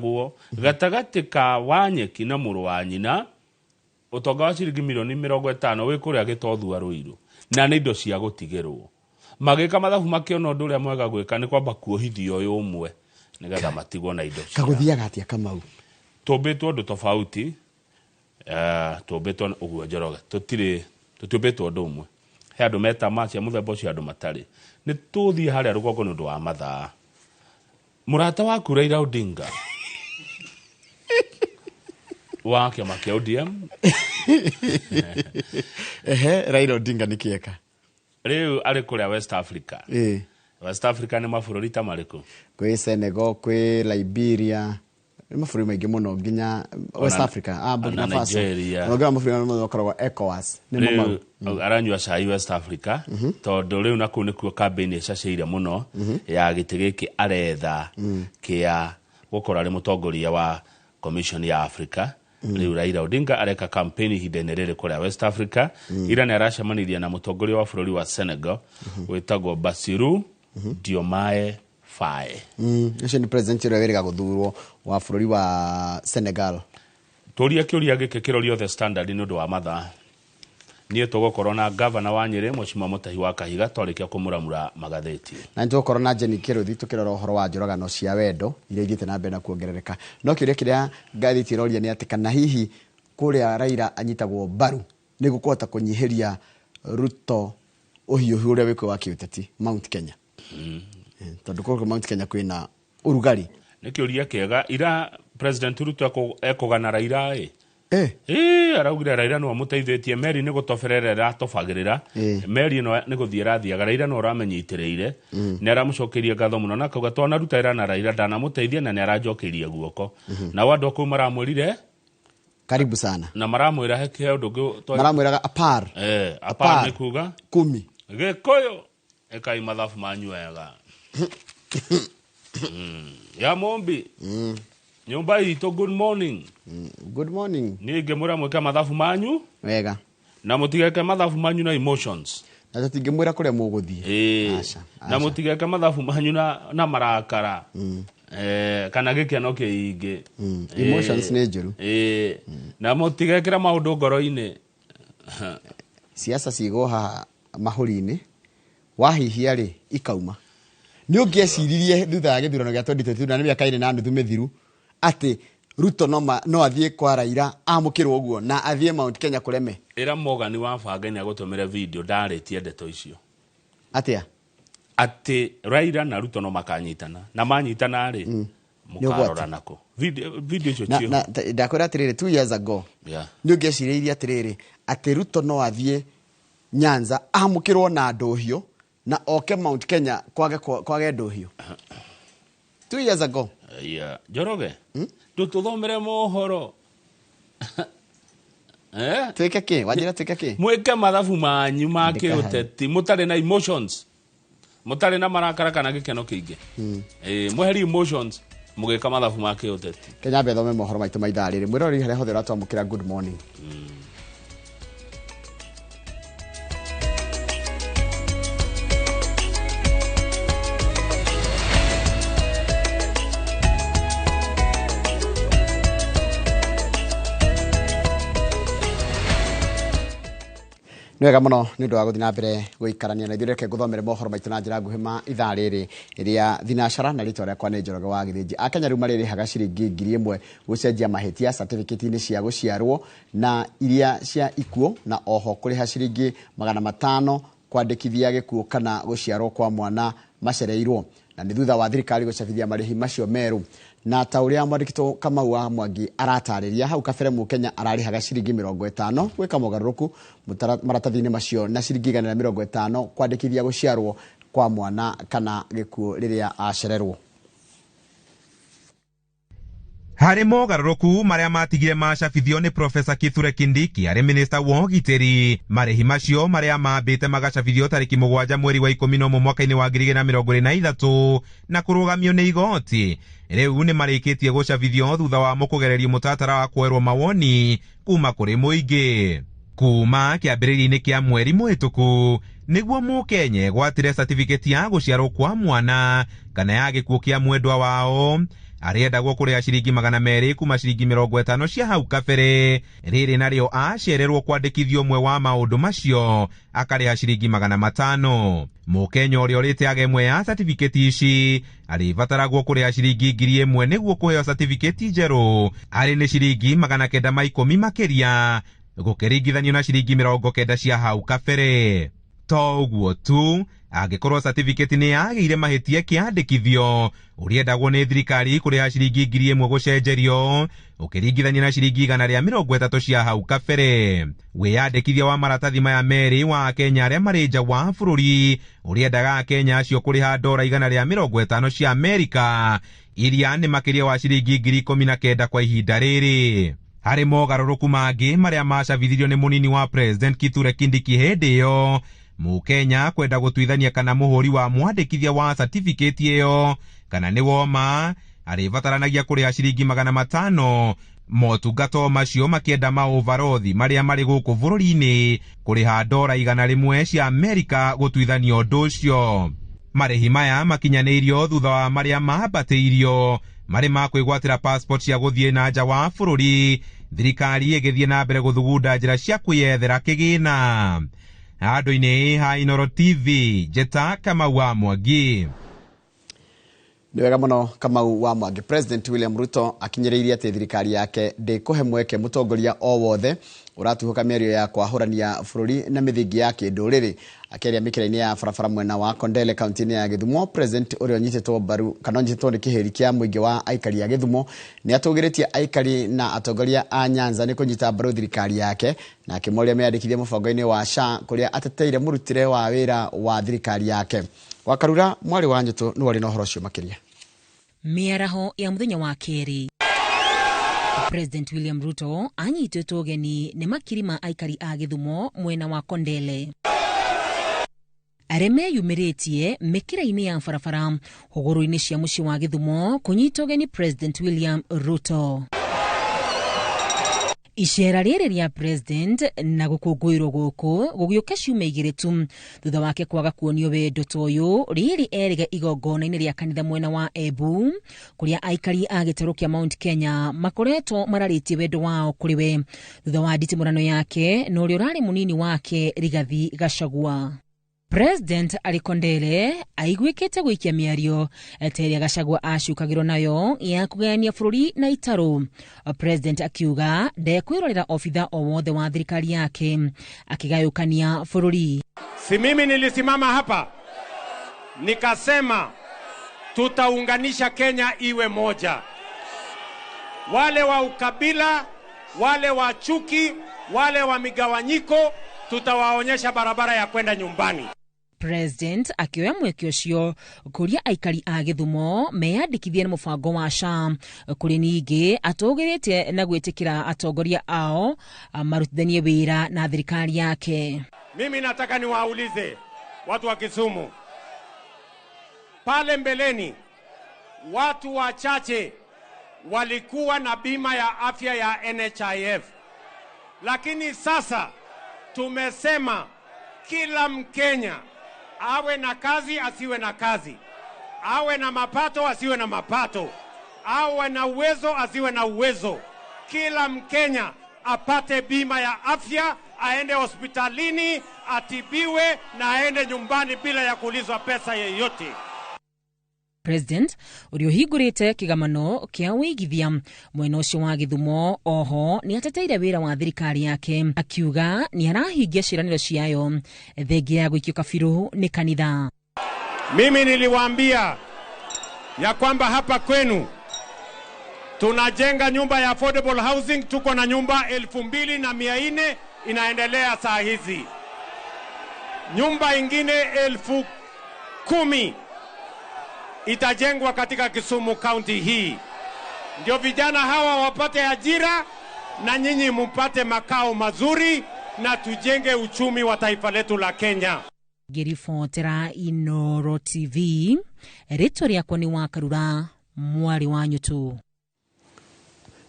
Guo gatagatĩ ka Wanyeki na mũrũ wa nyina, ũtonga wa ciringi mirioni 50 wĩ kũrĩa Gĩtothua Rũirũ, na nĩ indo cia gũtigĩrwo. Magĩka mathabu makĩona ũndũ ũrĩa mwega gwĩka nĩ kwamba kuohithia ũyũ ũmwe nĩgetha matigwo na indo cia. Kagũthiaga atĩa Kamau? Tũmbĩtwo ũndũ tofauti, tũmbĩtwo ũguo Njoroge, tũtirĩ, tũtiũmbĩtwo ũndũ ũmwe. He andũ me tamaa cia mũthemba ũcio, andũ matarĩ. Nĩ tũthiĩ harĩa rũgongo nĩ ũndũ wa mathaa. Mũrata waku Raila Odinga wa kĩama kĩa ODM. Ehe, Raila Odinga nĩ kĩeka. Rĩu arĩ kũrĩa West Africa. West Africa nĩ mabũrũri ta marĩkũ? Kwĩ Senegal, kwĩ Liberia, nĩ mabũrũri maingĩ mũno nginya West Africa, Burkina ona Faso. Nigeria. Ona ũngĩrora mabũrũri marĩa makoragwo ECOWAS nĩ Rĩu mau. Aranyua cai West Africa tondũ rĩu nakuo nĩkuo campaign ĩcacĩire mũno ya gĩtĩ gĩkĩ aretha kĩa gũkorwo arĩ mũtongoria wa Commission ya Africa. Rĩu Raila Odinga areka campaign ihinda-inĩ rĩrĩ kũrĩa West Africa. Ira nĩ aracemanirie na mũtongoria wa bũrũri wa Senegal wĩtagwo Bassirou Diomaye Faye. Ũcio nĩ president ũrĩa wĩrĩga gũthurwo wa bũrũri wa Senegal. Tũria kĩũria gĩkĩ kĩrorio The Standard nĩ ũndũ wa mathaa. Niĩ tũgũkorwo na ngavana wa Nyĩrĩ Mheshimiwa Mũtahi wa Kahiga twarĩkia kũmũramura magathĩti. Na nĩ tũgũkorwo na Jenny Kĩrũthi tũkĩrora ũhoro wa njũragano cia wendo iria ithiĩte na mbere na kuongerereka. No kĩũria kĩrĩa ngathĩti ĩroria nĩ atĩ kana hihi kũrĩa Raila anyitagwo mbaru nĩ gũkũhota kũnyihĩria Ruto ũhiũhu ũrĩa wĩkuo wa kĩũteti Mount Kenya. Tondũ kũrĩa Mount Kenya kwĩna ũrugarĩ. Nĩ kĩũria kĩega. Ira President Ruto ekũgana Raila ĩ. Ĩĩ, araugire Raila nĩwe ũmũteithĩtie, meri nĩ gũtoberera ĩratobagĩrĩra, meri ĩno nĩ gũthiĩ ĩrathiaga, Raila nĩwe ũramĩnyitĩrĩire, nĩ aramũcokeirie ngatho mũno na akauga twanaruta wĩra na Raila ndanamũteithia na nĩ aranjokeirie guoko. Nao andũ a kũu maramwĩrire Karibu sana. Na maramwĩra he he ũndũ ũngĩ Maramwĩraga apar. Apar Apar. nĩ kuga Kumi. Gĩkũyũ ĩkai mathabu manyu wega. Ya Mumbi. Nyũmba itũ, good morning. Good morning. Niĩ ingĩmwĩra mwĩke mathabu manyu wega na mũtigeke mathabu manyu na emotions. Na tũtingĩmwĩra kũrĩa mũgũthiĩ. Aca, Na aca. mũtigeke mathabu manyu na marakara. Kana gĩkeno kĩingĩ. Emotions nĩ njũru. Na mũtigekĩre maũndũ ngoro-inĩ. Siasa cigwo haha mahũri-inĩ, wahihia rĩ ikauma. Nĩ ũngĩeciririe thutha wa gĩthurano gĩa 2022 na nĩ mĩaka ĩrĩ na nuthu mĩthiru atĩ Ruto no athiĩ kwa Raila amũkĩrwo ũguo na athiĩ Mount Kenya kũreme? Ĩra Morgan wa Banga nĩ agũtũmĩre video ndarĩtie ndeto icio. Atĩa? Atĩ Raila na Ruto no makanyitana na manyitana rĩ, mũkarora nako. Video icio Na, ciĩho. na, ndakwĩra atĩrĩrĩ, 2 years ago nĩ ũngĩecirĩirie atĩrĩrĩ atĩ Ruto no athiĩ Nyanza amũkĩrwo na ndũhiũ na oke Mount Kenya kwage ndũhiũ 2 years ago? Yeah. Njoroge, ndũtũthomere mohoro. Twĩke kĩ? Wanjĩra twĩke kĩ? Mwĩke mathabu manyu ma Andĩka hau. kĩũteti mũtarĩ na emotions, mũtarĩ na marakara kana gĩkeno kĩingĩ. Mweherie emotions mũgĩka mathabu ma kĩũteti. Kenya mbe thome mohoro maitũ ma ithaa rĩrĩ. Mwĩroreri harĩa hothe ũratwamũkĩra, good morning. Nĩ wega mũno nĩ ũndũ wa gũthiĩ na mbere gũikarania na ithuĩ. Reke ngũthomere mohoro maitũ na njĩra nguhĩ ma ithaa rĩrĩ rĩa thinacara, na rĩtwa rĩakwa nĩ Njoroge wa Gĩthĩnji. Akenya rĩu marĩrĩhaga ciringi 1,000 gũcenjia mahĩtia certificate-inĩ cia gũciarwo na iria cia ikuũ, na oho kũrĩha ciringi 500 kwandĩkithia gĩkuũ kana gũciarwo kwa mwana macereirwo, na nĩ thutha wa thirikari gũcabithia marĩhi macio merũ. Na ta ũrĩa mwandĩkitwo Kamau wa Mwangi aratarĩria, hau kabere Mũkenya ararĩhaga ciringi 50 gwĩka mogarũrũku maratathi-inĩ macio na ciringi 150 kwandĩkithia gũciarwo kwa mwana kana gĩkuũ rĩrĩa acererwo. Harĩ mogarũrũku marĩa matigire macabithio nĩ Profesa Kithure Kindiki arĩ minista wa ũgitĩri, marĩhi macio marĩa mambĩte magacabithio tarĩki 7 mweri wa 11 mwaka-inĩ wa 2023 na kũrũgamio nĩ igoti, rĩu nĩ marĩkĩtie gũcabithio thutha wa mũkũgererio mũtaratara wa kwerwo mawoni kuma kũrĩ mũingĩ. Kuma kĩambĩrĩria-inĩ kĩa mweri mũhĩtũku nĩguo mũkenya egwatĩre certificate ya gũciarwo kwa mwana kana ya gĩkuũ kĩa mwendwa wao. Arĩendagwo kũrĩha ciringi 200 kuma ciringi 50 cia hau kabere. Rĩrĩ narĩo acererwo kwandĩkithio ũmwe wa maũndũ macio akarĩha ciringi 500. Mũkenya ũrĩa ũrĩte aga ĩmwe ya certificate ici arĩbataragwo kũrĩha ciringi 1000 nĩguo kũheo certificate njerũ, arĩ nĩ ciringi 910 makĩria gũkĩringithanio na ciringi 90 cia hau kabere. To ũguo tu, angĩkorwo certificate nĩ yagĩire mahĩtia kĩandĩkithio, ũrĩendagwo nĩ thirikari kũrĩha ciringi 1000 gũcenjerio ũkĩringithania na ciringi 130 cia hau kabere. Wĩyandĩkithia wa maratathi maya merĩ wa Akenya arĩa marĩ nja wa bũrũri ũrĩendaga Akenya acio kũrĩha ndora 150 cia Amerika, iria nĩ makĩria wa ciringi 19,000 kwa ihinda rĩrĩ. Harĩ mogarũrũku mangĩ marĩa macabithirio nĩ mũnini wa President Kithure Kindiki hĩndĩ ĩyo, Mũkenya kwenda gũtuithania kana mũhũri wa mwandĩkithia wa certificate ĩyo kana nĩ woma arĩbataranagia kũrĩha ciringi 500. Motungata macio makĩenda maũbarothi marĩa marĩ gũkũ bũrũri-inĩ kũrĩha ndora 100 cia Amerika gũtuithania ũndũ ũcio. Marĩhi maya makinyanĩirio thutha wa marĩa mambatĩirio marĩ ma kwĩgwatĩra passport cia gũthiĩ na nja wa bũrũri, thirikari ĩgĩthiĩ na mbere gũthugunda njĩra cia kwĩyethera kĩgĩna. Handũ-inĩ ha Inooro TV, Njeta Kamau wa Mwangi. Nĩ wega mũno Kamau wa Mwangi. President William Ruto akinyĩrĩirie atĩ thirikari yake ndĩkũhe mweke mũtongoria o wothe ũratuhũka mĩario ya kwahũrania bũrũri na mĩthingi ya kĩndũrĩrĩ. Akĩaria mĩkĩra-inĩ ya barabara mwena wa Kondele kaunti-inĩ ya Gĩthumo, President ũrĩa ũnyitĩtwo mbaru kana ũnyitĩtwo nĩ kĩhĩri kĩa mũingĩ wa aikari a Gĩthumo nĩ atũgĩrĩtie aikari na atongoria a Nyanza nĩ kũnyita mbaru thirikari yake, na akĩmoria meyandĩkithie mũbango-inĩ wa SHA kũrĩa ateteire mũrutĩre wa wĩra wa thirikari yake. Wakarura mwarĩ wa Nyũtũ nĩwe ũrĩ na ũhoro ũcio makĩria. Mĩaraho ya mũthenya wa kerĩ, President William Ruto anyitĩtwo ũgeni nĩ makiri ma aikari a Gĩthumo mwena wa Kondele arĩa meyumĩrĩtie mĩkĩra-inĩ ya barabara hũgũrũ-inĩ cia mũciĩ wa Gĩthumo kũnyita ũgeni President William Ruto. Icera rĩrĩ rĩa President na gũkũngũĩrwo gũkũ gũgĩũka ciumia igĩrĩ tu thutha wake kwaga kuonio wendo ta ũyũ rĩrĩ erĩga igongona-inĩ rĩa kanitha mwena wa Embu kũrĩa aikari a gĩtarũ kĩa Mount Kenya makoretwo mararĩtie wendo wao kũrĩ we thutha wa nditimũrano yake na ũrĩa ũrarĩ mũnini wake Rigathi Gachagua. President arĩ Kondele aiguĩkĩte gũikia mĩario ta ĩrĩa Gachagua acukagĩrwo nayo ya kũgayania bũrũri na itarũ. President akiuga ndekwĩrorera obitha o wothe wa thirikari yake akĩgayũkania bũrũri. Si mimi nilisimama hapa nikasema tutaunganisha Kenya iwe moja. Wale wa ukabila, wale wa chuki, wale wa migawanyiko, tutawaonyesha barabara ya kwenda nyumbani. President akĩoya mweke ũcio kũria aikari a Gĩthumo meyandĩkithie na mũbango wa SHA kũrĩ ningĩ atũgĩrĩte na gwĩtĩkĩra atongoria ao marutithanie wĩra na thirikari yake. Mimi nataka niwaulize watu wa Kisumu, pale mbeleni watu wachache walikuwa na bima ya afya ya NHIF, lakini sasa tumesema kila Mkenya awe na kazi asiwe na kazi, awe na mapato asiwe na mapato, awe na uwezo asiwe na uwezo, kila Mkenya apate bima ya afya, aende hospitalini atibiwe na aende nyumbani bila ya kuulizwa pesa yeyote. President ũrĩa ũhingũrĩte kĩgamano kĩa wĩigithia mwena ũcio wa Gĩthumo oho nĩ ateteire wĩra wa thirikari yake akiuga nĩ arahingia ciĩranĩro ciayo thengia ya gũikio kabirũ nĩ kanitha. Mimi niliwaambia ya kwamba hapa kwenu tunajenga nyumba ya affordable housing, tuko na nyumba 2400 inaendelea saa hizi, nyumba ingine 10,000 itajengwa katika Kisumu County hii, ndio vijana hawa wapate ajira na nyinyi mpate makao mazuri na tujenge uchumi wa taifa letu la Kenya. Ngĩribotera Inooro TV, rĩtwa rĩakwa nĩ Wakarura mwarĩ wa Nyũtũ.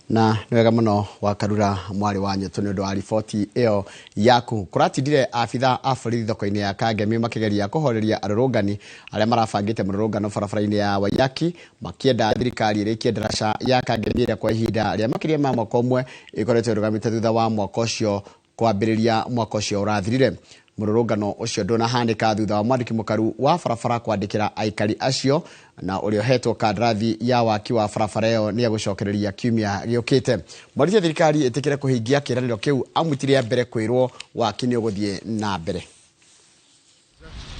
Na nĩ wega mũno Wakarura mwarĩ wa Nyũtũ nĩ ũndũ wa riboti ĩyo yaku. Kũratindire abitha a borithi thoko-inĩ ya Kangemi makĩgeria kũhoreria arũrũngani arĩa marabangĩte mũrũrũngano barabara-inĩ ya Waiyaki, makĩenda thirikari ĩrĩkie ndaraca ya Kangemi ĩrĩa kwa ihinda rĩa makĩria ma mwaka ũmwe ĩkoretwo ĩrũgamĩte thutha wa mwaka ũcio kwambĩrĩria mwaka ũcio ũrathirire. Mũrũrũngano ũcio ndũnahanĩka thutha wa mwandĩki mũkaru wa barabara kwandĩkĩra aikari acio, na ũrĩa ũhetwo kandarathi ya waki wa barabara ĩyo nĩ egũcokereria kiumia gĩũkĩte. Morĩtie thirikari ĩtĩkĩre kũhingia kĩĩranĩro kĩu amu ti rĩa mbere kwĩrwo waki nĩ ũgũthiĩ na mbere.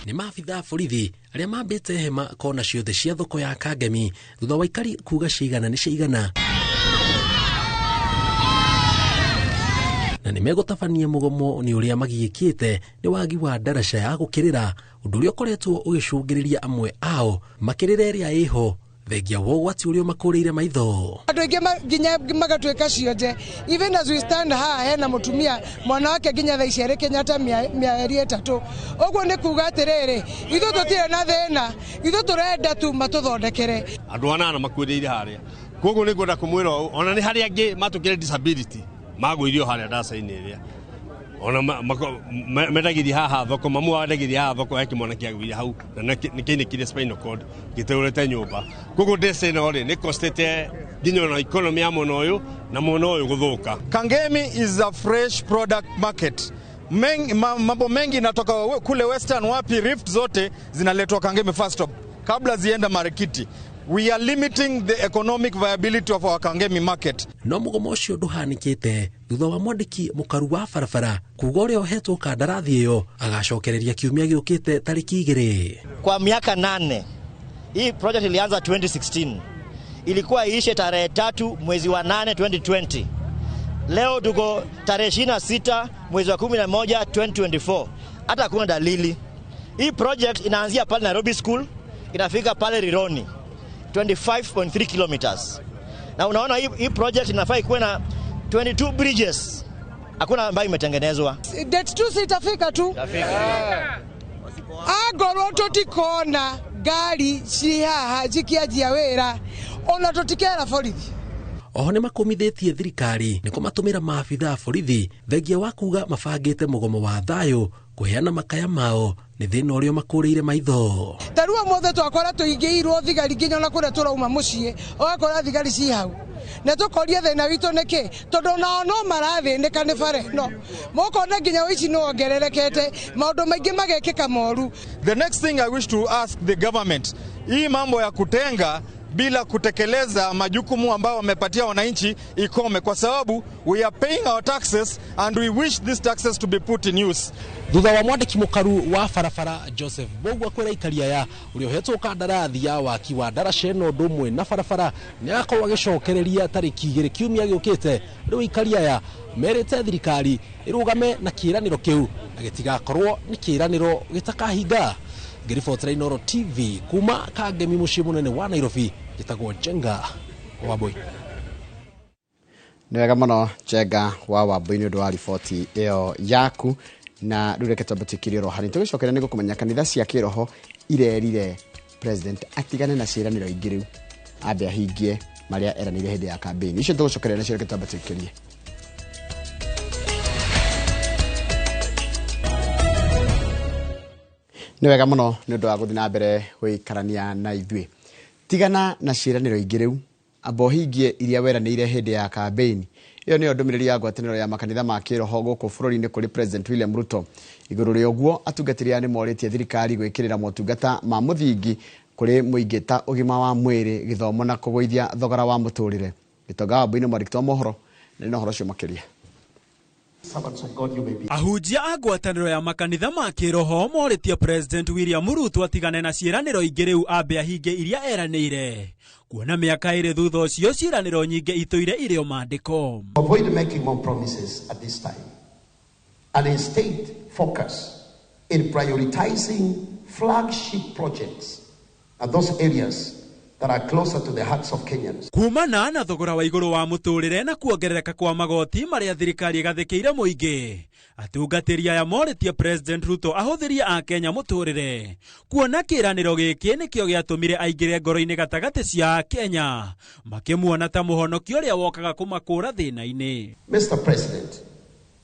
Nĩ maabitha a borithi arĩa mambĩte hema kona ciothe cia thoko ya Kangemi thutha wa aikari kuga ciigana nĩ ciigana, na nĩ megũtabania mũgomo nĩ ũrĩa magiĩkĩte nĩ wagi wa ndaraca ya gũkĩrĩra, ũndũ ũrĩa ũkoretwo ũgĩcũngĩrĩria amwe ao makĩrĩra ĩrĩa ĩho thengia wa ũgwati ũrĩa ũmakũrĩire maitho. Andũ aingĩ nginya magatuĩka cionje. Even as we stand haha hena mũtumia mwana wake nginya thaa ici arĩ Kenyatta mĩeri 3. Ũguo nĩ kuga atĩrĩrĩ, ithuĩ tũtirĩ na thĩna, ithuĩ tũrenda tu matũthondekere. Andũ anana makuĩrĩire harĩa, koguo nĩ ngwenda kũmwĩra ũũ, ona nĩ harĩa angĩ matũkĩre disability magũirio harĩa ndaca-inĩ ĩrĩa ona mendagĩria haha thoko, mamu wendagĩria haha thoko eke mwana kĩagũire hau na nĩ kĩinĩkire spinal cord gĩteũrĩte nyũmba. Koguo ndece ĩno rĩ nĩ costĩte nginya ona economy ya mwena ũyũ na mwena ũyũ gũthũka. Kangemi is a fresh product market. Mambo mengi inatoka kule Western, wapi Rift zote zinaletwa Kangemi first stop kabla zienda Marikiti. We are limiting the economic viability of our Kangemi market. No mũgomo ũcio ndũhanĩkĩte thutha wa mwandĩki mũkaru wa barabara kuga ũrĩa ũhetwo kandarathi ĩyo agacokereria kiumia gĩũkĩte tarĩki 2. Kwa miaka 8 hii project ilianza 2016, ilikuwa iishe tarehe 3 mwezi wa 8 2020. Leo tuko tarehe 26 mwezi wa 11 2024. Hata hakuna dalili. Hii project inaanzia pale Nairobi School inafika pale Rironi 25.3 kilometers. Na unaona hii project inafaa ikuwe na 22 bridges. Hakuna ambayo imetengenezwa. Date 2 sitafika tu. Agorwo tutikona ngari ci haha cikianjia wĩra ona tũtikera borithi. Oho nĩ makũmithĩtie thirikari nĩ kũmatũmĩra maabitha a borithi thengia wa kuga mabangĩte mũgomo wa thayũ kũheana makaya mao nĩ thĩna ũrĩa makũrĩire maitho. Ta rĩu ũmũthĩ twakora tũingĩirwo thigari nginya ona kũrĩa tũrauma mũciĩ ũgakora thigari ci hau, na tũkoria thĩna witũ nĩkĩ, tondũ nao no marathĩnĩka nĩ bara ĩno. Mũkona nginya ũici nĩ wongererekete, maũndũ maingĩ magekĩka moru. The next thing I wish to ask the government, hii mambo ya kutenga bila kutekeleza majukumu ambayo wamepatia wananchi ikome, kwa sababu we are paying our taxes and we wish these taxes to be put in use. Thutha wa mwandĩki mũkaru wa barabara Joseph Mbugua kwĩra aikari aya ũrĩa ũhetwo kandarathi ya waki wa ndaraca ĩno ũndũ ũmwe na barabara nĩ agakorwo agĩcokereria tarĩki 2 kiumia gĩũkĩte. Rĩu aikari aya merĩte thirikari ĩrũgame na kĩĩranĩro kĩu na gĩtigakorwo nĩ kĩĩranĩro gĩtakahinga. Ngĩribotera Inooro TV kuma Kangemi mũciĩ mũnene wa Nairobi, njĩtagwo Njenga Wambui. Nĩ wega mũno Njenga wa Wambui nĩ ũndũ wa riboti ĩyo yaku. Na rĩu reke twambe tũikĩrie oro hanini tũgĩcokeria nĩ gũkũmenya kanitha cia kĩroho irerire president atigane na ciĩranĩro ingĩ rĩu ambe ahingie marĩa eranĩire hĩndĩ ya campaign. Icio tũgũcokeria nacio, reke twambe tũikĩrie. Nĩ wega mũno nĩ ũndũ wa gũthiĩ na mbere gũikarania na ithuĩ. Tigana na ciĩranĩro ingĩ rĩu amba ũhingie iria weranĩire hĩndĩ ya campaign. Ĩyo nĩyo ndũmĩrĩri ya ngwatanĩro ya makanitha ma kĩroho gũkũ bũrũri-inĩ kũrĩ President William Ruto. Igũrũ rĩa ũguo atungatĩri aya nĩ morĩtie thirikari gwĩkĩrĩra motungata ma mũthingi kũrĩ mũingĩ ta ũgima wa mwĩrĩ, gĩthomo na kũgũithia thogora wa mũtũrĩre. Gĩtonga wa Wambui nĩ mwandĩki wa mohoro na nĩ na ũhoro ũcio makĩria. Ahunjia a ngwatanĩro ya makanitha ma kĩroho morĩtie President William Ruto atigane na ciĩranĩro ingĩ rĩu ambe ahinge iria eranĩire, kuona mĩaka 2 thutha ũcio ciĩranĩro nyingĩ itũire irĩ o maandĩko. Avoid making more promises at this time and instead focus in prioritizing flagship projects and those areas that are closer to the hearts of Kenyans. Kumana na thogora wa igũrũ wa mũtũrĩre na kuongerereka kwa magoti marĩa thirikari ĩgathĩkĩire mũingĩ, atungatĩri aya morĩtie President Ruto ahũthĩrie akenya mũtũrĩre, kuona kĩĩranĩro gĩkĩ nĩkĩo gĩatũmire aingĩre ngoro-inĩ gatagatĩ cia akenya, makĩmuona ta mũhonokia ũrĩa wokaga kũmakũra thĩna-inĩ. Mr. President,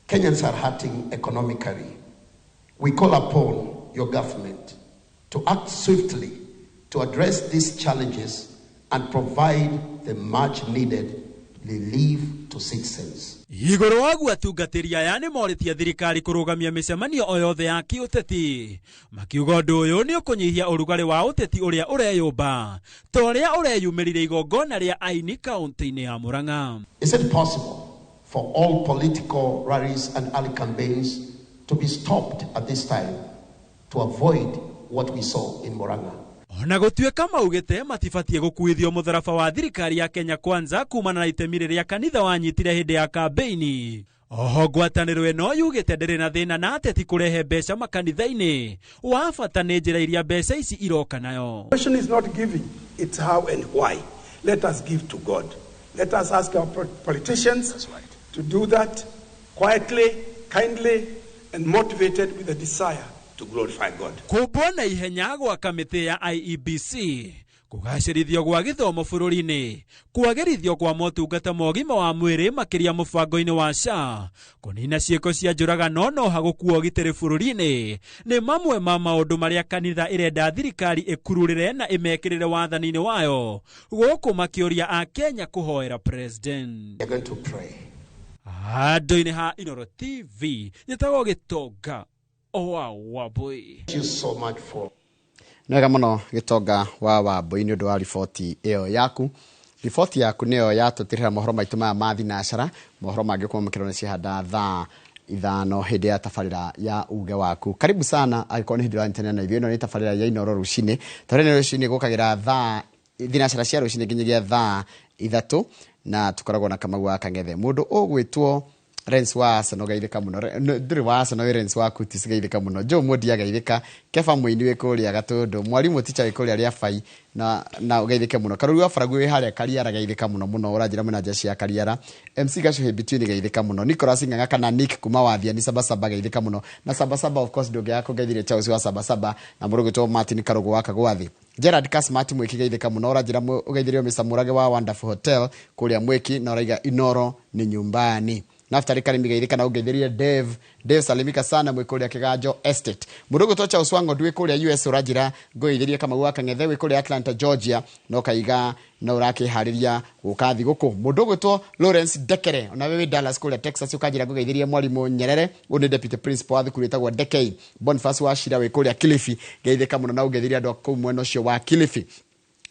Kenyans are hurting economically. We call upon your government to act swiftly to address these challenges and provide the much needed relief to citizens. Igũrũ waguo atungatĩri aya nĩ morĩtie thirikari kũrũgamia mĩcemanio o yothe ya kĩũteti, makiuga ũndũ ũyũ nĩ ũkũnyihia ũrugarĩ wa ũteti ũrĩa ũreyũmba ta ũrĩa ũreyumĩrire igongona rĩa aini kaũntĩ-inĩ ya Murang'a. Is it possible for all political rallies and early campaigns to be stopped at this time to avoid what we saw in Murang'a? Ona gũtuĩka maugĩte matibatiĩ gũkuithio mũtharaba wa thirikari ya Kenya Kwanza kumana na itemi rĩrĩa kanitha wanyitire hĩndĩ ya kambeini. Oho ngwatanĩro ĩno yugĩte ndĩrĩ na thĩna na ateti kũrehe mbeca makanitha-inĩ, wa bata nĩ njĩra iria mbeca ici iroka nayo. The question is not giving, it's how and why. Let us give to God. Let us ask our politicians to do that quietly, kindly, and motivated with a desire to glorify God. Kũmbwo na ihenya gwa kamĩtĩ ya IEBC, kũgacĩrithio gwa gĩthomo bũrũri-inĩ, kwagĩrithio kwa motungata ma ũgima wa mwĩrĩ makĩria mũbango-inĩ wa SHA, kũnina ciĩko cia njũragano no hagũkua ũgitĩri bũrũri-inĩ nĩ mamwe ma maũndũ marĩa kanitha ĩrenda thirikari ĩkururĩre na ĩmekĩrĩre wathani-inĩ wayo, gũkũ makĩũria a Kenya kũhoera president. We are going to pray. Handũ-inĩ ha Inooro TV nyĩtagwo Gĩtonga wa Wambui. Thank you so much for Nĩ wega mũno Gĩtonga wa Wambui nĩ ũndũ wa riboti ĩyo yaku. Riboti yaku nĩyo yatũtirĩra mohoro maitũ maya ma thinacara, mohoro mangĩ ũkorwo makĩrwo nĩ ciahanda thaa 5 hĩndĩ ya tabarĩra ya uge waku. Karibu sana angĩkorwo nĩ hĩndĩ ũranyitanĩra na ithuĩ, ĩno nĩ tabarĩra ya Inooro rũcinĩ. Tabarĩra ĩno rũcinĩ gũkagĩra thaa thinacara cia rũcinĩ nginyagia thaa 3, na tũkoragwo na Kamau wa Kang'ethe. Mũndũ ũgwĩtwo Rens wa Arsenal geithĩka mũno. Ndũrĩ wa Arsenal, wĩ Rens wa Kutis geithĩka mũno. Joe Modi ageithĩka, Kefa Mũini wĩ kũrĩa Gatũndũ, Mwarimũ Ticha wĩ kũrĩa Rĩabai na ũgeithĩke mũno. Karũri wa Baragu wĩ harĩa Kariara geithĩka mũno mũno, ũranjĩra mwĩna jeshi ya Kariara. MC Gacuhĩ Between geithĩka mũno. Nicholas Ng'ang'a kana Nick kuma Wathiani Sabasaba geithĩka mũno. Na Sabasaba of course ndũngĩaga kũgeithĩria Charles wa Sabasaba na mũrũ ũgwĩtwo Martin Karũgũ wa Kagwathi. Gerard Kasmat Mwiki geithĩka mũno, ũranjĩra ũgeithĩrio Mr. Mũrage wa Wonderful Hotel kũrĩa Mwiki, na ũraiga Inooro nĩ nyumbani. Naftali Karimi geithĩka na ũgeithĩrie Dave. Dave salimika sana mwĩ kũrĩa Kĩganjo Estate. Mũndũ ũgwĩtwo Charles wa Ng'ondu wĩ kũrĩa US ũranjĩra ngũgeithĩrie Kamau wa Kang'ethe wĩ kũrĩa Atlanta Georgia, na ũkaiga na ũrakĩharĩria gũka thigũkũ. Mũndũ ũgwĩtwo Lawrence Dekere ona we wĩ Dallas kũrĩa Texas ũkanjĩra ngũgeithĩrie Mwarimũ Nyerere, ũyũ nĩ deputy principal wa thukuru ĩtagwo Dekei. Boniface wa Shira wĩ kũrĩa Kilifi geithĩka mũno na ũgeithĩrie andũ a kũu mwena ũcio wa Kilifi.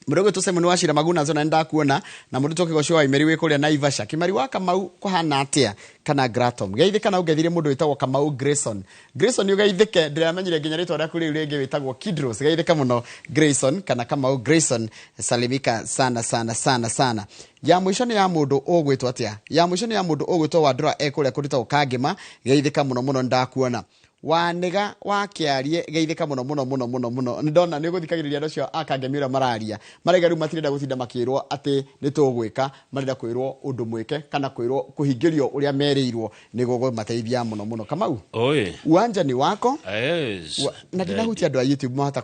Mũndũ ũgwĩtwo Simon wa Shira Maguna zona ndakuona, na mũndũ ũgwĩtwo Kĩgoco wa Imeri wĩ kũrĩa Naivasha. Kĩmari wa Kamau kũhana atĩa kana Gratom geithĩka na ũgeithĩrie mũndũ wĩtagwo Kamau Grayson. Grayson ũgeithĩke, ndĩramenyire nginya rĩtwa rĩaku rĩu rĩngĩ wĩtagwo Kidros. Geithĩka mũno Grayson kana Kamau Grayson, salimika sana sana sana sana. Ya mũico nĩ ya mũndũ ũgwĩtwo atĩa? Ya mũico nĩ ya mũndũ ũgwĩtwo Wandũra e kũrĩa kũndũ Kangĩma, geithĩka mũno mũno ndakuona. Wanĩga wa kĩarie geithĩka mũno mũno mũno mũno mũno. Nĩ ndona nĩ ũgũthikagĩrĩria andũ acio a Kangemi ũrĩa mararia, maraiga rĩu matirenda gũtinda makĩrwo atĩ nĩ tũgwĩka, marenda kwĩrwo ũndũ mwĩke kana kwĩrwo kũhingĩrio ũrĩa merĩirwo nĩ gũkũmateithia mũno mũno. Kamau, Oi. uwanja ni wako. Yes. Na ndinahutia andũ a YouTube mahota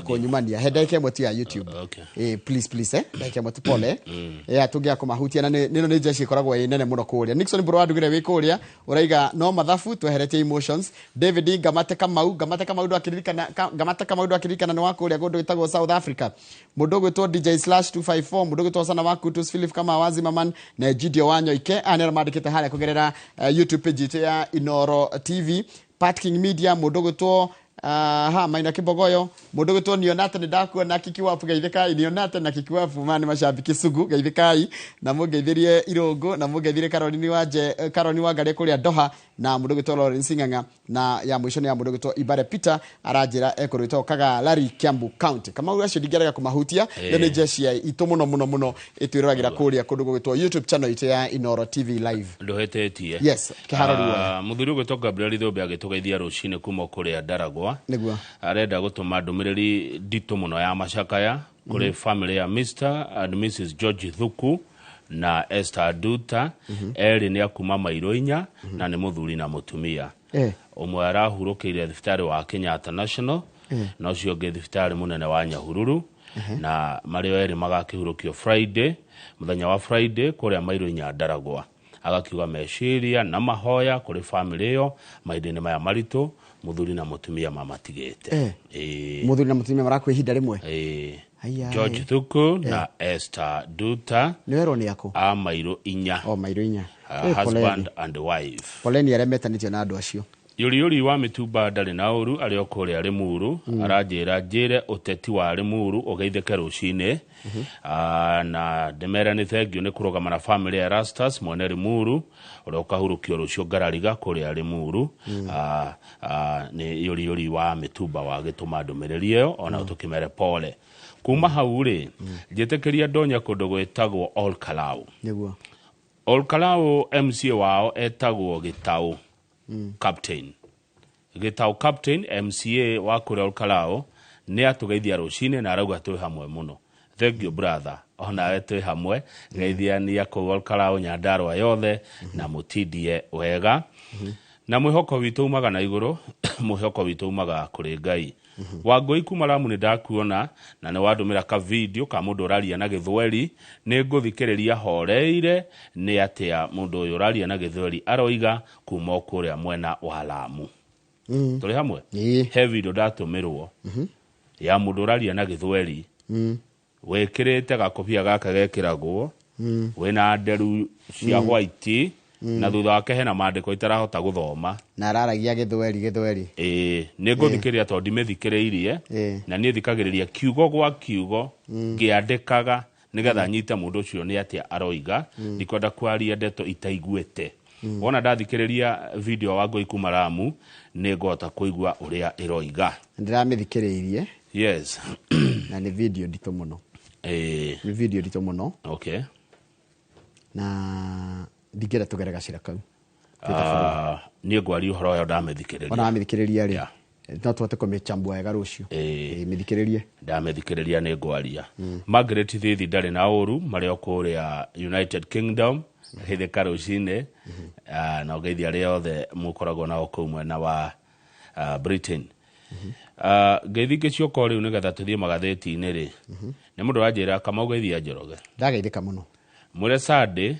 kũnyumania. He ndagĩka ĩmwe tu ya YouTube. Okay. Please, please, ndagĩka ĩmwe tu, pole. Tũngĩaga kũmahutia na nĩ nĩ jeshi ĩkoragwo ĩ nene mũno kũrĩa. Nixon Mbũrũ wa Ndugire wĩ kũrĩa, ũraiga no mathabu tweheretie emotions. David Ngamate Kamau, Ngamate Kamau ndwakiririkana, Ngamate Kamau ndwakiririkana nĩ wa kũrĩa kũndũ gwĩtagwo South Africa. Mũndũ ũgwĩtwo DJ /254, mũndũ ũgwĩtwo Sana wa Kutus Philip kama wazi maman na Gideon Wanyoike, aya nĩ arĩa mandĩkĩte harĩa kũgerera YouTube page itũ ya Inooro TV. Pat King Media, mũndũ ũgwĩtwo ha Maina Kibogoyo, mũndũ ũgwĩtwo Nionate nĩ ndakuona Kiki Wapu geithĩkai, Nionate na Kiki Wapu ma nĩ macambĩki sugu geithĩkai, na mũngeithĩrie Irũngũ, na mũngeithĩrie Caroline Wanje, Caroline Wangarĩ kũrĩa Doha, na mũndũ ũgwĩtwo Lawrence Ng'ang'a, na ya mũico nĩ ya mũndũ ũgwĩtwo Ibare Peter aranjĩra ekũrĩa gwĩtwo Kagalari Kiambu County. Kamau acio ndingĩarega kũmahutia, ĩyo nĩ jeshi ya itũ mũno mũno mũno ĩtwĩroragĩra kũrĩa kũndũ gũgwĩtwo YouTube channel itũ ya Inooro TV Live. Ndũhĩtĩtie. Yes, kĩharo ruoya. Mũthuri ũgwĩtwo Gabriel Thũmbĩ agĩtũgeithia rũcinĩ kuma kũrĩa Ndaragwa. Nĩguo. Arenda gũtũma ndũmĩrĩri nditũ mũno ya macakaya Kũrĩ family ya Mr and Mrs George Thuku na Esther Duta. Erĩ nĩ akuma mairo 4 na nĩ mũthuri na mũtumia. Ũmwe arahurũkĩire thibitarĩ wa Kenyatta National na ũcio ũngĩ thibitarĩ mũnene wa Nyahururu, na marĩ o erĩ magakĩhurũkio Friday, mũthenya wa Friday, kũrĩa mairo 4 Ndaragwa. Agakiuga meciria na mahoya kũrĩ family ĩyo mahinda-inĩ maya maritũ mũthuri na mũtumia mamatigĩte. Ĩĩ. Mũthuri na mũtumia marakua ihinda rĩmwe? Ĩĩ. Aya. George Thuku na Esther Duta. Nĩ werwo nĩ akũ? A mairo 4. O mairo 4. Husband and wife. Poleni arĩa metanĩtio na andũ acio. Yũriyũri wa mĩtumba ndarĩ na ũru arĩ o kũrĩa Rĩmuru. Aranjĩra njĩre ũteti wa Rĩmuru ũgeithĩke rũcinĩ. Na ndĩmere nĩ thengio nĩ kũrũgama na family ya Erastus mwene Rĩmuru ũrĩa ũkahurũkio rũciũ Ngarariga kũrĩa Rĩmuru. Nĩ Yũriyũri wa mĩtumba wagĩtũma ndũmĩrĩri ĩyo ona tũkĩmere pole. Kuma hau rĩ, njĩtĩkĩria ndonye kũndũ gwĩtagwo Ol Kalou. Nĩguo. Ol Kalou MCA wao etagwo Gĩtaũ Captain. Gĩtaũ Captain MCA wa kũrĩa Ol Kalou nĩ atũgeithia rũcinĩ na arauga twĩ hamwe mũno. Thank you brother, onawe twĩ hamwe. Geithiania kũu Ol Kalou Nyandarua yothe na mũtindie wega. Na mwĩhoko witũ umaga na igũrũ, mwĩhoko witũ umaga kũrĩ Ngai. Wangũi kuma Lamu nĩ ndakuona na nĩ wandũmĩra ka video ka mũndũ ũraria na gĩthweri. Nĩ ngũthikĩrĩria horeire nĩ atĩa mũndũ ũyũ ũraria na gĩthweri aroiga kuma o kũrĩa mwena wa Lamu. Tũrĩ hamwe? He video ndatũmĩrwo ya mũndũ ũraria na gĩthweri wĩkĩrĩte gakobia gaka gekĩragwo wĩna nderu cia white na thutha wake hena maandĩko itarahota gũthoma. Na araragia gĩthweri. Ĩĩ, nĩ ngũthikĩrĩria tondũ ndimĩthikĩrĩirie na niĩ thikagĩrĩria kiugo gwa kiugo ngĩandĩkaga nĩgetha nyite mũndũ ũcio nĩ atĩa aroiga. Ndikwenda kwaria ndeto itaiguĩte. Wona ndathikĩrĩria video wa Ngũi kuma Lamu nĩ ngũhota kũigua ũrĩa ĩroiga. Ndĩramĩthikĩrĩirie. Yes. Na nĩ video nditũ mũno. Ĩĩ. Nĩ video nditũ mũno. Okay. Na ndingĩenda tũgere gacĩra kau. Niĩ ngwaria ũhoro ũyũ ndamĩthikĩrĩria. Ona wamĩthikĩrĩria rĩ, no tũhote kũmĩchambua wega rũciũ. Mĩthikĩrĩrie. Ndamĩthikĩrĩria nĩ ngwaria. Margaret Thithi ndarĩ na ũru marĩ o kũrĩa United Kingdom geithĩka rũcinĩ. Na ũgeithia arĩa othe mũkoragwo nao kũu mwena wa Britain. Ngeithi ngĩcioka rĩu nĩgetha tũthiĩ magathĩti-inĩ rĩ, nĩ mũndũ ũranjĩra Kamau geithia Njoroge. Ndageithĩka mũno. Mwĩre Sunday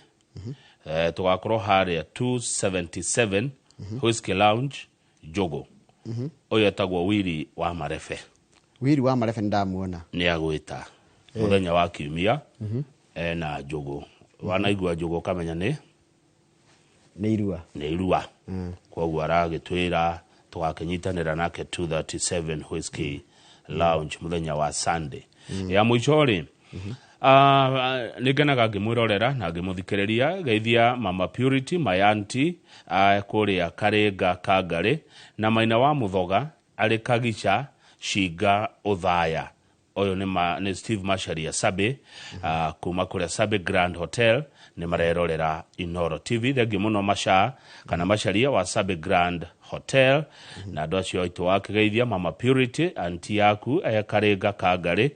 tũgakorwo harĩa 277 Whiskey Lounge Njũgũ. Ũyũ etagwo Willy wa Marebe. Willy wa Marebe nĩndamuona. Nĩ agwĩta mũthenya wa kiumia ena Njũgũ. Wanaigua Njũgũ ũkamenya nĩ nĩ irua. Nĩ irua. Koguo aragĩtwĩra tũgakĩnyitanĩra nake 237 Whiskey Lounge mũthenya wa Sunday. Ya mũico rĩ, nĩ ngenaga ngĩmwĩrorera na ngĩmũthikĩrĩria. Geithia Mama Purity my auntie kũrĩa Karinga Kangarĩ na Maina wa Mũthoga arĩ Kagicha Cinga Ũthaya. Ũyũ nĩ Steve Macharia Sabe kuma kũrĩa Sabe Grand Hotel nĩ marerorera Inoro TV. Thengiũ mũno Macha kana Macharia wa Sabe Grand Hotel na andũ acio aitũ wakĩgeithia Mama Purity auntie yaku Karinga Kangarĩ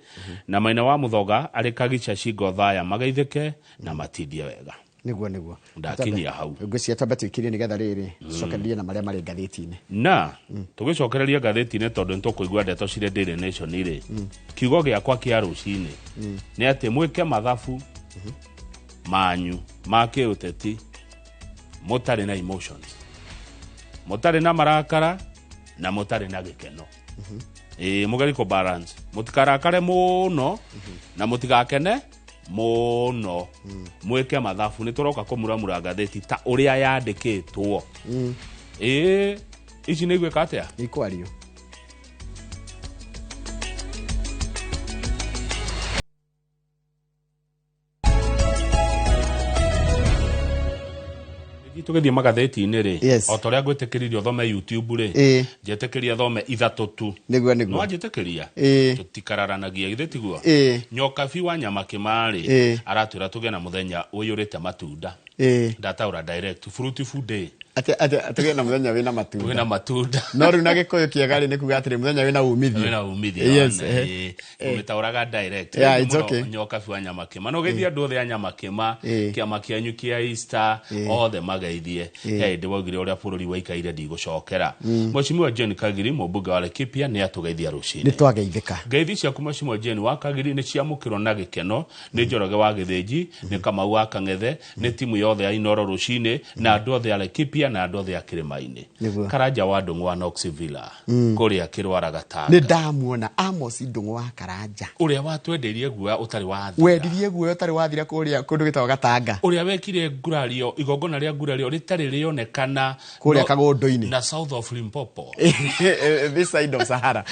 na Maina wa Mũthoga arĩ Kagicha Cinga Ũthaya mageithĩke na matindie wega. Nĩguo. Ndakinyia hau. Ngwĩciria twambe twĩkirie nĩgetha rĩrĩ tũcokererie na marĩa marĩ ngathĩti-inĩ. Na tũgĩcokereria ngathĩti-inĩ tondũ nĩtũkũigua ndeto cirĩ Daily Nation rĩ, kiugo gĩakwa kĩa rũcinĩ nĩ atĩ mwĩke mathabu manyu ma kĩũteti mũtarĩ na emotions, mũtarĩ na marakara na mũtarĩ na gĩkeno. Ĩĩ, mũgerie kũ balance, mũtikarakare mũno na mũtigakene mũno. Mwĩke mathabu, nĩ tũroka kũmuramura ngathĩti ta ũrĩa yandĩkĩtwo. Ĩĩ, ici nĩ igwĩka atĩa? Ikwario. Tũgĩthiĩ magathĩti-inĩ rĩ, Yes. o ta ũrĩa ngwĩtĩkĩririe ũthome YouTube rĩ, Ĩĩ. njetĩkĩria thome 3 tu. Nĩguo. No wanjĩtĩkĩria? Ĩĩ. Tũtikararanagia, githĩ tiguo? Ĩĩ. Nyokabi wa nyama kĩmarĩ, Ĩĩ. aratwĩra tũgĩe na mũthenya ũiyũrĩte matunda. Ndataũra direct, fruitful day. Atĩ tũgĩe na mũthenya wĩna matunda. Wĩna matunda. No rĩu na Gĩkũyũ kĩega rĩ, nĩ kuga atĩrĩ, mũthenya wĩna umithio. Wĩna umithio. Yes. Ũmĩtaũraga direct. Yeah, it's Mũno. okay. Nyokabi wa Nyamakĩma, no geithie andũ othe a Nyamakĩma. Kĩama kĩanyu kĩa Easter, othe mageithie. He hĩndĩ waugire ũrĩa bũrũri waikaire, ndigũcokera. Mheshimiwa Jane Kagiri, mũmbunge wa Laikipia, nĩ atũgeithia rũcinĩ. Nĩ twageithĩka. Ngeithi ciaku, Mheshimiwa Jane wa Kagiri, nĩ ciamũkĩrwo na gĩkeno nĩ Njoroge wa Gĩthĩnji, nĩ Kamau wa Kang'ethe, nĩ timu yothe ya Inoro rũcinĩ, na andũ othe a Laikipia na andũ othe a kĩrĩma-inĩ. Karanja wa Ndũng'ũ wa Knox Villa kũrĩa Kĩrwara Gatanga. Nĩ ndamuona Amos Ndũng'ũ wa Karanja. Ũrĩa watwendeirie guoya ũtarĩ wathira. Wendirie guoya ũtarĩ wathira kũrĩa kũndũ gĩtagwo Gatanga. Ũrĩa wekire ngurario, igongona rĩa ngurario rĩtarĩ rĩonekana Kũrĩa Kagũndũ-inĩ. Na south of Limpopo. This side of Sahara.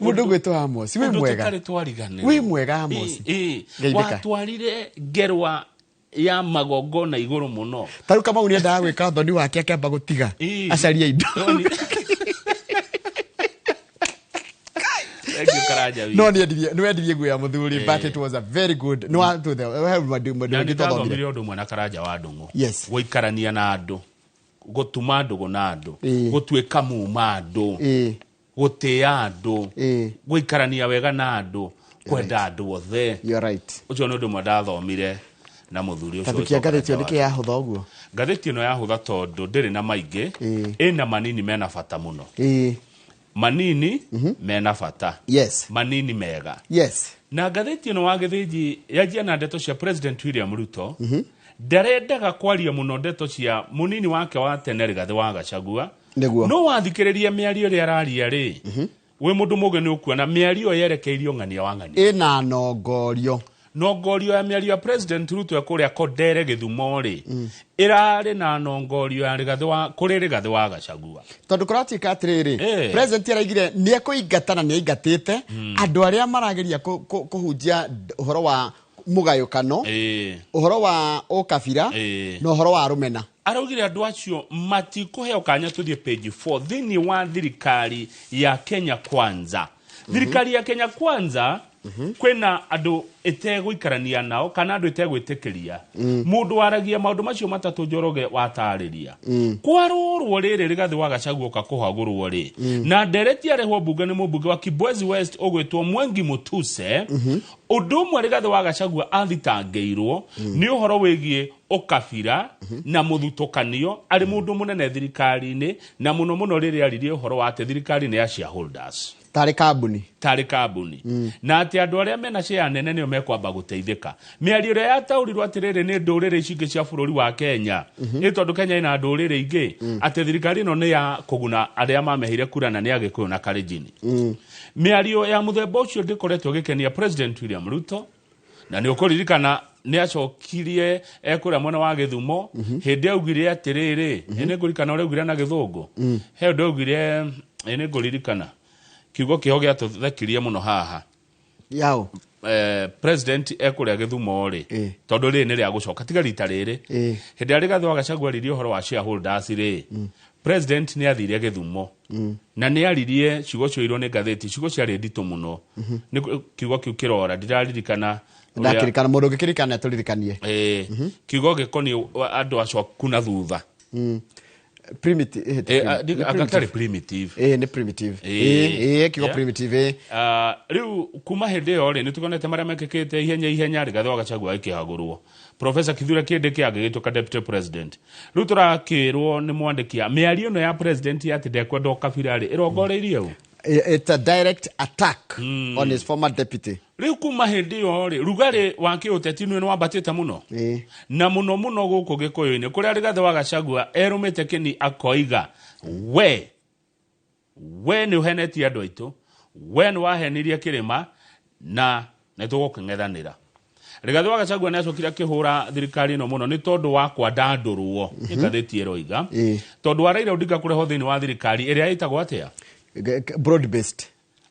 Mũndũ gwĩtwo Amos, wĩ Ũndũ mwega. tũtarĩ twariganĩrwo. Wĩ mwega, Amos. Geithĩka. Watwarire ngerwa ya magongona igũrũ mũno. Tarĩu Kamau nĩendaga gwĩka thoni wake, akĩamba gũtiga acarie indo. Thank you, Karanja witũ. No nĩwendirie guoya mũthuri, but it was a very good nĩ watuthe he maũndũ Na maingĩ nĩ twathomire. ndathomire ũndũ ũmwe na Karanja wa Ndũng'ũ. Gũikarania na andũ, gũtuma ndũgũ na andũ, gũtuĩka muma andũ, gũtĩa andũ, gũikarania wega na andũ, kwenda andũ othe. You're right. Ũcio nĩ ũndũ ũmwe ndathomire na mũthuri ũcio Tathukia wĩtagwo ngathĩti ĩyo Karanja nĩkĩ wa yahũtha ũguo? Ngathĩti ĩno yahũtha tondũ ndĩrĩ na maingĩ, ĩna manini mena bata mũno. Manini mena bata. Manini mega. Na ngathĩti ĩno wa Gĩthĩnji yanjia na ndeto cia President William Ruto. Ndarendaga kwaria mũno ndeto cia mũnini wake wa tene Rigathĩ wa Gachagua. No wathikĩrĩria mĩario ĩrĩa araria rĩ, wĩ mũndũ mũgĩ nĩ ũkuona mĩario ĩyo yerekeirio ng'ania wa ng'ania. Ĩna nongorio. Nongorio ya mĩario ya President Ruto kũrĩa Kondere Gĩthumo rĩ, ĩrarĩ na nongorio ya Rigathĩ wa kũrĩ Rigathĩ wa Gachagua. Tondũ kũratuĩka atĩrĩrĩ, president araigire nĩ ekũingata na nĩ aingatĩte andũ arĩa marageria kũhunjia ũhoro wa mũgayũkano, ũhoro wa ũkabira na ũhoro wa rũmena. Araugire andũ acio matikũheo kanya. Tũthiĩ page 4 thĩinĩ wa thirikari ya Kenya Kwanza. Thirikari ya Kenya Kwanza kwĩna andũ ĩtegũikarania nao kana andũ ĩtegwĩtĩkĩria mũndũ waragia maũndũ macio matatũ Njoroge watarĩria. Kwarũrwo rĩrĩ Rigathĩ wa Gachagua ũka kũhagũrwo rĩ, na ndereti arehwo mbunge nĩ mũmbunge wa Kibwezi West ũgwĩtwo Mwengi Mutuse, ũndũ ũmwe Rigathĩ wa Gachagua athitangĩirwo nĩ ũhoro wĩgiĩ ũkabira na mũthutũkanio arĩ mũndũ mũnene thirikari-inĩ, na mũno mũno rĩrĩa aririe ũhoro wa atĩ thirikari nĩ ya shareholders. Tarĩ kambuni. Tarĩ kambuni, na atĩ andũ arĩa mena share nene nĩo mekwamba gũteithĩka. Mĩario ĩrĩa yataũrirwo atĩrĩrĩ nĩ ndũrĩrĩ ici ingĩ cia bũrũri wa Kenya, ĩ tondũ Kenya ĩna ndũrĩrĩ ingĩ, atĩ thirikari ĩno nĩ ya kũguna arĩa mameheire kura na nĩ Agĩkũyũ na Kalenjin. Mĩario ya mũthemba ũcio ndĩkoretwo ĩgĩkenia President William Ruto, na nĩ ũkũririkana nĩ acokirie ekũrĩa mwena wa Gĩthumo hĩndĩ augire atĩrĩrĩ, ĩ nĩ ngũririkana ũrĩa augire na Gĩthũngũ, he ũndũ augire, ĩ nĩ ngũririkana kiugo kĩho gĩatũthekirie mũno haha. Yao. President ekũrĩa Gĩthumo rĩ, tondũ rĩrĩ nĩ rĩa gũcoka tiga rita rĩrĩ, hĩndĩ ĩrĩa Rigathĩ wa Gachagua aririe ũhoro wa shareholders rĩ, president nĩ athire Gĩthumo na nĩ aririe ciugo cioirwo nĩ ngathĩti, ciugo ciarĩ nditũ mũno. Nĩ kiugo kĩu kĩrora, ndiraririkana Ndakĩririkana, mũndũ ũngĩkĩririkana atũririkanie. Kiugo gĩkoniĩ andũ acio kuna thutha. Primitive. Anga tarĩ primitive. Nĩ primitive. Kiugo primitive. Ah, rĩu kuma hĩndĩ ĩyo rĩ, nĩ tuonete marĩa mekĩkĩte ihenya ihenya. Rigathĩ wa Gachagua agĩkĩhagũrwo, Professor Kithure Kindiki agĩgĩtuĩka deputy president. Rĩu tũrakĩrwo nĩ mwandĩki mĩario ĩno ya president ya atĩ ndekwenda ũkabira rĩ, ĩrongoreirie ũ? It's a direct attack on his former deputy. Rĩu kuma hĩndĩ ĩyo rĩ, rugarĩ wa kĩũteti nĩ wambatĩte mũno, na mũno mũno gũkũ Gĩkũyũ-inĩ kũrĩa Rigathĩ wa Gachagua erũmĩte kĩni akoiga, we nĩ ũhenetie andũ aitũ, we nĩ wahenirie kĩrĩma na nĩ tũgũkĩng'ethanĩra. Rigathĩ wa Gachagua nĩ acokire akĩhũra thirikari ĩno mũno nĩ tondũ wa kwandandũrwo, nĩ ngathĩti ĩroiga, tondũ wa Raila Odinga kũrehwo thĩinĩ wa thirikari ĩrĩa ĩtagwo atĩa? Broad based.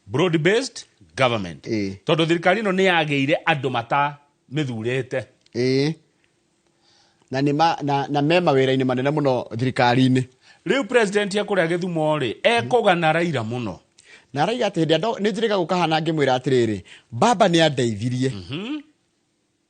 Broad based government, tondũ thirikari ĩno nĩ yagĩire andũ matamĩthurĩte. Na nĩ na me mawĩra-inĩ manene mũno thirikari-inĩ. Rĩu president ya kũrĩa Gĩthumo rĩ, ekũgana Raila mũno. Na araiga atĩ hĩndĩ ĩrĩa nĩ njĩrĩga gũka hana ngĩmwĩra atĩrĩrĩ, baba nĩ andeithirie.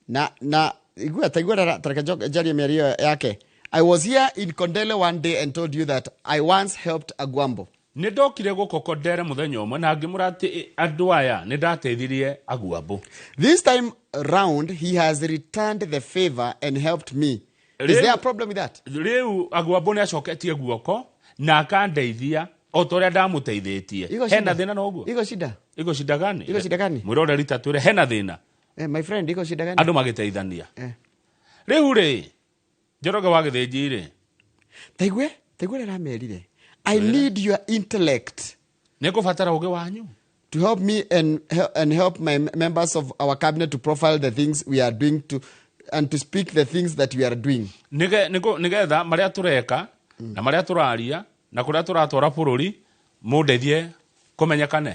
Na igua taigua tareke njarie mĩario yake. I was here in Kondele one day and told you that I once helped Agwambo. Nĩ ndokire gũkũ Kondere mũthenya ũmwe na ngĩmũra atĩ andũ aya nĩ ndateithirie Agwambo. This time round he has returned the favor and helped me. Is there a problem with that? Rĩu Agwambo nĩ acoketie guoko na akandeithia o ta ũrĩa ndamũteithĩtie. Hena thĩna na ũguo? Iko shida. Iko shida gani? Iko shida gani? Mwĩrore rita twĩre hena thĩna. My friend, iko shida gani? Andũ magĩteithania. Rĩu rĩ, Njoroge wa Gĩthĩnji rĩ. Taigue rĩramerire. I need your intellect. Nĩngũbatara ũgĩ wanyu. To help me and help my members of our cabinet to profile the things we are doing to and to speak the things that we are doing. Nĩgetha marĩa tũreka na marĩa tũraria na kũrĩa tũratwara bũrũri mũndeithie kũmenyekane.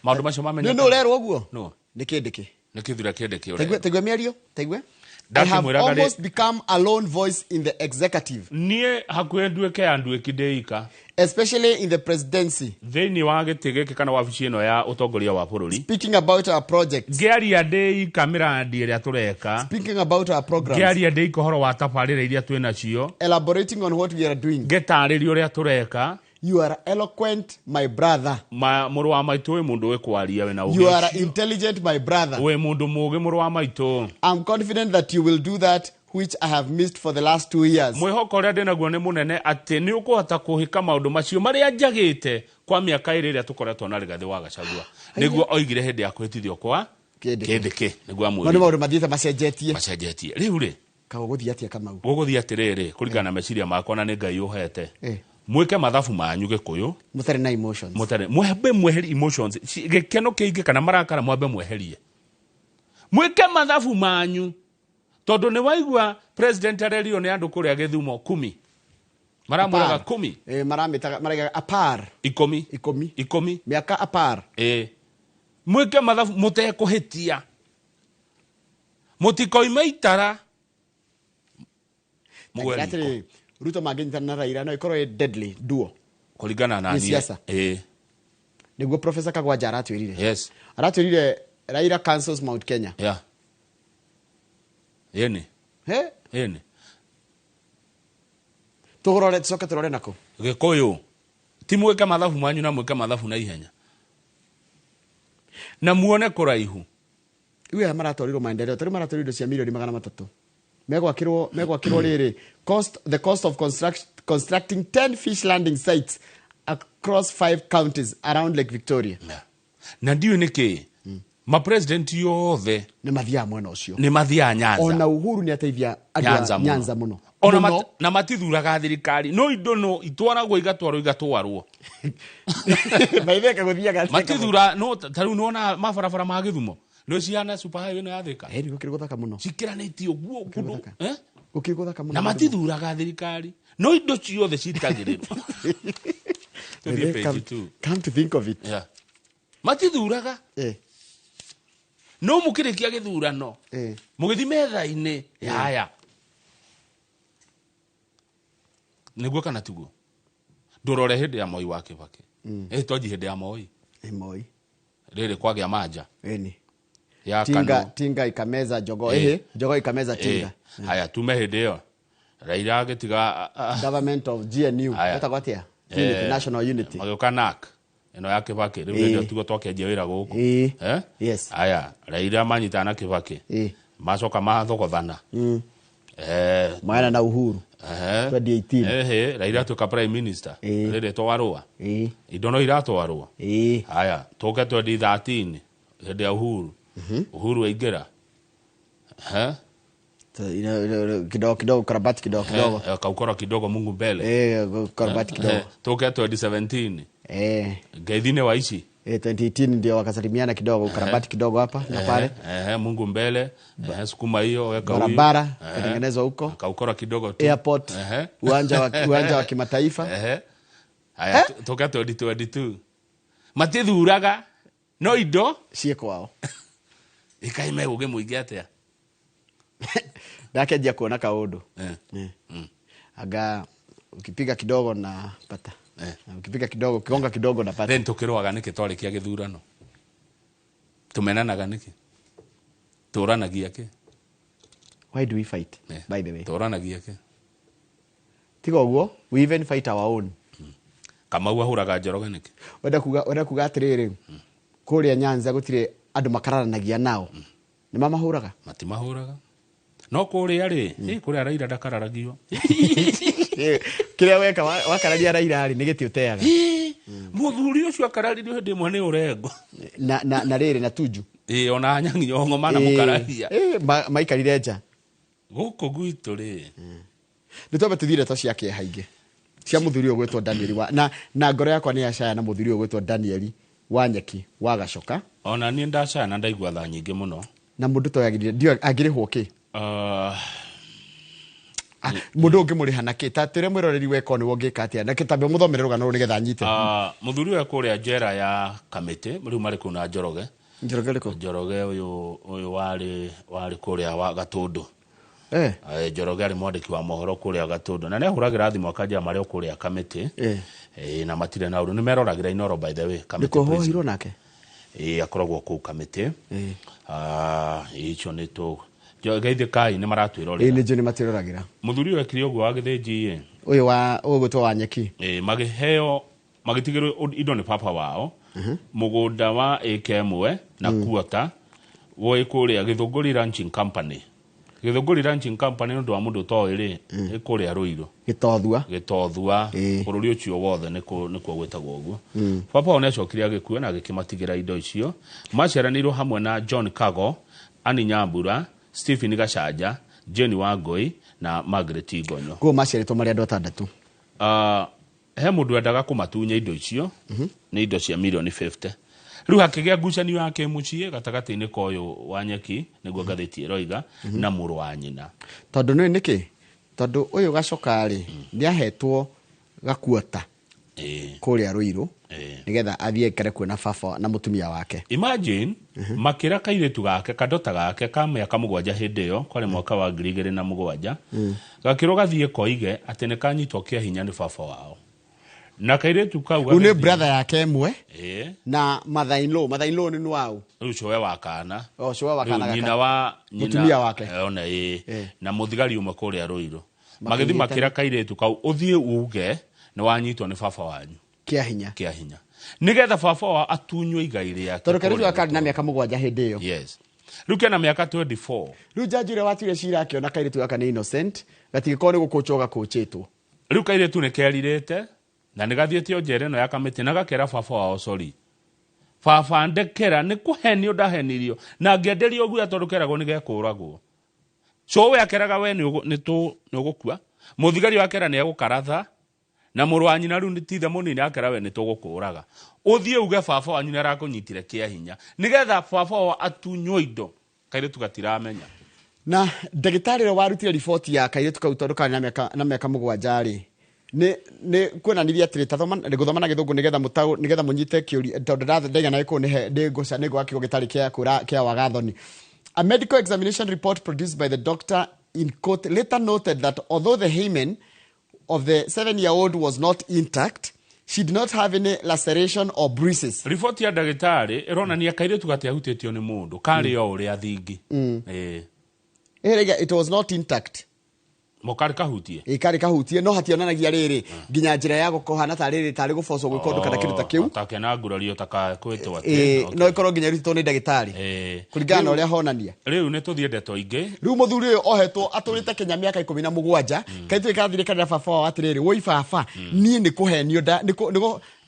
Maũndũ macio mamenyekane. Nĩ ũrerwo ũguo? No. Nĩ kĩndĩkĩ? Nĩ kĩthura kĩndĩkĩ ũrerwo. Taigue mĩario? Taigue? I have almost become a lone voice in the executive. Niĩ hakuhĩ nduĩke ya nduĩki ndĩika. Especially in the presidency. Thĩinĩ wa gĩtĩ gĩkĩ kana wabici ĩno ya ũtongoria wa bũrũri. Speaking about our projects. Ngĩaria ndĩika mĩrandi ĩrĩa tũreka. Speaking about our programs. Ngĩaria ndĩika ũhoro wa tabarĩra iria twĩ nacio. Elaborating on what we are doing. Ngĩtarĩria ũrĩa tũreka. You are eloquent, my brother. Mũrũ wa maitũ wĩ mũndũ wĩkwaria wĩna ũgĩ. You are intelligent, my brother. Wĩ mũndũ mũgĩ mũrũ wa maitũ. I'm confident that you will do that which I have missed for the last 2 years. Mwĩhoko ũrĩa ndĩnaguo nĩ mũnene atĩ nĩ ũkũhota kũhĩka maũndũ macio marĩa njagĩte kwa mĩaka ĩrĩ ĩrĩa tũkoretwo na Rigathĩ wa Gachagua. Nĩguo oigire hĩndĩ ya kwĩhĩtithio kwa Kĩndĩkĩ. Nĩguo amwĩrire. No nĩ maũndũ mathiĩte macenjetie. Macenjetie. Rĩu rĩ, gũgũthiĩ atĩa Kamau? Gũgũthiĩ atĩrĩrĩ, kũringana na meciria makwa na nĩ Ngai ũhete. Mwĩke mathabu manyu Gĩkũyũ mũtarĩ na emotions. Mũtarĩ mwambe mweherie emotions. Gĩkeno kĩingĩ kana marakara mwambe mweherie. Mwĩke mathabu manyu tondũ nĩ waigua president arerio nĩ andũ kũrĩa Gĩthumo 10. Maramwĩraga 10. Maramĩtaga maraigaga apar. 10. 10. Mĩaka apar. Mwĩke mathabu mũtekũhĩtia. Mũtikoime itara. Mũgwe Ruto mangĩnyitana na Raila no ĩkorwo ĩ deadly duo kũringana na niĩ. Nĩguo Professor Kagwanja aratwĩrire. Yes. Aratwĩrire Raila cancels Mount Kenya. Yeah. Yeni. He? Yeni. Tũgũrore tũcoke tũrore nako. Gĩkũyũ. Ti mwĩke mathabu manyu na mwĩke mathabu na ihenya. Na muone kũraihu. Iwe maratwarirwo maendeleo, tarĩu maratwarirwo indo cia milioni 300. Megwakĩrwo rĩrĩ the cost of constructing 10 fish landing sites across 5 counties around Lake Victoria. Na ndiũĩ nĩkĩ ma president yothe nĩ mathiaga mwena ũcio. Nĩ mathiaga Nyanza. Ona Uhuru nĩ ateithia andũ a Nyanza mũno. Ona na matithuraga thirikari no indo no itwaragwo igatwarwo. Maitheka gũthiaga matithura no tarĩu nĩwona mabarabara ma Gĩthumo. No ciana super highway no yathika. Gũkĩrĩ gũthaka mũno. Cikiranĩtie ũguo kũndũ. Gũkĩrĩ gũthaka mũno. Na matithuraga thirikari. No indo ciothe citagĩrĩrwo. Tũthiĩ page 2. Come to think of it. Yeah. Matithuraga. No mũkĩrĩkia gĩthurano. Mũgĩthiĩ metha-inĩ yaya. Nĩguo kana tiguo? Ndũrore hĩndĩ ya Moi wa Kibaki. Twanjie hĩndĩ ya Moi. Moi. Rĩrĩ kwagĩa manja. Ĩni. Ya tinga, tinga ikameza jogoo. Jogoo ikameza tinga. Haya tume hĩndĩ ĩyo. Raila agĩtiga government of GNU. Etagwo atĩa? Unity, National Unity. Magĩũka NAC. Ĩno ya Kibaki. Rĩu nĩrĩo tiguo twakĩanjia wĩra gũkũ. Yes. Haya, Raila manyitana na Kibaki. Macoka mathogothana. Maana na Uhuru. 2018. Raila atuĩka prime minister. Rĩrĩ twarũa. Indo no iratwarwo. Haya, tũke 2013 hĩndĩ ya Uhuru. Uhuru aingĩra. Kidogo kidogo karabati kidogo kidogo. Kaukora kidogo Mungu mbele. Karabati kidogo. Toka 2017. Gaithine wa ici. 2018 ndio wakasalimiana kidogo karabati kidogo hapa na pale. Mungu mbele. Sukuma hiyo weka huyu. Barabara kutengenezwa huko. Kaukora kidogo tu. Airport. Uwanja wa kimataifa. Haya toka 2022. Matithuraga no indo ciĩ kwao. Ikaime ũgĩ mũingĩ atĩa? Ndakenjia kuona kaũndũ. Aga ukipiga kidogo na pata. Ukipiga kidogo, ukigonga kidogo na pata. Then tukĩrũaga nĩkĩ twarĩkia gĩthurano? Tũmenanaga nĩkĩ? Tũranagia kĩ? Why do we fight, by the way? Tũranagia kĩ? Tiga ũguo, we even fight our own. Kamau ahũraga Njoroge nĩkĩ? Wenda kuga atĩrĩrĩ, kũrĩa Nyanza gũtirĩ andũ makararanagia nao, nĩ mamahũraga? Matimahũraga, no kũrĩa rĩ, kũrĩa Raila ndakararagio. Kĩrĩa weka wakararia Raila rĩ, nĩ gĩtĩ ũteaga. Mũthuri ũcio akararirio hĩndĩ ĩmwe nĩ Ũrengo. Na rĩrĩ na Tuju. Ĩ, ona Anyang'i Nyong'o manamũkararia. Maikarire nja. Gũkũ gwitũ rĩ, Nĩ twambe tũthiĩ ndeto cia kĩeha ingĩ cia mũthuri ũyũ gwĩtwo Danieli wa, na ngoro yakwa nĩ yacaya na mũthuri ũyũ gwĩtwo Danieli wa Nyeki wa Gacoka. Ona niĩ ndacaya na ndaigua tha nyingĩ mũno. Na mũndũ toyagĩrire ndiũĩ angĩrĩhwo kĩ. Ah, mũndũ ũngĩmũrĩha na kĩ? Ta twĩre mwĩroreri weka nĩwe ũngĩka atĩa na kĩtambe mũthomere rũgano rũrũ nĩgetha anyite. Mũthuri ũyũ kũrĩa njera ya Kamĩtĩ, rĩu marĩ kũu na Njoroge. Njoroge rĩkũ? Njoroge ũyũ warĩ kũrĩa wa Gatũndũ. Njoroge arĩ mwandĩki wa mohoro kũrĩa Gatũndũ na nĩahũragĩra thimũ akanjĩra marĩ o kũrĩa Kamĩtĩ. Na matirĩ na ũru, nĩ meroragĩra Inoro, by the way, Kamĩtĩ Nĩkuo prison. hohirwo nake. Akoragwo kũu Kamĩtĩ. Icio nĩ tũ geithĩkai, nĩ maratwĩrorera. Nĩ njũĩ nĩ matwĩroragĩra. Mũthuri ũyũ ekire ũguo wa Gĩthĩnji ĩ. Ũyũ wa ũyũ gwĩtwo wa Nyeki. Makĩheo, magĩtigĩrwo indo nĩ baba wao, mũgũnda wa ĩka 1 na kuota wĩ kũrĩa Gĩthũngũri Ranching Company. Gĩthũngũri Ranching Company, nĩ ũndũ wa mũndũ ũtoĩ rĩ, ĩ kũrĩa Rũirũ. Gĩtothua. Gĩtothua. Bũrũri ũcio wothe nĩkuo gwĩtagwo ũguo. Baba wao nĩ acokire agĩkua na agĩkĩmatigĩra indo icio. Maciaranĩirwo hamwe na John Kago, Annie Nyambura, Stephen Gacanja, Jane Wangũi na Margaret Ngonyo. Koguo maciarĩtwo marĩ andũ atandatũ. He mũndũ wendaga kũmatunya indo icio, nĩ indo cia mirioni 50. Rĩu hakĩgĩa ngucanio ya kĩmũciĩ gatagatĩ-inĩ ka ũyũ wa Nyeki, nĩguo ngathĩti ĩroiga, na mũrũ wa nyina. Tondũ nĩ nĩkĩ? Tondũ ũyũ Gacoka rĩ, nĩ ahetwo gakuota kũrĩa Rũirũ nĩgetha athiĩ aikare kuo na baba na mũtumia wake. Imagine, makĩra kairĩtu gake, kadota gake ka mĩaka 7 hĩndĩ ĩyo, kwarĩ mwaka wa 2007, gakĩrwo gathiĩ koige atĩ nĩ kanyitwo kĩa hinya nĩ baba wao, na kairĩtu kau Rĩu nĩ gagĩthiĩ- brother yake ĩmwe na mother in law. Mother in law nĩ waũ? Rĩu cũwe wa kana. O cũwe wa kana. Rĩu gaka. Nyina wa nyina. Mũtumia wake. Ona ĩ na mũthigari ũmwe kũrĩa Rũirũ magĩthiĩ Makĩnyitana. makĩra kairĩtu kau, ũthiĩ uge nĩ wanyitwo nĩ baba wanyu kĩa hinya. Kĩa hinya, nĩgetha baba wao atunywo igai rĩake. Tondũ kairĩtu kũrĩa gaka karĩ na mĩaka 7 hĩndĩ ĩyo. Yes, rĩu kena mĩaka 24. Rĩu jaji ũrĩa watuire cira akĩona kairĩtu gaka nĩ innocent, gatingĩkorwo nĩ gũkũnjwo gakũnjĩtwo. Rĩu kairĩtu nĩ kerirĩte na nĩ gathiĩte o njera ĩno ya Kamĩtĩ na gakera baba wao, "Sorry baba, ndekera, nĩ kũhenio ndahenirio na ngĩenderio guoya," tondũ keragwo nĩ gekũragwo. Cũwe akeraga, "We nĩ ũgũkua." Mũthigari akera nĩ egũkaratha, na mũrũ wa nyina rĩu nĩ tithe mũnini akera, "We nĩ tũgũkũraga, ũthiĩ uge baba wanyu nĩ arakũnyitire kĩa hinya," nĩgetha baba wao atunywo indo. Kairĩtu gatiramenya. Na ndagĩtarĩ ũrĩa warutire riboti ya kairĩtu kau, tondũ karĩ na mĩaka 7 rĩ, nĩ kuonanirie atĩrĩ, ta thoma, ngũthoma na Gĩthũngũ nĩgetha mũtaũ, nĩgetha mũnyite kĩũria, tondũ ndaigana gĩkũyũ nĩ ngũca, nĩ ngwaga kiugo gĩtarĩ kĩa kũra kĩa wagathoni. A medical examination report produced by the doctor in court later noted that although the hymen of the 7-year-old was not intact, she did not have any laceration or bruises. Riboti ya ndagĩtarĩ ĩronania kairĩtu gatiahutĩtio nĩ mũndũ, karĩ o ũrĩa thingi. Ĩrĩga it was not intact. Mokarĩ kahutie. Ĩ, karĩ kahutie, no hationanagia rĩrĩ nginya njĩra ya gũkũhana tarĩ tarĩ gũbocwo gwĩka ũndũ kana kĩndũ ta kĩu. Take ngurario ta kwĩtwo. Ĩ, no ĩkorwo nginya ĩrutĩtwo nĩ ndagĩtarĩ kũringana na ũrĩa honania. Rĩu nĩ tũthiĩ ndeto ingĩ. Rĩu mũthuri ũyũ ohetwo atũrĩte Kenya mĩaka 17, kaitũ ĩkathire kanitha baba wao atĩrĩrĩ, "Woi baba, niĩ nĩ kũhenio nĩ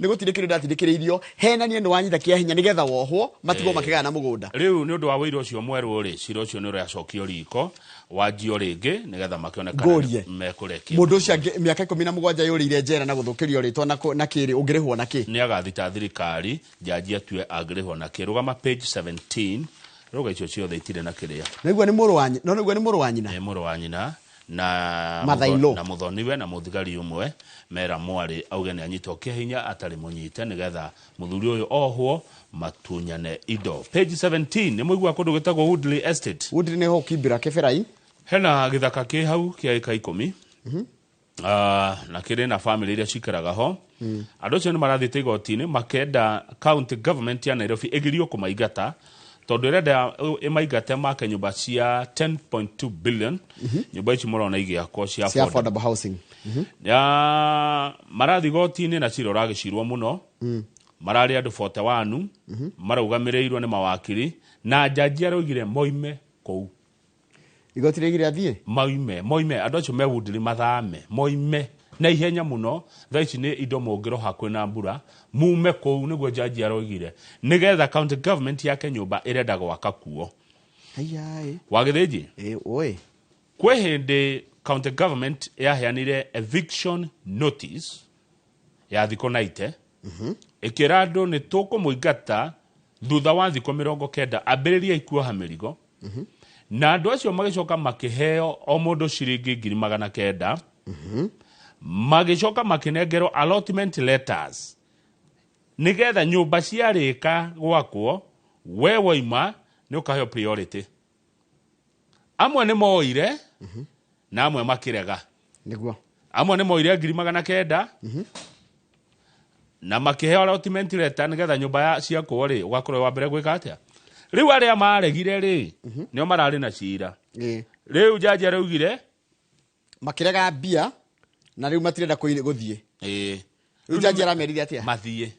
gũtindĩkĩrĩrio ndatindĩkĩrĩirio henanie nĩ wanyita kĩa hinya nĩgetha wohwo, matigwo makĩgayana mũgũnda." Rĩu nĩ ũndũ wa wĩira ũcio mwerũ rĩ, cira ũcio nĩ ũracokio riko wanjio rĩngĩ nĩgetha makĩone kana Ngũrie. mekũrekia. Mũndũ ũcio mĩaka 17 yũrĩire njera na gũthũkĩrio rĩtwa na kĩrĩ, ũngĩrĩhwo na kĩ? Nĩ agathita thirikari, jaji atue angĩrĩhwo na kĩ. Rũgama page 17, rũga icio ciothe itirĩ na kĩrĩa. Naigua nĩ mũrũ wa no nĩguo nĩ mũrũ wa nyina. Nĩ mũrũ wa nyina na Mother-in-law. Na mũthoniwe na mũthigari ũmwe mera mwarĩ auge nĩ anyitwo kĩa hinya atarĩ mũnyite, nĩgetha mũthuri ũyũ ohwo matunyane indo. Page 17, nĩ mũigua kũndũ gwĩtagwo Woodley Estate. Woodley nĩ ho Kibra Kĩbĩrai. Hena gĩthaka kĩ hau kĩa ĩka 10, na kĩrĩ na famĩlĩ iria cikaraga ho. Andũ acio nĩ marathiĩte igoti-inĩ makenda county government ya Nairobi ĩgirio kũmaingata, Tondũ ĩrenda ĩmaingate make nyũmba cia 10.2 billion, nyũmba ici mũrona igĩakwo cia cia affordable. Affordable housing. Ya marathi goti-inĩ na cira ũragĩcirwo mũno. Mararĩ andũ 41 marũgamĩrĩirwo nĩ mawakiri, na njanji araugire moime kũu. Igoti rĩgire athiĩ. Moime andũ acio mewundiri mathame, moime na ihenya mũno. Thaa ici nĩ indo mũngĩroha kwĩna mbura, mume kũu, nĩguo njanji aroigire, nĩgetha county government yake nyũmba ĩrenda gwaka kuo. Aiyaĩ. Wagĩthĩnji. Ĩ oi. Kwĩ hĩndĩ county government yaheanire eviction notice ya thikũ 90, ĩkĩra andũ nĩ tũkũmũingata thutha wa thikũ 90, ambĩrĩriai kuoha mĩrigo. Na andũ acio magĩcoka makĩheo o mũndũ ciringi 900,000, magĩcoka makĩnengerwo allotment letters nĩgetha nyũmba ciarĩka gwakwo, we waima nĩ ũkaheo priority. Amwe nĩ moire na amwe makĩrega. Nĩguo. Amwe nĩ moire 900,000 na makĩheo allotment letter nĩgetha nyũmba ya ciakwo rĩ, ũgakorwo wa mbere gwĩka atĩa. Rĩu arĩa maregire rĩ, nĩo mararĩ na cira. Rĩu jaji araugire Makĩrega mbia na rĩu matirenda gũthiĩ. Ĩĩ. Rĩu jaji aramerire atĩa? Mathiĩ,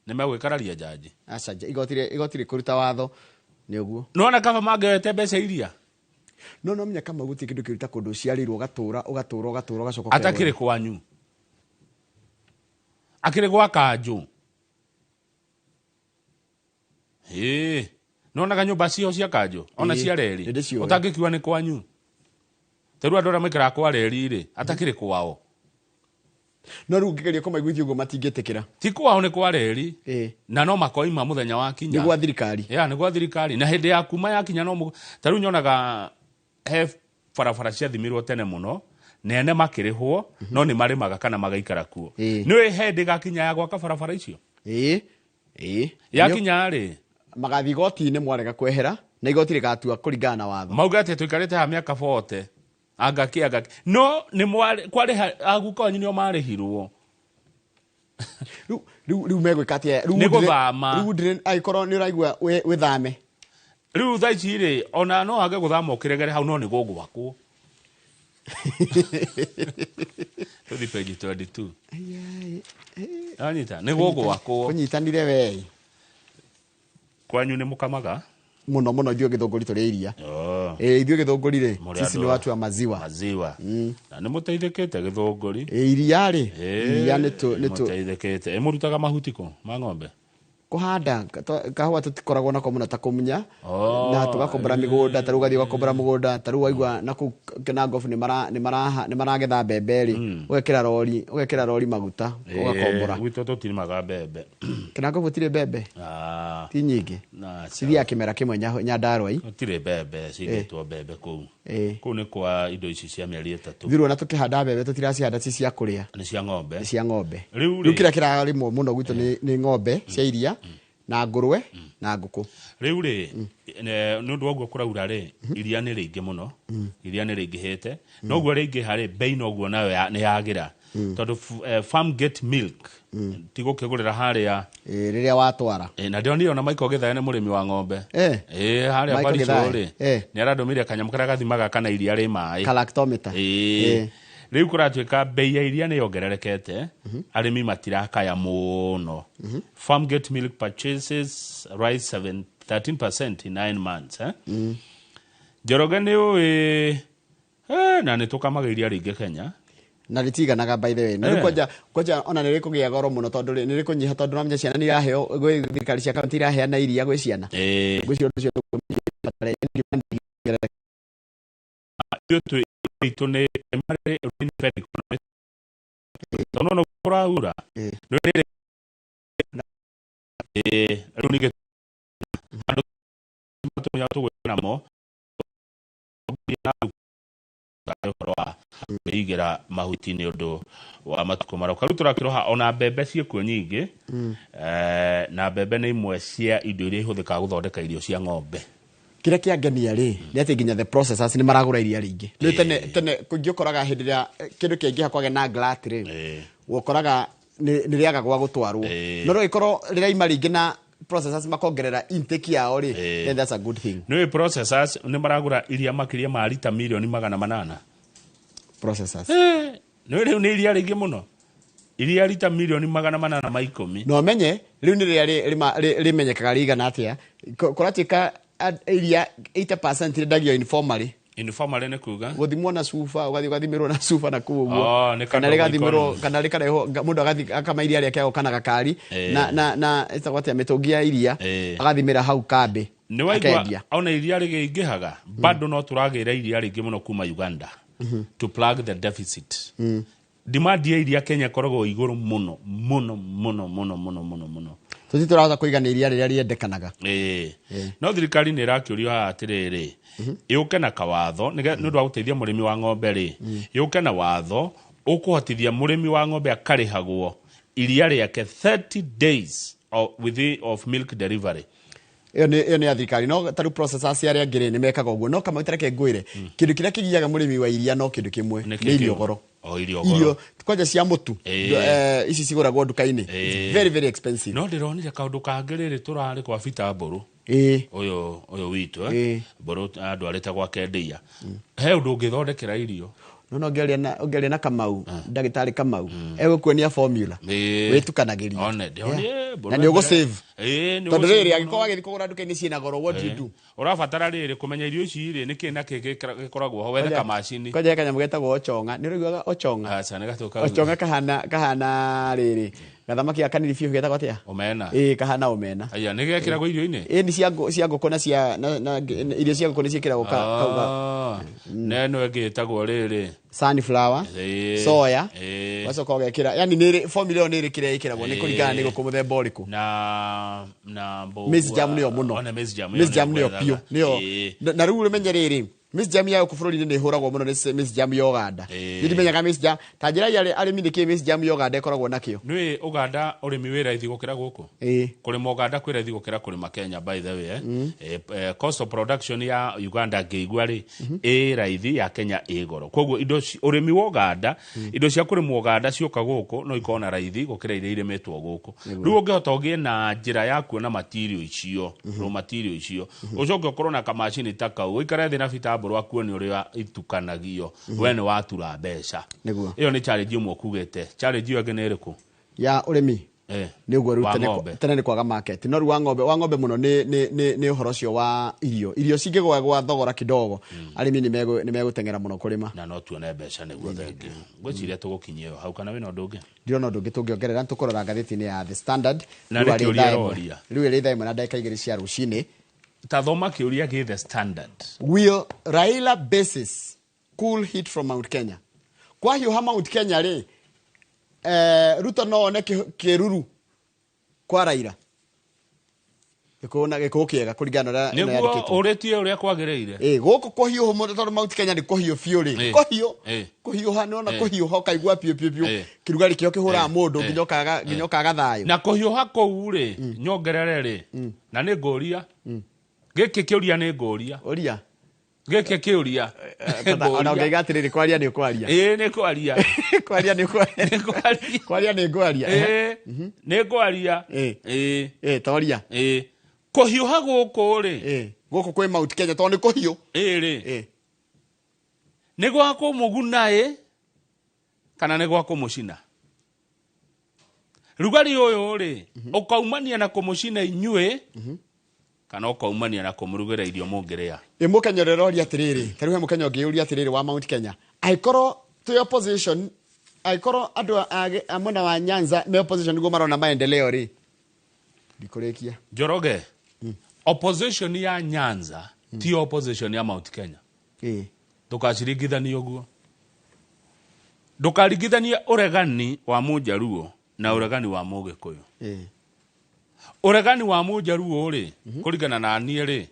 nĩ megwĩkararia jaji. Aca, igoti rĩkũruta watho nĩ ũguo. Nĩwona kaba mangĩoete mbeca iria. No menya kama gũtirĩ kĩndũ kĩruta kũndũ ũciarĩirwo, ũgatũra ũgatũra ũgatũra ũgacoka Atakĩrĩ kwanyu, akĩrĩ gwa kanjũ. Ĩĩ, nĩwonaga nyũmba ciho cia kanjũ ona Ĩĩ, cia reri nĩndĩciũĩ. ũtangĩkiuga nĩ kwanyu. Ta rĩu andũ arĩa maikaraga kwa reri rĩ, atakĩrĩ kwao. No rĩu ũngĩgeria kũmaiguithia ũguo matingĩtĩkĩra. Ti kwao, nĩ kwa reri. Ĩĩ. Na no makoima mũthenya wa kinya. Nĩ gwa thirikari. Ya, nĩ gwa thirikari, na hĩndĩ ya kuma yakinya no ta rĩu nyonaga he barabara ciathimirwo tene mũno, nene makĩrĩhwo, no nĩ marĩmaga kana magaikara kuo. Ĩĩ. Nĩ hĩndĩ gakinya ya gwaka barabara icio. Ĩĩ. Ĩĩ. Yakinya rĩ, magathiĩ igoti-inĩ mwarega kwehera, na igoti rĩgatua kũringana na watho. Mauga atĩ tũikarĩte haha mĩaka 40, angaki angaki, no nĩ kwarĩha aguka wanyu nĩo marĩhirwo. Rĩu megwĩka atĩa? Rĩu Nĩ gũthama. Rĩu angĩkorwo nĩ ũraigua wĩthame. Rĩu thaa ici rĩ, ona no age gũthama ũkĩregere hau, no nĩ gũgwakwo. Tũthiĩ page 22. Anyita, nĩ gũgwakwo. Kũnyitanire we. Kwanyu nĩ mũkamaga? Mũno mũno, ithuĩ Gĩthũngũri tũrĩ iria. Oh. Ĩĩ, ithuĩ Gĩthũngũri rĩ, Mũrĩ sisi andũ ni watu wa maziwa. Maziwa. Na nĩ mũteithĩkĩte Gĩthũngũri. Ĩĩ, iria rĩ, Ĩĩ, iria nĩ tũ mũteithĩkĩte. Ĩ mũrutaga mahuti kũ ma ng'ombe? Kũhanda kahũa tũtikoragwo nako mũno ta kũmunya, Oh, na tũgakombora mĩgũnda. Ta rĩu ũgathiĩ ũgakombora mũgũnda, ta rĩu waigua na kũu Kinangofu nĩ maragetha mbembe rĩ, ũgekĩra rori maguta, ũgakombora. Ĩĩ, gwitũ tũtirimaga mbembe. Kinangofu gũtirĩ mbembe? Ah. Ti nyingĩ. Na Cithiaga kĩmera kĩmwe Nyandarua. Gũtirĩ mbembe cigĩtwo mbembe kũu. Ĩĩ. Kũu nĩ kwa indo ici cia mĩeri 3. Ithuĩ ona tũkĩhanda mbembe tũtiracihanda ci cia kũrĩa. Nĩ cia ng'ombe. Nĩ cia ng'ombe. Rĩu Rĩu rĩ, kĩrĩa kĩrarĩmwo mũno gwitũ nĩ ng'ombe cia iria na ngũrwe na ngũkũ. Rĩu rĩ, nĩ ũndũ wa ũguo kũraura rĩ, iria nĩ rĩingĩ mũno, iria nĩ rĩingĩhĩte, noguo rĩingĩha rĩ, bei noguo nayo nĩ yagĩra, tondũ farm gate milk ti gũkĩgũrĩra harĩa. Ĩĩ, rĩrĩa watwara. Na ndĩronire ona Michael Gĩthae nĩ mũrĩmi wa ng'ombe. Ĩĩ, harĩa Michael Baricho Gĩthae. rĩ, nĩ arandũmĩire kanyamũ karĩa gathimaga kana iria rĩ maĩ. Kalactometer. Ĩĩ. Rĩu kũratuĩka bei ya iria nĩ yongererekete, arĩmi matirakaya mũno. Farm gate milk purchases rise 7 13% in 9 months, eh? Njoroge, nĩ ũĩ na nĩ tũkamaga iria rĩingĩ Kenya. Na rĩtiganaga, by the way. Na rĩu kwanja ona nĩ rĩkũgĩa goro mũno, tondũ nĩ rĩkũnyiha, tondũ namenya ciana nĩ iraheo, gwĩ thirikari cia kaunti iraheana iria gwĩ ciana. Ngwĩciria ũndũ ũcio. Ithuĩ twĩ itũ nĩ primary rain-fed economy, tondũ no kũraura nĩ rĩrĩ. Ĩĩ, rĩu ningĩ andũ matũmenya tũgwĩka namo ũhoro wa kwĩigĩra mahuti nĩ ũndũ wa matukũ maroka. Rĩu tũrakĩroha ona mbembe ciĩkuo nyingĩ. Na mbembe nĩ imwe cia indo iria ihũthĩkaga gũthondeka irio cia ng'ombe. Kĩrĩa kĩangenia rĩ nĩ atĩ nginya the processors nĩ maragũra iria rĩingĩ. Rĩu tene tene kũingĩ ũkoraga hĩndĩ ĩrĩa kĩndũ kĩaingĩha kwagĩa na glut rĩ, ũkoraga nĩ rĩaga gwa gũtwarwo, no rĩu ĩkorwo rĩraima rĩingĩ na Processors makongerera intake yao rĩ, then that's a good thing. Nĩ processors nĩ maragũra iria makĩria ma rita milioni 800. Processors. Nĩ rĩu nĩ iria rĩingĩ mũno, iria rita milioni 810. Na ũmenye rĩu nĩ rĩrĩa rĩmenyekaga rĩigana atĩa. Kũratuĩka iria 80% rĩendagio informally. Informally nĩ kuga? Gũthimwo na cuba, ũgathiĩ ũgathimĩrwo na cuba na kũu ũguo. Oh, nĩ kana kando rĩgathimĩrwo economy. Kana rĩkarehwo mũndũ agathiĩ akama iria rĩake agoka na gakari na ĩtagwo atĩa, mĩtũngi ya iria, agathimĩra hau kambĩ, Nĩ waigua? Akendia. Ona iria rĩgĩingĩhaga bado no tũragĩra iria rĩingĩ mũno kuma Uganda to plug the deficit. Demand ya iria Kenya ĩkoragwo igũrũ mũno mũno mũno mũno mũno mũno mũno. Tũti tũrahota kũigana iria rĩrĩa rĩendekanaga. Ĩĩ, no thirikari nĩ ĩrakĩũrio haha atĩrĩrĩ, yũke na kawatho nĩ ũndũ wa gũteithia mũrĩmi wa ng'ombe rĩ, yũke na watho ũkũhotithia mũrĩmi wa ng'ombe akarĩhagwo iria rĩake 30 days of, within, of milk delivery. Ĩyo nĩ ya thirikari, no tarĩu processors arĩa angĩ rĩ, nĩ mekaga ũguo. No kamau, tareke ngwĩre, kĩndũ kĩrĩa kĩgiaga mũrĩmi wa iria no kĩndũ kĩmwe. Nĩ Nĩ kĩ irio kĩu? goro. O irio goro. Irio kwanja cia mũtu, ici cigũragwo nduka-inĩ. It's very very expensive. No ndĩronire kaũndũ kangĩ rĩrĩ tũrarĩ kwa Bita Mbũrũ, ũyũ witũ, Mbũrũ andwarĩte gwake ndĩa, he ũndũ ũngĩthondekera irio. No ũngĩaria na Kamau, ndagĩtarĩ Kamau, egũkuonia formula wĩtukanagĩria. One, ndĩronire, Mbũrũ Na nĩ ũgũ-save. Nĩ Tondũ ũgũ-save rĩrĩ, mũno. angĩkorwo wagĩthiĩ kũgũra nduka-inĩ ciĩna goro, what do you do? Ũrabatara rĩrĩ kũmenya irio ici rĩ, nĩkĩ na kĩ gĩkoragwo ho, wethe kamacini. Kwanja he kanyamũ getagwo ochonga, nĩ ũraiguaga ochonga? Aca, nĩ gatũ. Ochonga kahana rĩrĩ gathamaki gaka kanini biũ getagwo atĩa? Omena. Ĩĩ, kahana omena. Aya, nĩ gekĩragwo irio-inĩ? Ĩĩ, nĩ cia ngũkũ na cia na irio cia ngũkũ nĩ ciĩkĩragwo kau Ah, na ĩno ĩngĩ ĩtagwo rĩrĩ? Sunflower, soya, ũgacoka ũgekĩra, yani nĩ formula ĩyo nĩ ĩrĩ kĩrĩa ĩkĩragwo, nĩ kũringana nĩ ngũkũ mũthemba ũrĩkũ. Na mbũgua. Maize jam nĩyo mũno. Ona maize jam ĩyo Maize jam nĩyo nĩyo biũ nĩyo. Na rĩu ũmenye rĩrĩ, maize jam ya gũkũ bũrũri-inĩ nĩ ĩhũragwo mũno nĩ maize jam ya Uganda. Niĩ ndimenyaga maize jam ta njĩra ya arĩmi nĩkĩ maize jam ya Uganda ĩkoragwo nakĩo. Nĩ Uganda ũrĩmi wĩ raithi gũkĩra gũkũ. Kũrĩma Uganda kwĩ raithi gũkĩra kũrĩma Kenya, by the way, eh? Cost of production ya Uganda ngĩigua rĩ ĩ raithi, ya Kenya ĩ goro. Koguo indo ũrĩmi wa Uganda, indo cia kũrĩmwo Uganda cioka gũkũ no ikorwo na raithi gũkĩra iria irĩmĩtwo gũkũ. Rĩu ũngĩhota ũgĩe na njĩra ya kuona material icio, raw material icio, ũcoke ũkorwo na kamacini ta kau, ũikare thĩ na Bita Mbũrũ akuonie ũrĩa itukanagio, we nĩ watura mbeca. Ĩyo nĩ challenge ĩmwe ũkugĩte. Challenge ĩyo ĩngĩ nĩ ĩrĩkũ? Ya ũrĩmi? Nĩ ũguo rĩu. Wa Tene ng'ombe. Tene nĩ kwaga market, no rĩu wa ng'ombe mũno nĩ ũhoro ũcio wa irio cingĩgwa gwa thogora kidogo, arĩmi nĩ megũteng'era mũno kũrĩma. Na no tuone mbeca nĩguo. Thengiũ. Ngwĩciria tũgũkinyia ĩyo hau, kana wĩna ũndũ ũngĩ? Ndirona ũndũ ũngĩ tũngĩongerera, tũkũrora ngathĩti-inĩ ya The Standard. Na Rĩu nĩ arĩ kĩũria thaa ĩmwe. ĩroria. Rĩu ĩrĩ 1:02 cia rũcinĩ. Ta thoma kĩũria gĩ The Standard. Will Raila bases cool heat from Mount Kenya? Kwahiũha Mount Kenya rĩ, Ruto no one kĩruru kwa Raila, gĩkũyũ na gĩkũyũ kĩega kũringana na ũrĩa ĩno Nĩguo yandĩkĩtwo. ũrĩtie ũrĩa kwagĩrĩire. Ĩ, gũkũ kũhiũhũ mũno tondũ Mount Kenya nĩ kũhiũ biũ rĩ, kũhiũ kũhiũha nĩwona, kũhiũha ũkaigua biũ biũ biũ, kĩrugarĩ kĩo kĩhũraga mũndũ nginya ũkaga thayũ. Na kũhiũha kũu rĩ, nyongerere rĩ, na nĩ ngũria gĩkĩ kĩũria, nĩ ngũria. Ũria. Gĩkĩ kĩũria. Ona ũngĩiga atĩrĩrĩ, kwaria nĩ ũkwaria. Ĩĩ, nĩ kwaria. Kwaria nĩ kwaria, kwaria nĩ ngwaria. Ĩĩ, nĩ ngwaria. Ĩĩ. Ĩĩ, toria. Ĩĩ, kũhiũha gũkũ rĩ, Gũkũ kwĩ Mount Kenya tondũ nĩ kũhiũ. Ĩĩ rĩ, nĩ gwa kũmũguna ĩ kana nĩ gwa kũmũcina? Rugarĩ ũyũ rĩ, ũkaumania na kũmũcina inyuĩ kana ũkaumania na kũmũrugĩra irio mũngĩrĩa? Ĩ, mũkenya ũrĩa ũroria atĩrĩrĩ, ta rĩu he mũkenya ũngĩũria atĩrĩrĩ wa Mount Kenya, angĩkorwo twĩ opposition, angĩkorwo andũ a mwena wa Nyanza me opposition nĩguo marona maendeleo rĩ, ndikũrĩkia. Njoroge, opposition ya Nyanza ti opposition ya Mount Kenya. Ndũkaciringithanie ũguo, ndũkaringithanie ũregani wa mũnjaruo na ũregani wa mũgĩkũyũ. Ũregani wa mũnjaruo rĩ, kũringana na niĩ rĩ,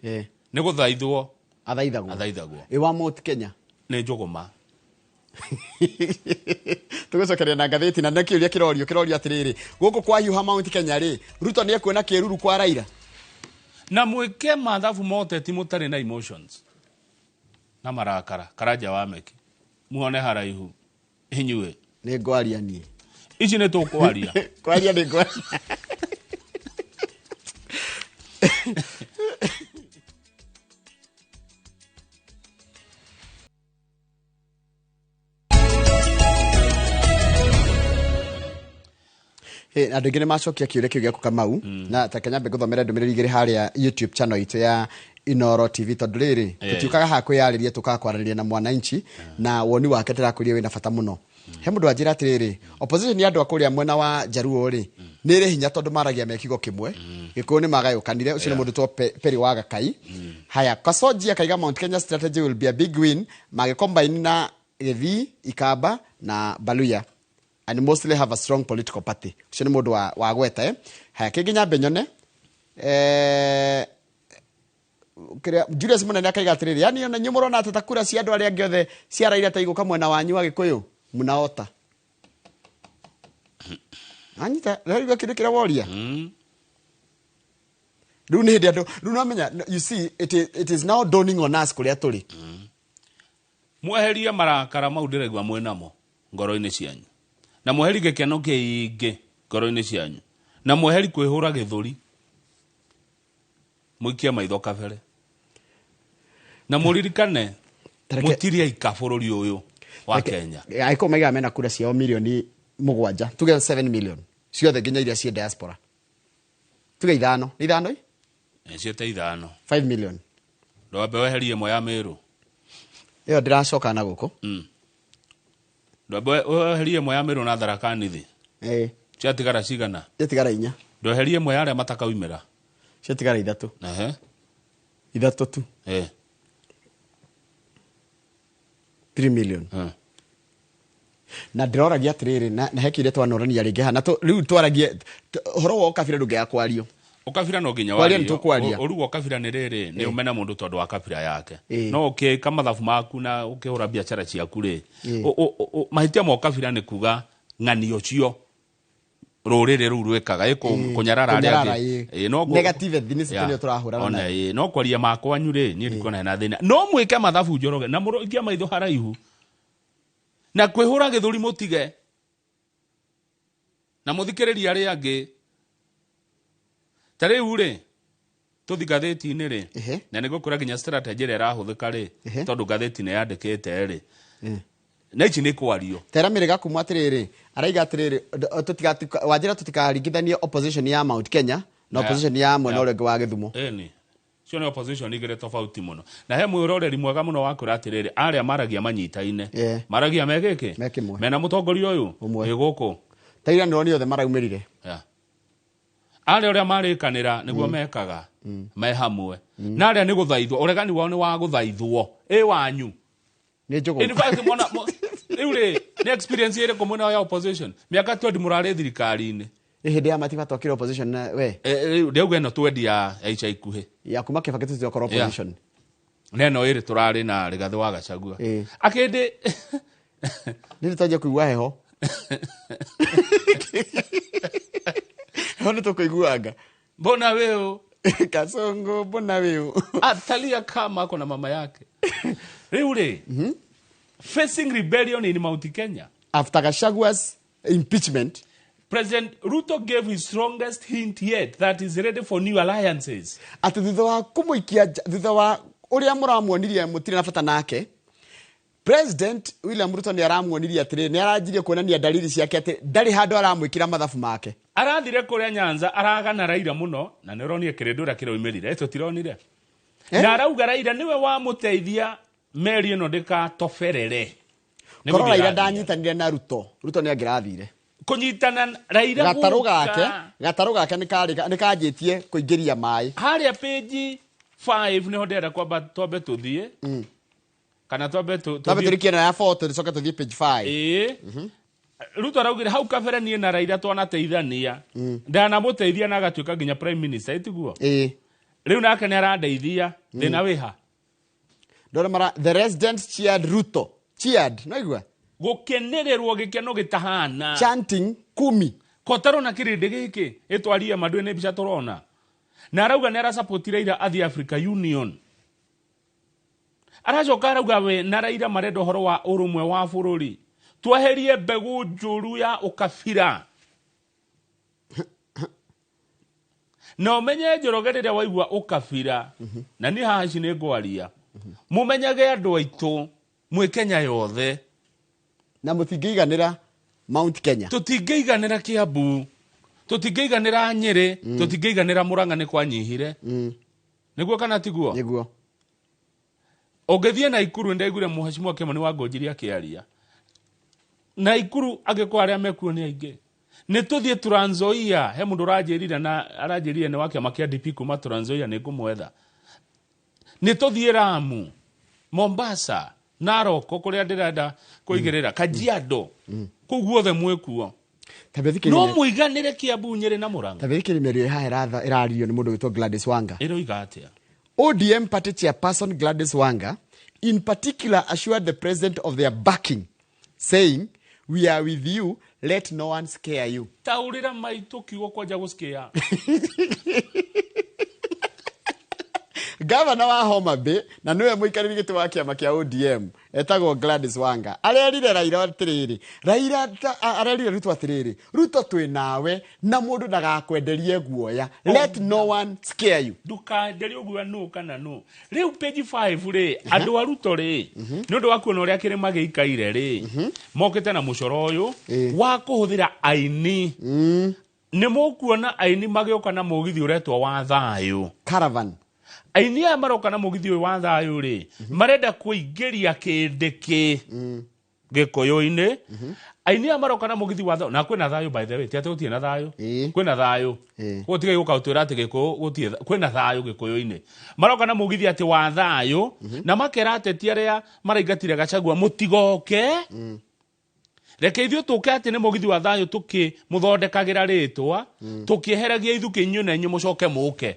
nĩ gũthaithwo. Athaithagwo. Athaithagwo. Ĩ, wa Mount Kenya? Nĩ njũgũma. Tũgũcokeria na ngathĩti na nĩ kĩũria kĩrorio atĩrĩrĩ, gũkũ kwahiũha Mount Kenya rĩ, Ruto nĩ ekuona kĩruru kwa Raila? Na mwĩke mathabu moteti mũtarĩ na emotions na marakara. Karanja wa meki, muone haraihu inyuĩ. Nĩ ngwaria niĩ. Ici nĩ tũkwaria. Kwaria nĩ ngwaria. Hey, andå aingä nä macokia kä å ria kä u gä aku Kamau, na ta kenya mbe ngũthomere ndũmĩrĩri igĩrĩ harĩa YouTube channel itũ ya Inoro TV, tondũ rĩrĩ tũtiũkaga haha kwĩyarĩria, tũkaga kwaranĩria na mwananchi na woni wake ndĩrakwĩria wĩna bata mũno. He mũndũ wanjĩra atĩrĩrĩ, opposition ya andũ a kũrĩa mwena wa Jaruo rĩ nĩ ĩrĩ hinya tondũ maragia me kiugo kĩmwe, Gĩkũyũ nĩ magayũkanire. Ũcio nĩ mũndũ two Peri wa Gakai. Haya, Kasoji akaiga Mount Kenya strategy will be a big win magĩcombine na Gĩthii, Ikamba na Baluya and mostly have a strong political party. Ũcio nĩ mũndũ wa gweta. Haya, kĩngĩ nyambe nyone kĩrĩa Julius Munene akaiga atĩrĩrĩ, yani ona inyuĩ mũrona atĩ ta kura cia andũ arĩa angĩ othe cia Raila ta igũka mwena wanyu wa Gĩkũyũ, mnaota anyita rĩu kĩndũ kĩrĩa woria. Rĩu nĩ hĩndĩ andũ rĩu namenya, you see, it is now dawning on us kũrĩa tũrĩ. Mweherie marakara mau ndĩraigua mwĩnamo ngoro-inĩ cianyu, na mweheri gĩkeno kĩingĩ ngoro-inĩ cianyu, na mweheri kwĩhũra gĩthũri, mũikie maitho kabere na mũririkane mũtirĩ aika bũrũri ũyũ wa Kenya. Agĩkũyũ maigaga mena kura ciao mirioni 7, tuge 7 million ciothe, nginya iria ciĩ diaspora, tuge 5, nĩ 5 ĩ? Ciĩte 5. 5 million. Ndwambe weherie ĩmwe ya Mĩrũ. Ĩyo ndĩracoka na gũkũ. Ndwambe weherie ĩmwe ya Mĩrũ na Tharaka Nithi. Ciatigara cigana? Ciatigara 4. Ndweherie ĩmwe ya arĩa matakaumĩra. Ciatigara 3. 3 tu. 3 million. Na ndĩroragia atĩrĩrĩ, na he kĩrĩa twanorania rĩngĩ haha na rĩu twaragie ũhoro wa ũkabira, ndũngĩaga kwario. Ũkabira no nginya Kwaria wario. nĩ tũkwaria. Ũru wa ũkabira nĩ rĩrĩ, nĩ ũmena mũndũ tondũ wa kabira yake. No ũkĩka mathabu maku na ũkĩhũra biacara ciaku rĩ, mahĩtia ma ũkabira nĩ kuga ng'anio cio rũrĩrĩ rũu rwĩkaga kũnyarara arĩa Kũnyarara, angĩ. ĩ. Ĩ, no Negative ethnicity Yeah. nĩyo tũrahũrana Ona, nayo. ĩ, no kwaria makwanyu rĩ, niĩ ndikuona hena thĩna, no mwĩke mathabu, Njoroge, na mũrũikie maitho haraihu na kwĩhũra gĩthũri, mũtige na mũthikĩrĩrie arĩa angĩ. Ta rĩu rĩ, tũthi ngathĩti-inĩ rĩ, na nĩ ngũkwĩra nginya strategy ĩrĩa ĩrahũthĩka rĩ, tondũ ngathĩti nĩ yandĩkĩte rĩ, na ici nĩ kwario. Tera mĩrĩga kumwa atĩrĩrĩ, araiga atĩrĩrĩ, wanjĩra tũtikaringithanie opposition ya Mount Kenya na opposition ya mwena ũrĩa ũngĩ wa Gĩthumo. Ĩni cio nĩ opposition igĩrĩ tofauti mũno, na he mwĩroreri mwega mũno wa kwĩra atĩrĩrĩ, arĩa maragia manyitaine, maragia me gĩkĩ Me kĩmwe. Mena mũtongoria ũyũ Ũmwe. ĩ gũkũ. Ta ira nĩronire othe maraumĩrire. Yeah. Arĩa ũrĩa marĩkanĩra nĩguo mekaga me hamwe, na arĩa nĩ gũthaithwo, ũregani wao nĩ wa gũthaithwo ĩ wanyu. Nĩ njũgũ. In fact, mona rĩu rĩ, nĩ experience ĩrĩkũ mwena ya opposition? Mĩaka 20 mũrarĩ thirikari-inĩ. Ĩ hĩndĩ ya Matiba twakire opposition na we. Rĩu ndauga ĩno twendi ya ica ikuhĩ. Ya kuma Kibaki tũtigakorwo opposition. Na ĩno ĩrĩ tũrarĩ na Rigathĩ wa Gachagua akĩndĩ. Nĩ twanjia kũigua heho, heho nĩ tũkũiguanga. Mbona wewe Kasongo, mbona wewe atalia kama ako na mama yake. Rĩu rĩ, facing rebellion in Mount Kenya after Gachagua's impeachment, President Ruto gave his strongest hint yet that he's ready for new alliances. Atĩ thutha wa kũmũikia thutha wa ũrĩa mũramuonirie mũtirĩ na bata nake, President William Ruto nĩ aramuonirie atĩrĩ, nĩ aranjirie kuonania dalili ciake atĩ ndarĩ handũ aramwĩkĩra mathabu make. Arathire kũrĩa Nyanza aragana Raila mũno, na nĩ ũronire kĩrĩndĩ ũrĩa kĩraumĩrire, tũtironire? Na arauga Raila nĩwe wamũteithia meri ĩno ndĩkatoberere. Nĩ Korwo gũthiĩ Raila ĩrathiĩ. Ndanyitanire na Ruto, Ruto nĩ angĩrathire. Kũnyitana Raila gatarũ gũka. Gake gatarũ gake nĩ kanjĩtie kũingĩria maĩ. Harĩa page 5 nĩho ndĩrenda kwamba twambe tũthiĩ, kana twambe twambe tũrikie na ya 4, tũcoke tũthiĩ page 5. Ĩĩ, Ruto araugire hau kabere niĩ na Raila twanateithania, ndanamũteithia na agatuĩka nginya prime minister, ĩtiguo? Ĩĩ. Rĩu nake nĩ arandeithia, thĩna wĩha? Ndona mara the residents cheered Ruto, cheered, no igua. Gũkenererwo gĩkeno gĩtahana. Chanting kumi. Kotarwo na kĩrĩndĩ gĩkĩ ĩtwarie mandũ nĩ mbica tũrona, na arauga nĩ arasapoti Raila athiĩ Africa Union. Aracoka arauga we na Raila marenda ũhoro wa ũrũmwe wa bũrũri, tweherie mbegũ njũru ya ũkabira. Na ũmenye, Njoroge, rĩrĩa waigua ũkabira, na niĩ haha ici nĩ ngwaria, mũmenyage andũ aitũ mwĩ Kenya yothe na mũtingĩiganĩra Mount Kenya. Tũtingĩiganĩra Kiambu. Tũtingĩiganĩra Nyĩrĩ, tũtingĩiganĩra Mũrang'a nĩ kwanyihire. Nĩguo kana tiguo? Nĩguo. Ũngĩthiĩ Naikuru, nĩndaiguire Mheshimiwa Kĩmani wa Ngũnjiri akĩaria. Naikuru angĩkorwo arĩa mekuo nĩ aingĩ. Nĩ tũthiĩ Trans Nzoia, he mũndũ ũranjĩrire na aranjĩrire nĩ wa kĩama kĩa DP kuma Trans Nzoia, nĩ ngũmwetha. Nĩ tũthiĩ Lamu, Mombasa, Narok kũrĩa ndĩrenda kũigĩrĩra, Kajiado, kũu guothe mwĩkuo. No mũiganĩre Kiambu, Nyĩrĩ na Mũrang'a. Ta thikĩrĩria mĩario ĩ haha ĩraririo nĩ mũndũ wĩtwo Gladys Wanga. Ĩroiga atĩa? ODM party chairperson Gladys Wanga in particular assured the president of their backing, saying, "We are with you, let no one scare you." Taũrĩra maitũ kiugo kwanja gũcikia. Gavana wa Homa Bay na nĩwe mũikarĩri gĩtĩ wa kĩama kĩa ODM etagwo Gladys Wanga arerire Raila atĩrĩrĩ, Raila arerire Ruto atĩrĩrĩ, "Ruto, twĩ nawe na mũndũ ndagakwenderie guoya, let no one scare you." Ndukenderie ũguo nũ kana nũ. Rĩu page 5 rĩ, andũ a Ruto rĩ, nĩ ũndũ wa kuona ũrĩa kĩrĩma gĩikaire rĩ, mokĩte na mũcoro ũyũ wa kũhũthĩra aini. Nĩ mũkuona aini magĩũka na mũgithi ũretwo wa thayũ. Caravan. Aini aya maroka na mũgithi ũyũ wa thayũ rĩ, marenda kũingĩria kĩndĩkĩ gĩkũyũ-inĩ. Aini aya maroka na mũgithi wa thayũ, na kwĩna thayũ, by the way, ti atĩ gũtirĩ na thayũ, kwĩna thayũ. Koguo tigai gũka gũtwĩra atĩ gĩkũyũ gũtirĩ, kwĩna thayũ gĩkũyũ-inĩ. Maroka na mũgithi atĩ wa thayũ, na makera ateti arĩa maraingatire Gachagua mũtigoke, reke ithuĩ tũke, atĩ nĩ mũgithi wa thayũ tũkĩmũthondekagĩra rĩtwa, tũkĩeheragia ithukĩ inyuĩ na inyuĩ mũcoke mũke,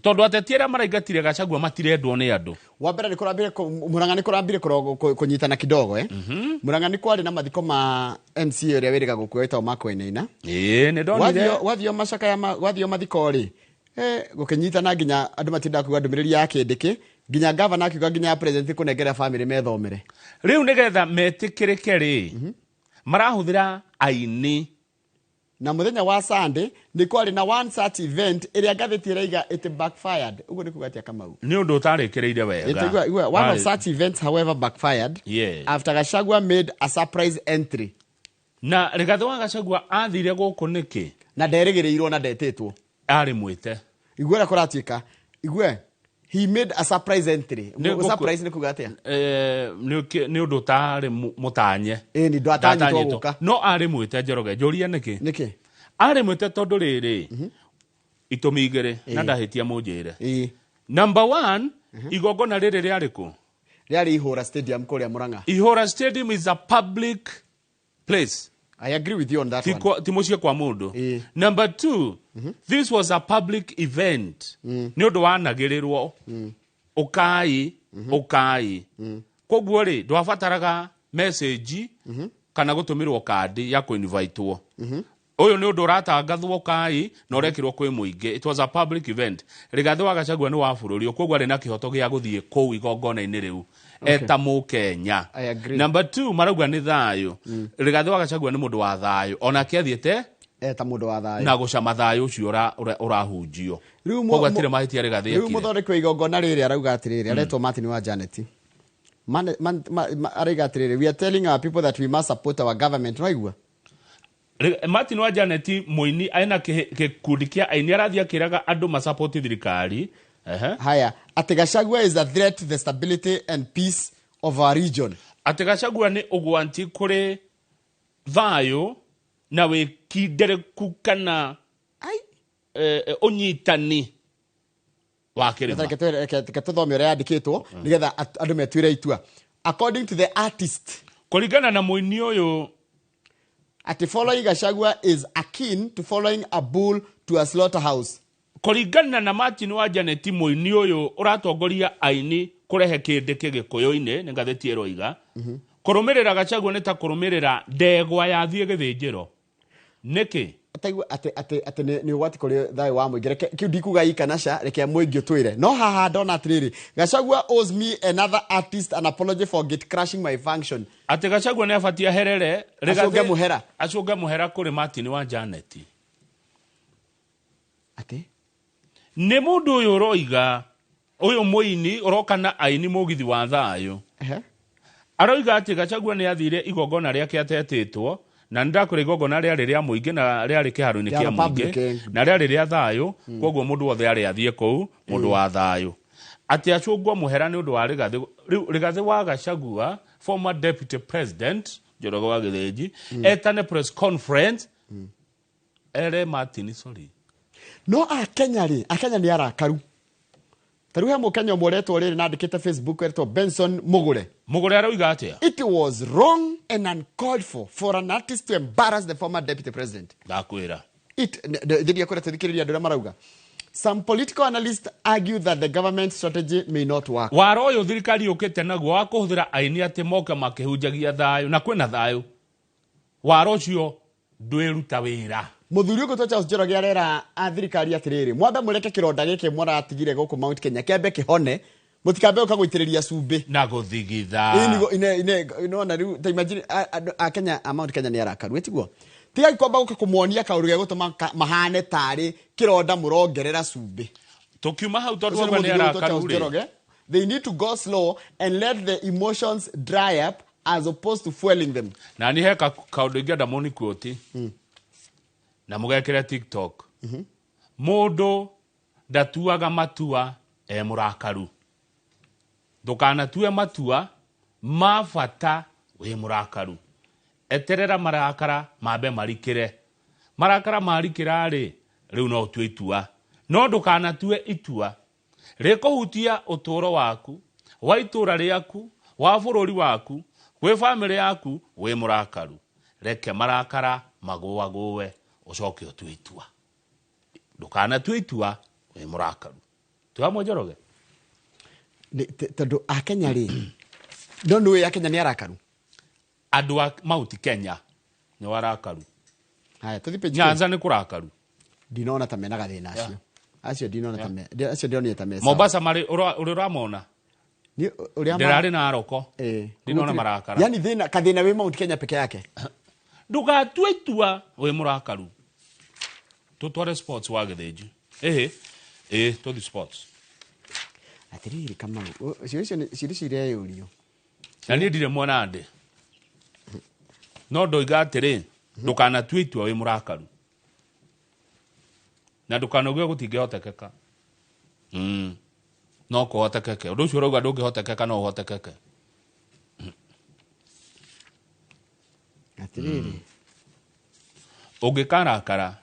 tondũ ateti arĩa maraingatire Gachagua matirendwo nĩ andũ. Wa mbere nĩ kũrambire Murang'a nĩ kũrambire kũnyitana kidogo, eh. Murang'a nĩ kwarĩ na mathiko ma MCA ũrĩa wĩrĩga gũkua wĩtagwo Mark Wainaina. Ĩĩ, nĩ ndonire. Wathio macakaya wathio mathiko rĩ, gũkĩnyitana nginya andũ matindaga kuga ndũmĩrĩri ya kĩndĩkĩ, nginya gavana akiuga nginya ya president kũnengera famĩlĩ methomere. Rĩu nĩgetha metĩkĩrĩke rĩ, marahũthĩra aini. Na mũthenya wa Sunday nĩ kwarĩ na one such event ĩrĩa ngathĩti ĩraiga it backfired. Ũguo nĩ kuga atĩa, Kamau? Nĩ ũndũ ũtarĩkĩrĩire wega. Ĩtĩgua, one of such events, however, backfired after Gachagua made a surprise entry. Na Rigathĩ wa Gachagua athire gũkũ nĩkĩ? Na nderĩgĩrĩirwo na ndetĩtwo. Arĩ mwĩte. Igue ũrĩa kũratuĩka, igue, he made a surprise entry. Surprise nĩ kuga atĩa? Nĩ ũndũ ũtarĩ mũtanye. Ĩni, ndwatanyĩtwo Ndatanyĩtwo. gũka. No arĩ mwĩte, Njoroge, njũrie nĩkĩ. Nĩkĩ? Arĩ mwĩte tondũ rĩrĩ, itũmi igĩrĩ na ndahĩtia mũnjĩre. Number one, igongona rĩrĩ rĩarĩ kũ? Rĩarĩ Ihũra Stadium kũrĩa Murang'a. Ihũra Stadium is a public place. I agree with you on that Ti one. Ti mũciĩ kwa mũndũ. Number two, this was a public event, nĩ ũndũ wanagĩrĩrwo ũkai ũkai. Koguo rĩ, ndwabataraga message kana gũtũmĩrwo kandi ya kũinvitwo. Ũyũ nĩ ũndũ ũratangathwo kai na ũrekĩrwo kwĩ mũingĩ. It was a public event. Rigathĩ wa Gachagua nĩ wa bũrũri, koguo arĩ na kĩhoto gĩa gũthiĩ kũu igongona-inĩ rĩu eta mũkenya. I agree. Number two, marauga nĩ thayũ. Rigathĩ wa Gachagua nĩ mũndũ wa thayũ, onake athiĩte eta mũndũ wa thayũ na gũcama thayũ ũcio ũrahunjio. Rĩu Koguo atirĩ mahĩtia Rigathĩ rĩu ekire. Mũthondeki wa igongona rĩrĩ arauga atĩrĩrĩ, aretwo Martin wa Janet. Arauga atĩrĩrĩ, "We are telling our people that we must support our government." Waigua? Martin wa Janet mũini ena gĩkundi kĩa aini, arathiĩ akĩraga andũ masapoti thirikari. Ehe. Haya, atĩ Gachagua is a threat to the stability and peace of our region. Atĩ Gachagua nĩ ũgwati kũrĩ thayũ na wĩkindereku kana ũnyitani wa kĩrĩma. Reke tũthome ũrĩa yandĩkĩtwo nĩgetha andũ metuĩre itua. According to the artist, kũringana na mũini ũyũ, atĩ following Gachagua is akin to following a bull to a slaughterhouse. Kũringana na Martin wa Janet mũini ũyũ ũratongoria aini kũrehe kĩndĩkĩ gĩkũyũ-inĩ, nĩ ngathĩti ĩroiga kũrũmĩrĩra Gachagua nĩ ta kũrũmĩrĩra ndegwa yathiĩ gĩthĩnjĩro. Nĩkĩ? Ataigua atĩ nĩ ũgwati kũrĩ thayũ wa mũingĩ. Reke kĩu ndikuga ii kana ca, reke mũingĩ ũtwĩre. No haha ndona atĩrĩrĩ, "Gachagua owes me another artist an apology for gate crashing my function." Atĩ Gachagua nĩ abatie aherere. Acũnge mũhera. Acũnge mũhera kũrĩ Martin wa Janet. Atĩ? Nĩ mũndũ ũyũ ũroiga, ũyũ mũini ũroka na aini mũgithi wa thayũ, aroiga atĩ Gachagua nĩ athire igongona rĩake atetĩtwo Na nĩ ndakwĩra igongona rĩarĩ rĩa mũingĩ na rĩarĩ kĩharo-inĩ Rĩa kĩa mũingĩ public, eh. na rĩarĩ rĩa thayũ, koguo mũndũ wothe arĩ athiĩ kũu mũndũ wa thayũ atĩ acũngwo mũhera nĩ ũndũ wa Rigathĩ. Rĩu Rigathĩ wa Gachagua, former deputy president Njoroge wa Gĩthĩnji, etane press conference ere Martin sorry. No akenya rĩ, akenya nĩ arakaru. Ta rĩu he mũkenya ũmwe ũretwo rĩrĩ na andĩkĩte Facebook, etwo Benson Mũgũre. Mũgũre arauga atĩa? It was wrong and uncalled for an artist to embarrass the former deputy president. Ndakwĩra. It thiria kũrĩa tũthikĩrĩria andũ arĩa marauga. Some political analysts argue that the government strategy may not work. Waro ũyũ thirikari yũkĩte naguo wa kũhũthĩra aini atĩ moke makĩhunjagia thayũ na kwĩna thayũ, waro ũcio ndwĩruta wĩra. Mũthuri ũgwĩtwo Charles Njoroge arera a thirikari atĩrĩrĩ, mwambe mũreke kĩronda gĩkĩ mũratigire gũkũ Mount Kenya kĩambe kĩhone, mũtikambe gũka gũitĩrĩria cumbĩ na gũthigitha. Ĩĩ nĩguo, ine nona rĩu ta imagine andũ a Kenya, a Mount Kenya nĩ arakaru, ĩtiguo? Tigai kwamba gũka kũmonia kaũndũ gegũtũma mahane tarĩ kĩronda mũrongerera cumbĩ. Tũkiuma hau tondũ Ũcio nĩ auga nĩ mũthuri ũgwĩtwo arakaru Charles rĩ. Njoroge. They need to go slow and let the emotions dry up as opposed to fueling them. Na niĩ he kaũndũ ingĩenda mũnikuoti na mũgekĩre TikTok. Mũndũ ndatuaga matua e mũrakaru. Ndũkanatue matua ma bata wĩ mũrakaru. Eterera marakara mambe marikĩre. Marakara marikĩra rĩ, rĩu no ũtue itua. No ndũkanatue itua rĩkũhutia ũtũũro waku, wa itũũra rĩaku, wa bũrũri waku, gwĩ bamĩrĩ yaku wĩ mũrakaru. Reke marakara magũagũe, ũcoke ũtue itua. Ndũkanatue itua wĩ mũrakaru. Twĩ hamwe Njoroge? Tondũ akenya rĩ, no nĩũĩ akenya nĩ arakaru. Andũ a Mount Kenya nĩ arakaru. Haya, tũthiĩ page Nyanza nĩ kũrakaru. Ndinona ta mena gathĩna acio. Acio ndinona ta me, acio ndĩronire ta me sawa. Mombasa marĩ ũrĩa ũramona. Ni ũrĩa Ndĩrarĩ na Aroko. Ndinona marakara. Yani thĩna, kathĩna wĩ Mount Kenya peke yake. Ndũgatue itua wĩ mũrakaru. Tũtware sports wa Gĩthĩnji. Ĩhĩ, ĩĩ, tũthiĩ sports. Atĩrĩrĩ Kamau, ciũria icio nĩ ciũria icio ireyũrio. Na niĩ ndirĩ mwana ndĩ. No ndoiga atĩrĩ, ndũkanatue itua wĩ mũrakaru. Na ndũkanauge gũtingĩhotekeka. No kũhotekeke. Ũndũ ũcio ũrauga ndũngĩhotekeka no ũhotekeke. Atĩrĩrĩ. Ũngĩkarakara,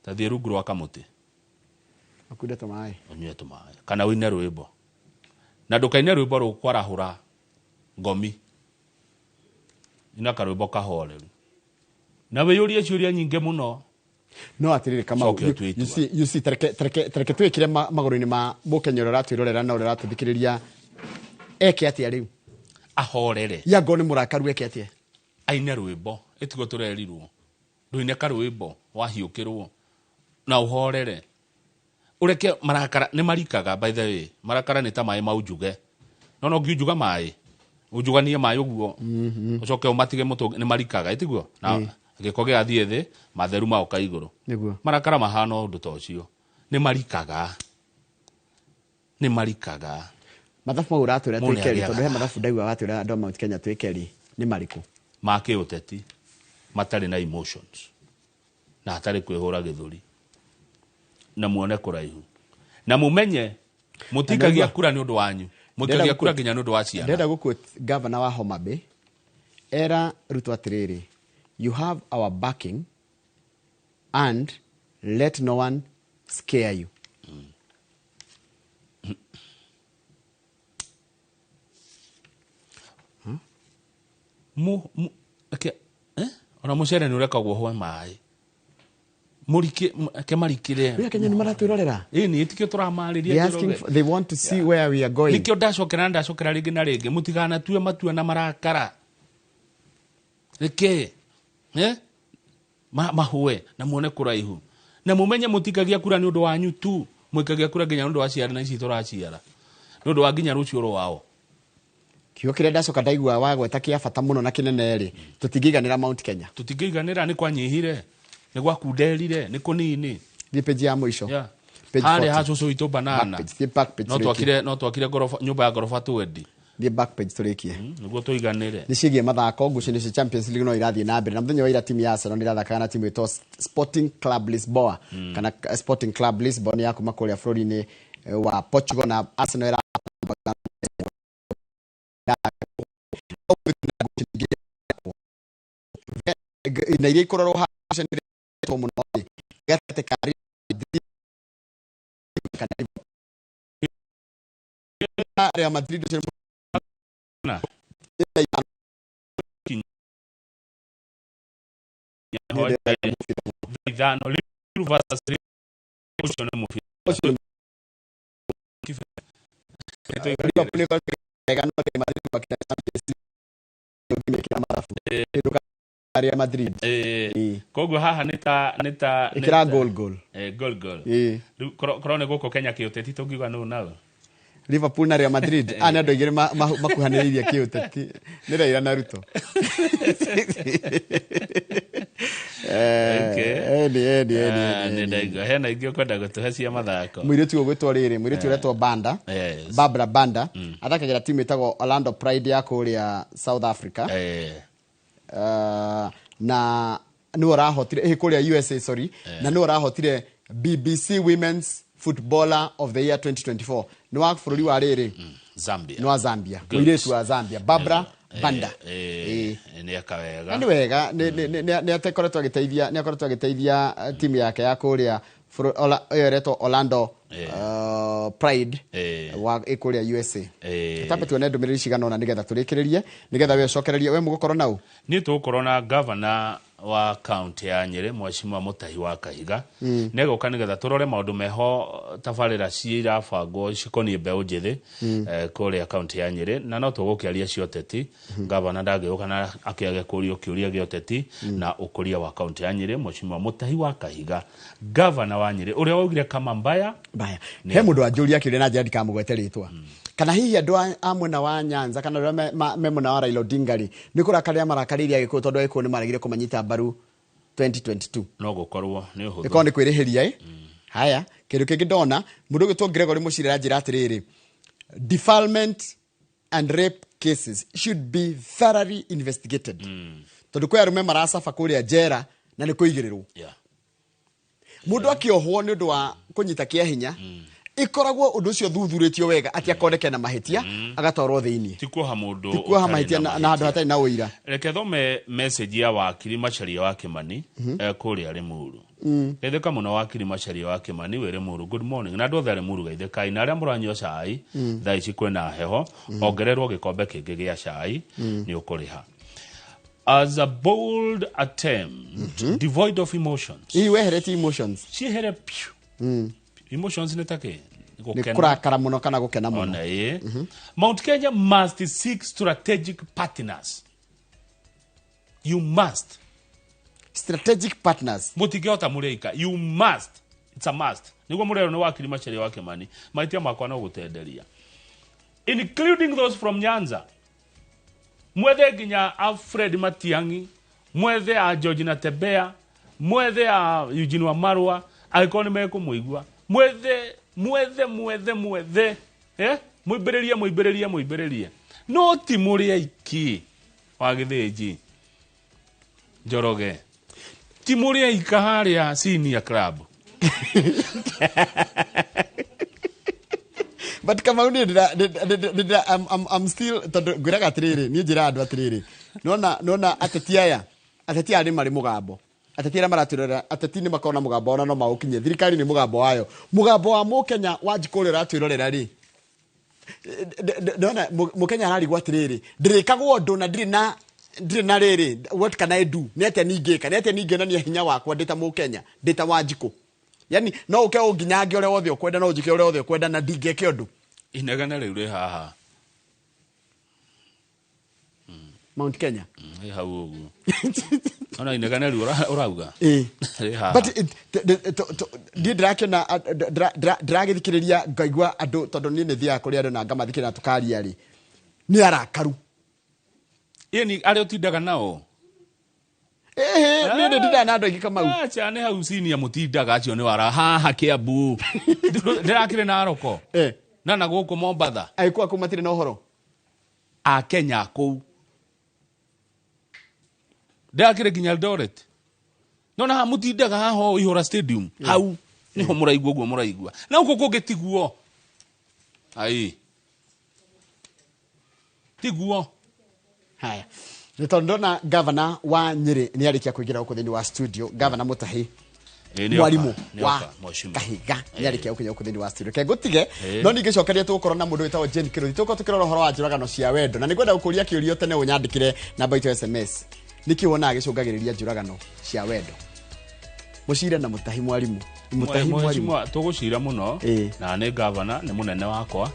ta thiĩ rungu rwa kamũtĩ. Ũkunde tũmaĩ. Ũnyue tũmaĩ. Kana ũine rwĩmbo. Na ndũkaine rwĩmbo rũkwarahũra ngomi. Ina karwĩmbo kahoreru. Na wĩyũrie ciũria nyingĩ mũno. No atĩrĩrĩ Kamau, Cokia ũtue itua. you see, tareke twĩkĩre magũrũ-inĩ ma mũkenya ũrĩa ũratwĩrorera na ũrĩa ũratũthikĩrĩria, eke atĩa rĩu? Ahorere. Ya ngorwo nĩ mũrakaru eke atĩa? Aine rwĩmbo, ĩtiguo tũrerirwo. Ndũine karwĩmbo, wahiũkĩrwo. Na ũhorere. Ũreke marakara, nĩ marikaga by the way. Marakara nĩ ta maĩ maunjuge. No no ũngiunjuga maĩ, unjuganie maĩ ũguo, ũcoke ũmatige mũtũngi, nĩ marikaga, ĩtiguo? Na gĩko gĩgathiĩ thĩ, matheru magoka igũrũ. Nĩguo. Marakara mahana ũndũ ta ũcio. Nĩ marikaga. Nĩ marikaga. Mathabu mau ũratwĩra Mũndũ twĩke rĩ, nĩagĩaga tondũ he mathabu ndaigua watwĩra andũ a Mount Kenya twĩke rĩ, nĩ marĩkũ? Ma kĩũteti, matarĩ na emotions. Na hatarĩ kwĩhũra gĩthũri. Na muone kũraihu. Na mũmenye, mũtikagia kura nĩ ũndũ wanyu. Mũtikagia kura nginya nĩ ũndũ wa ciana. Ndĩrenda gũquote governor wa Homa Bay, era Ruto atĩrĩrĩ, you have our backing and let no one scare you. Ona mũcere nĩ ũrekagwo hwe maĩ. Mũrike, ke marikire. Rĩu Kenya nĩ maratwĩrorera. Ĩĩ, nĩ ĩtikio tũramarĩria They asking Njoroge. for, they want to see where we are going. Nĩkĩo ndacokera na ndacokera rĩngĩ na rĩngĩ, mũtikanatue matua na marakara. Reke, Mahũe na muone kũraihu. Na mũmenye mũtikagia kura nĩ ũndũ wanyu tu, mũikagia kura nginya nĩ ũndũ wa ciana ici tũraciara. Nĩ ũndũ wa nginya rũciũ rwao. Kiugo kĩrĩa ndacoka ndaigua wagweta kĩa bata mũno na kĩnene rĩ, tũtingĩiganĩra Mount Kenya. Tũtingĩiganĩra nĩ kwanyihire, nĩ gwakunderire, nĩ kũnini. Thiĩ page ya mũico. Yeah. Page Harĩa 40. ha cũcũ witũ banana. Back page, thiĩ back page No rĩngĩ. twakire, no twakire ngoroba, nyũmba ya ngoroba twendi. Thiĩ back page tũrĩkie. Nĩguo tũiganĩre. Nĩ ciĩgiĩ mathako. Ngucanio cia Champions League no irathiĩ na mbere, na mũthenya wa ira timu ya Arsenal nĩ ĩrathakaga na timu ĩtwo Sporting Club Lisboa, kana Sporting Club Lisbon ya kuma kũrĩa bũrũri-inĩ wa Portugal, na Arsenal ĩra na iria ikororwo haha mũno rĩ, gatagatĩ ka Real Madrid kana Liverpool. Real Madrid ũcio nĩ Na. Kinya. 5 Liverpool versus Real, ũcio nĩ mũbira. Ũcio nĩ Liverpool nĩ ĩkoretwo ĩkĩrega, no Real Madrid makĩnya Champions League ũngĩmĩkĩra mathabu kĩndũ ka Real Madrid. Koguo haha nĩ ta Ĩkĩra goal goal. Goal goal. Ĩĩ. Rĩu korwo nĩ gũkũ Kenya kĩũteti tũngiuga nũ nawe? Liverpool na Real Madrid a nĩ andũ aingĩ makuhanĩrĩirie kĩũteti, nĩ Raila na Ruto. Eni eni eni. Ah, nĩ ndaigua hena ingĩ ũkwenda gũtũhe cia mathako. Mũirĩtu ũgwĩtwo rĩrĩ, mũirĩtu ũretwo Banda, Barbara Banda, athakagĩra timu ĩtagwo Orlando Pride ya kũrĩa South Africa. Na nĩwe ũrahotire kũrĩa USA, sorry, na nĩwe ũrahotire BBC Women's Footballer of the Year 2024. Nĩ wa bũrũri wa rĩrĩ? Zambia. Nĩ wa Zambia. Good. Mũirĩtu wa Zambia, Barbara Banda. Nĩ eka wega. Na nĩ wega, nĩ akoretwo agĩteithia, nĩ akoretwo agĩteithia timu yake ya kũrĩa ĩyo ĩretwo Orlando Pride wa ĩ kũrĩa USA. Tambe tuone ndũmĩrĩri cigana ũna nĩgetha tũrĩkĩrĩrie, nĩgetha we ũcokererie, we mũgũkorwo nau. Niĩ tũgũkorwo na gavana wa kaunti ya Nyĩrĩ, Mheshimiwa Mũtahi wa Kahiga. Nĩegũka nĩgetha tũrore maũndũ meho, tabarĩra cirabangwo cikoniĩ mbeũ njĩthĩ kũrĩa kaunti ya Nyĩrĩ, na no tũgũkĩaria cia ũteti. Gavana ndangĩũka na akĩage kũrio kĩũria gĩa ũteti na ũkũria wa kaunti ya Nyĩrĩ. Mheshimiwa Mũtahi wa Kahiga, gavana wa Nyĩrĩ, ũrĩa waugire kama mbaya. Mbaya. He mũndũ wanjũria akĩũria na njĩra ndikamũgwete rĩtwa, kana hihi andũ a mwena wa Nyanza kana arĩa me mwena wa Raila Odinga rĩ, nĩ kũrakarĩra marakarĩire Agĩkũyũ tondũ Agĩkũyũ nĩ maregire kũmanyita mbaru 2022? No gũkorwo nĩ ũhũthũ. Ĩkorwo nĩ kwĩrĩhĩria. Ĩ haya, kĩndũ kĩngĩ ndona, mũndũ ũgĩtwo Gregory Mũcire aranjĩra atĩrĩrĩ, defilement and rape cases should be thoroughly investigated, tondũ kwĩ arũme maracaba kũrĩa njera na nĩ kũigĩrĩrwo. Mũndũ akĩohwo nĩ ũndũ wa kũnyita kĩa hinya, ikoragwo ũndũ ũcio thuthurĩtio wega atĩ akoneke na mahĩtia agatwarwo thĩinĩ. Ti kuoha mũndũ Ti kuoha ũtarĩ mahĩtia na handũ hatarĩ na ũira. Reke thome message ya wakiri Macharia wa Kimani, kũrĩa Limuru. Geithĩka mũno, wakiri Macharia wa Kimani wĩ Limuru. Good morning na andũ othe a Limuru, geithĩkai na arĩa mũranyua cai. Thaa ici kwĩna heho, ongererwo gĩkombe kĩngĩ gĩa cai. Nĩ ũkũrĩha as a bold attempt devoid of emotions. Hihi weheretie emotions? Ciehere piũ. Emotions nĩ takĩ? Nĩ kũrakara mũno kana gũkena mũno. Ona ĩ Mount Kenya must seek strategic partners. You must. Strategic partners. Mutingĩhota mũrĩika. You must, it's a must. Nĩguo mũrerwo nĩ wakiri Macharia wa Kimani. Mahĩtia makwa no gũtenderia, including those from Nyanza. Mwethe nginya a Fred Matiang'i, mwethe a George Natembea, mwethe a Eugene Wamalwa angĩkorwo nĩ mekũmũigua. Mwethe, mwethe, mwethe, mwethe, eh? Mũimbĩrĩrie, mũimbĩrĩrie, mũimbĩrĩrie, no ti mũrĩ aiki wa Gĩthĩnji Njoroge, ti mũrĩ aika harĩa senior club. But Kamau, niĩ ndĩra I'm still, tondũ ngwĩraga atĩrĩrĩ, niĩ njĩraga andũ atĩrĩrĩ, nona ateti aya, ateti aya nĩ marĩ mũgambo. Ateti arĩa maratwĩrorera, ateti nĩ makoragwo na mũgambo wao na no maũkinyie thirikari. Nĩ mũgambo wayo, mũgambo wa mũkenya wa njikũ ũrĩa ũratwĩrorera rĩ. Ndona mũkenya ararigwo atĩrĩrĩ, ndĩrĩkagwo ũndũ na ndirĩ na rĩrĩ, what can I do? Nĩ atĩa ningĩka? Nĩ atĩa ningĩonania hinya wakwa ndĩ ta mũkenya, ndĩ ta Wanjikũ? Yani no ũke ũnginyange ũrĩa wothe ũkwenda, no ũnjĩke ũrĩa wothe ũkwenda na ndingĩke ũndũ. Inegene rĩu rĩ haha. Mount Kenya. Rĩ hau ũguo, ona inegene rĩu ũrauga rĩ haha. But niĩ ndĩrakĩona, ndĩragĩthikĩrĩria ngaigua andũ, tondũ niĩ nĩ thiaga kũrĩ andũ na ngamathikĩrĩria na tũkaria rĩ, nĩ arakaru. Ĩni arĩa ũtindaga nao? Ĩhĩ, niĩ nĩ ndindaga na andũ aingĩ, Kamau. Acha, nĩ hau senior mũtindaga, acio nĩ wara haha Kiambu, ndĩrakĩrĩ na Aroko na gũkũ Mombatha. Agĩkũa kũu matirĩ na ũhoro. A Kenya kũu ndakĩrĩ nginya Eldoret no na mũtindaga haha ũũ Ihũra Stadium hau niho mũraigua ũguo mũraigua na gũkũ kũngĩ tiguo ai tiguo. Haya, nĩ tondũ ndona gavana wa Nyĩrĩ nĩ arĩkia kũingĩra gũkũ thĩinĩ wa studio, gavana Mutahi Ĩĩ, nĩoka, mwarimu nĩoka, wa mheshimiwa. Kahiga nĩ arĩkia gũkinya gũkũ thĩinĩ wa studio. Reke ngũtige Ĩĩ. no ningĩcokeria tũgũkorwo na mũndũ wĩtagwo Jane Kĩrũthi, tũgũkorwo tũkĩrora ũhoro wa njũragano cia wendo na nĩngwenda gũkũria kĩũria tene ũnyandĩkĩre namba itũ ya SMS, nĩkĩ wonaga gĩcũngagĩrĩria njũragano cia wendo? Mũcire na Mutahi mwarimu Mutahi mwarimu. Mheshimiwa tũgũcira mũno na nĩ gavana nĩ mũnene wakwa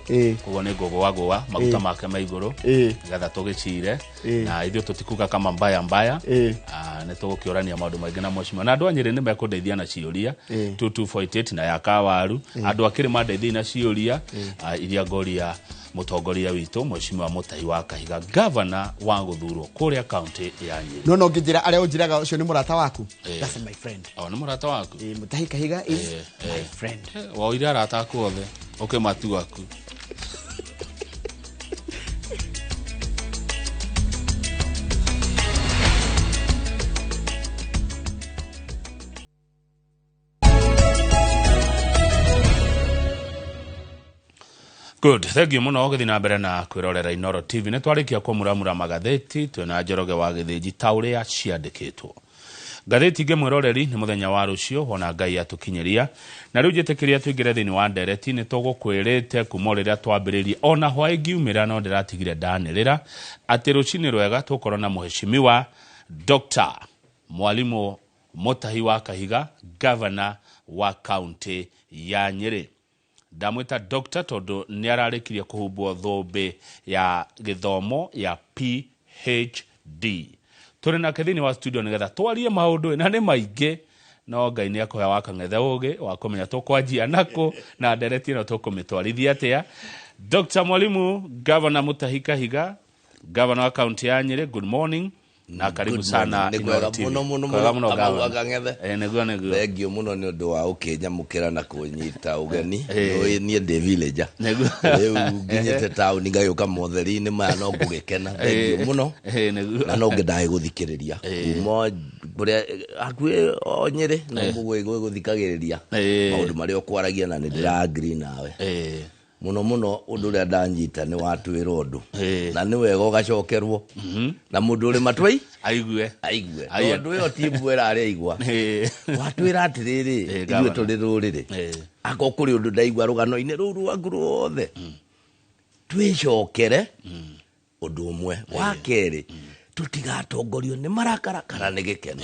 koguo nĩ ngũgũagũa maguta make ma igũrũ nĩgetha tũgĩcire na ithuĩ tũtikuga kama mbaya mbaya. Ah, nĩ tũgũkĩũrania maũndũ maingĩ na mheshimiwa na andũ a Nyĩrĩ nĩ mekũndeithia na ciũria 2248 na ya kawaru andũ a Kĩrĩma ndeithia na ciũria iria ngoria mũtongoria witũ mheshimiwa Mutahi wa Kahiga, gavana wa gũthurwo kũrĩa kaunti ya Nyĩrĩ. No no ngĩnjĩra arĩa ũnjĩraga ũcio nĩ mũrata waku. That's my friend. O nĩ mũrata waku. Mutahi Kahiga is my friend. Woire arata aku othe ũkĩmatua aku. Good, thank you muno gũthiĩ na mbere na kwĩrorera Inoro TV. Nĩ twarĩkia kũmuramura magathĩti twĩna Njoroge wa Gĩthĩnji ta ũrĩa ciandĩkĩtwo ngathĩti ingĩ. Mwĩroreri, nĩ mũthenya wa rũciũ wona Ngai atũkinyĩria na rĩu njĩtĩkĩria tũingĩre thĩinĩ wa ndereti. Nĩ tũgũkwĩrĩte kuma o rĩrĩa twambĩrĩrie ona hwaĩ ngiumĩra no ndĩratigire ndanĩrĩra atĩ rũcinĩ rwega tũkorwo na mũheshimiwa Dr. Mwalimu Mutahi wa Kahiga, gavana wa kaunti ya Nyĩrĩ. Ndamwĩta doctor tondũ nĩ ararĩkirie kũhumbwo thũmbĩ ya gĩthomo ya PhD. Tũrĩ nake thĩinĩ wa studio nĩgetha twarie maũndũ na nĩ maingĩ no Ngai nĩ akũhe wa kang'ethe ũgĩ wa kũmenya tũkwanjia nakũ na ndereti ĩno tũkũmĩtwarithia atĩa. Dr. Mwalimu Gavana Mutahi Kahiga, gavana wa kaunti ya Nyĩrĩ, good morning na karibu Good sana morning. Nĩ Inooro kwega TV. mũno mũno Kwega mũno mũno Kamau gavana. Kang'ethe. Nĩguo nĩguo. Thengio mũno nĩ ũndũ wa ũkĩnyamũkĩra na kũnyita ũgeni. Nĩũĩ niĩ ndĩ villager. Nĩguo. Rĩu nginyĩte taũni ngagĩũka motheri-inĩ maya no ngũgĩkena. Thengio mũno. Nĩguo. Na no ngĩndaga gũthikĩrĩria kuma kũrĩa hakuhĩ o Nyĩrĩ no gũthikagĩrĩria maũndũ marĩa ũkwaragia na nĩ ndĩra agree nawe mũno mũno. Ũndũ ũrĩa ndanyita nĩ watwĩra ũndũ na nĩ wega ũgacokerwo na mũndũ ũrĩ matwei aigue aigue Aiye. tondũ ĩyo ti mbwĩra arĩa aigua. Watwĩra atĩrĩrĩ, ithuĩ gavana. tũrĩ rũrĩrĩ akorwo kũrĩ ũndũ ndaigua rũgano-inĩ rũu rwaku ruothe twĩcokere ũndũ ũmwe wa kerĩ, tũtigatongorio nĩ marakara kana nĩ gĩkeno,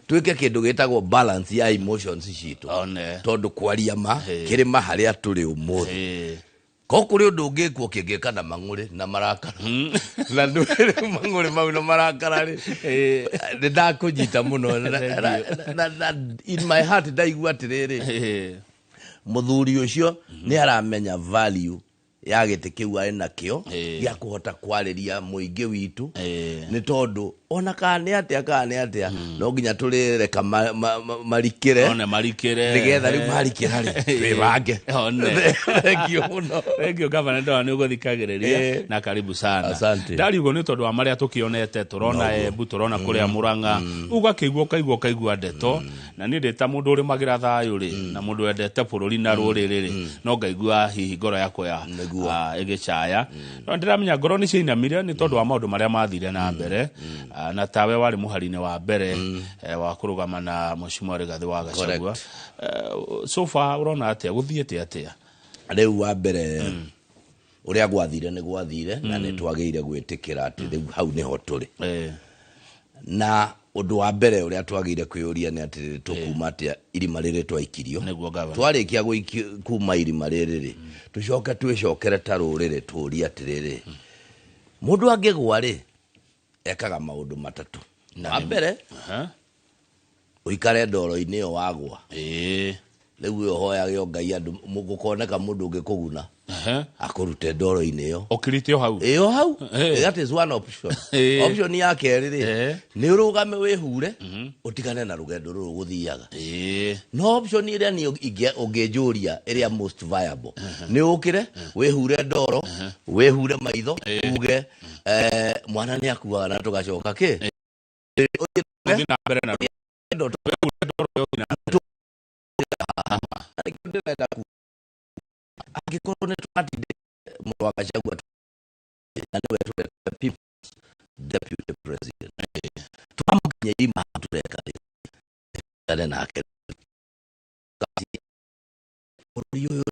twĩke kĩndũ gĩtagwo balance ya emotions citũ tondũ kwaria ma kĩrĩma harĩa tũrĩ ũmũthĩ ko kũrĩ ũndũ ũngĩkwo kĩngĩka na mang'ũrĩ na marakara na ndwĩrĩ mang'ũrĩ mau na marakara rĩ, nĩ ndakũnyita mũno na in my heart ndaigua atĩrĩrĩ, mũthuri ũcio nĩ aramenya value ya gĩtĩ kĩu arĩ nakĩo gĩa kũhota kwarĩria mũingĩ witũ, nĩ tondũ ona kana nĩ atĩa kana nĩ atĩa no nginya tũrĩreka marikĩre One marikĩre. Nĩgetha rĩu marikĩra rĩ twĩbange. One. Thengio mũno. Thengio gavana, ndona nĩ ũgũthikagĩrĩria na karibu sana. Asante. Ndariugo nĩ tondũ wa marĩa tũkĩonete tũrona Noguo. Embu, tũrona kũrĩa Mũrang'a, ũgakĩigua ũkaigua ũkaigua ndeto na niĩ ndĩ ta mũndũ ũrĩmagĩra thayũ rĩ na mũndũ wendete bũrũri na rũrĩrĩ rĩ no ngaigua hihi ngoro yakwa ya ĩgĩcaya no ndĩramenya ngoro nĩ ciainamire nĩ tondũ wa maũndũ marĩa mathire na mbere. Na tawe warĩ mũhari-inĩ wa mbere wa kũrũgama na Mheshimiwa Rigathĩ wa Gachagua. So far ũrona atĩa, gũthiĩte atĩa? Rĩu wa mbere ũrĩa gwathire nĩ gwathire na nĩ twagĩrĩire gwĩtĩkĩra atĩ rĩu hau nĩho tũrĩ na ũndũ wa mbere ũrĩa twagĩrĩire kwĩyũria nĩ atĩrĩrĩ, tũkuma atĩa irima rĩrĩ twaikirio? Nĩguo gavana. Twarĩkia kuma irima rĩrĩ rĩ, tũcoke twĩcokere ta rũrĩrĩ tũrie atĩrĩrĩ, mũndũ angĩgwa rĩ ekaga maũndũ matatũ. Wa mbere, ũikare ndoro-inĩ ĩyo wagwa. Rĩu we ũhoyage o Ngai andũ gũkoneka mũndũ ũngĩkũguna akũrute ndoro-inĩ ĩyo. Ũkirite o hau. Ĩyo hau. That is one option. Option ya kerĩ rĩ, nĩ ũrũgame wĩhure ũtigane na rũgendo rũrũ gũthiaga. No option ĩrĩa niĩ ũngĩnjũria ĩrĩa most viable nĩ ũkĩre wĩhure ndoro, wĩhure maitho, uge mwana nĩ akuaga na tũgacoka kĩ Ũthiĩ na mbere na ndoro. Wĩhure ndoro ũthiĩ na mbere. Nĩkĩo ndĩrenda kuga, angĩkorwo nĩ tũratindĩka mũrũ wa Gachagua na nĩwe tũreta People's Deputy President, twamũkinyia irima hau tũreka rĩ, tũtigane nake. Bũrũri ũyũ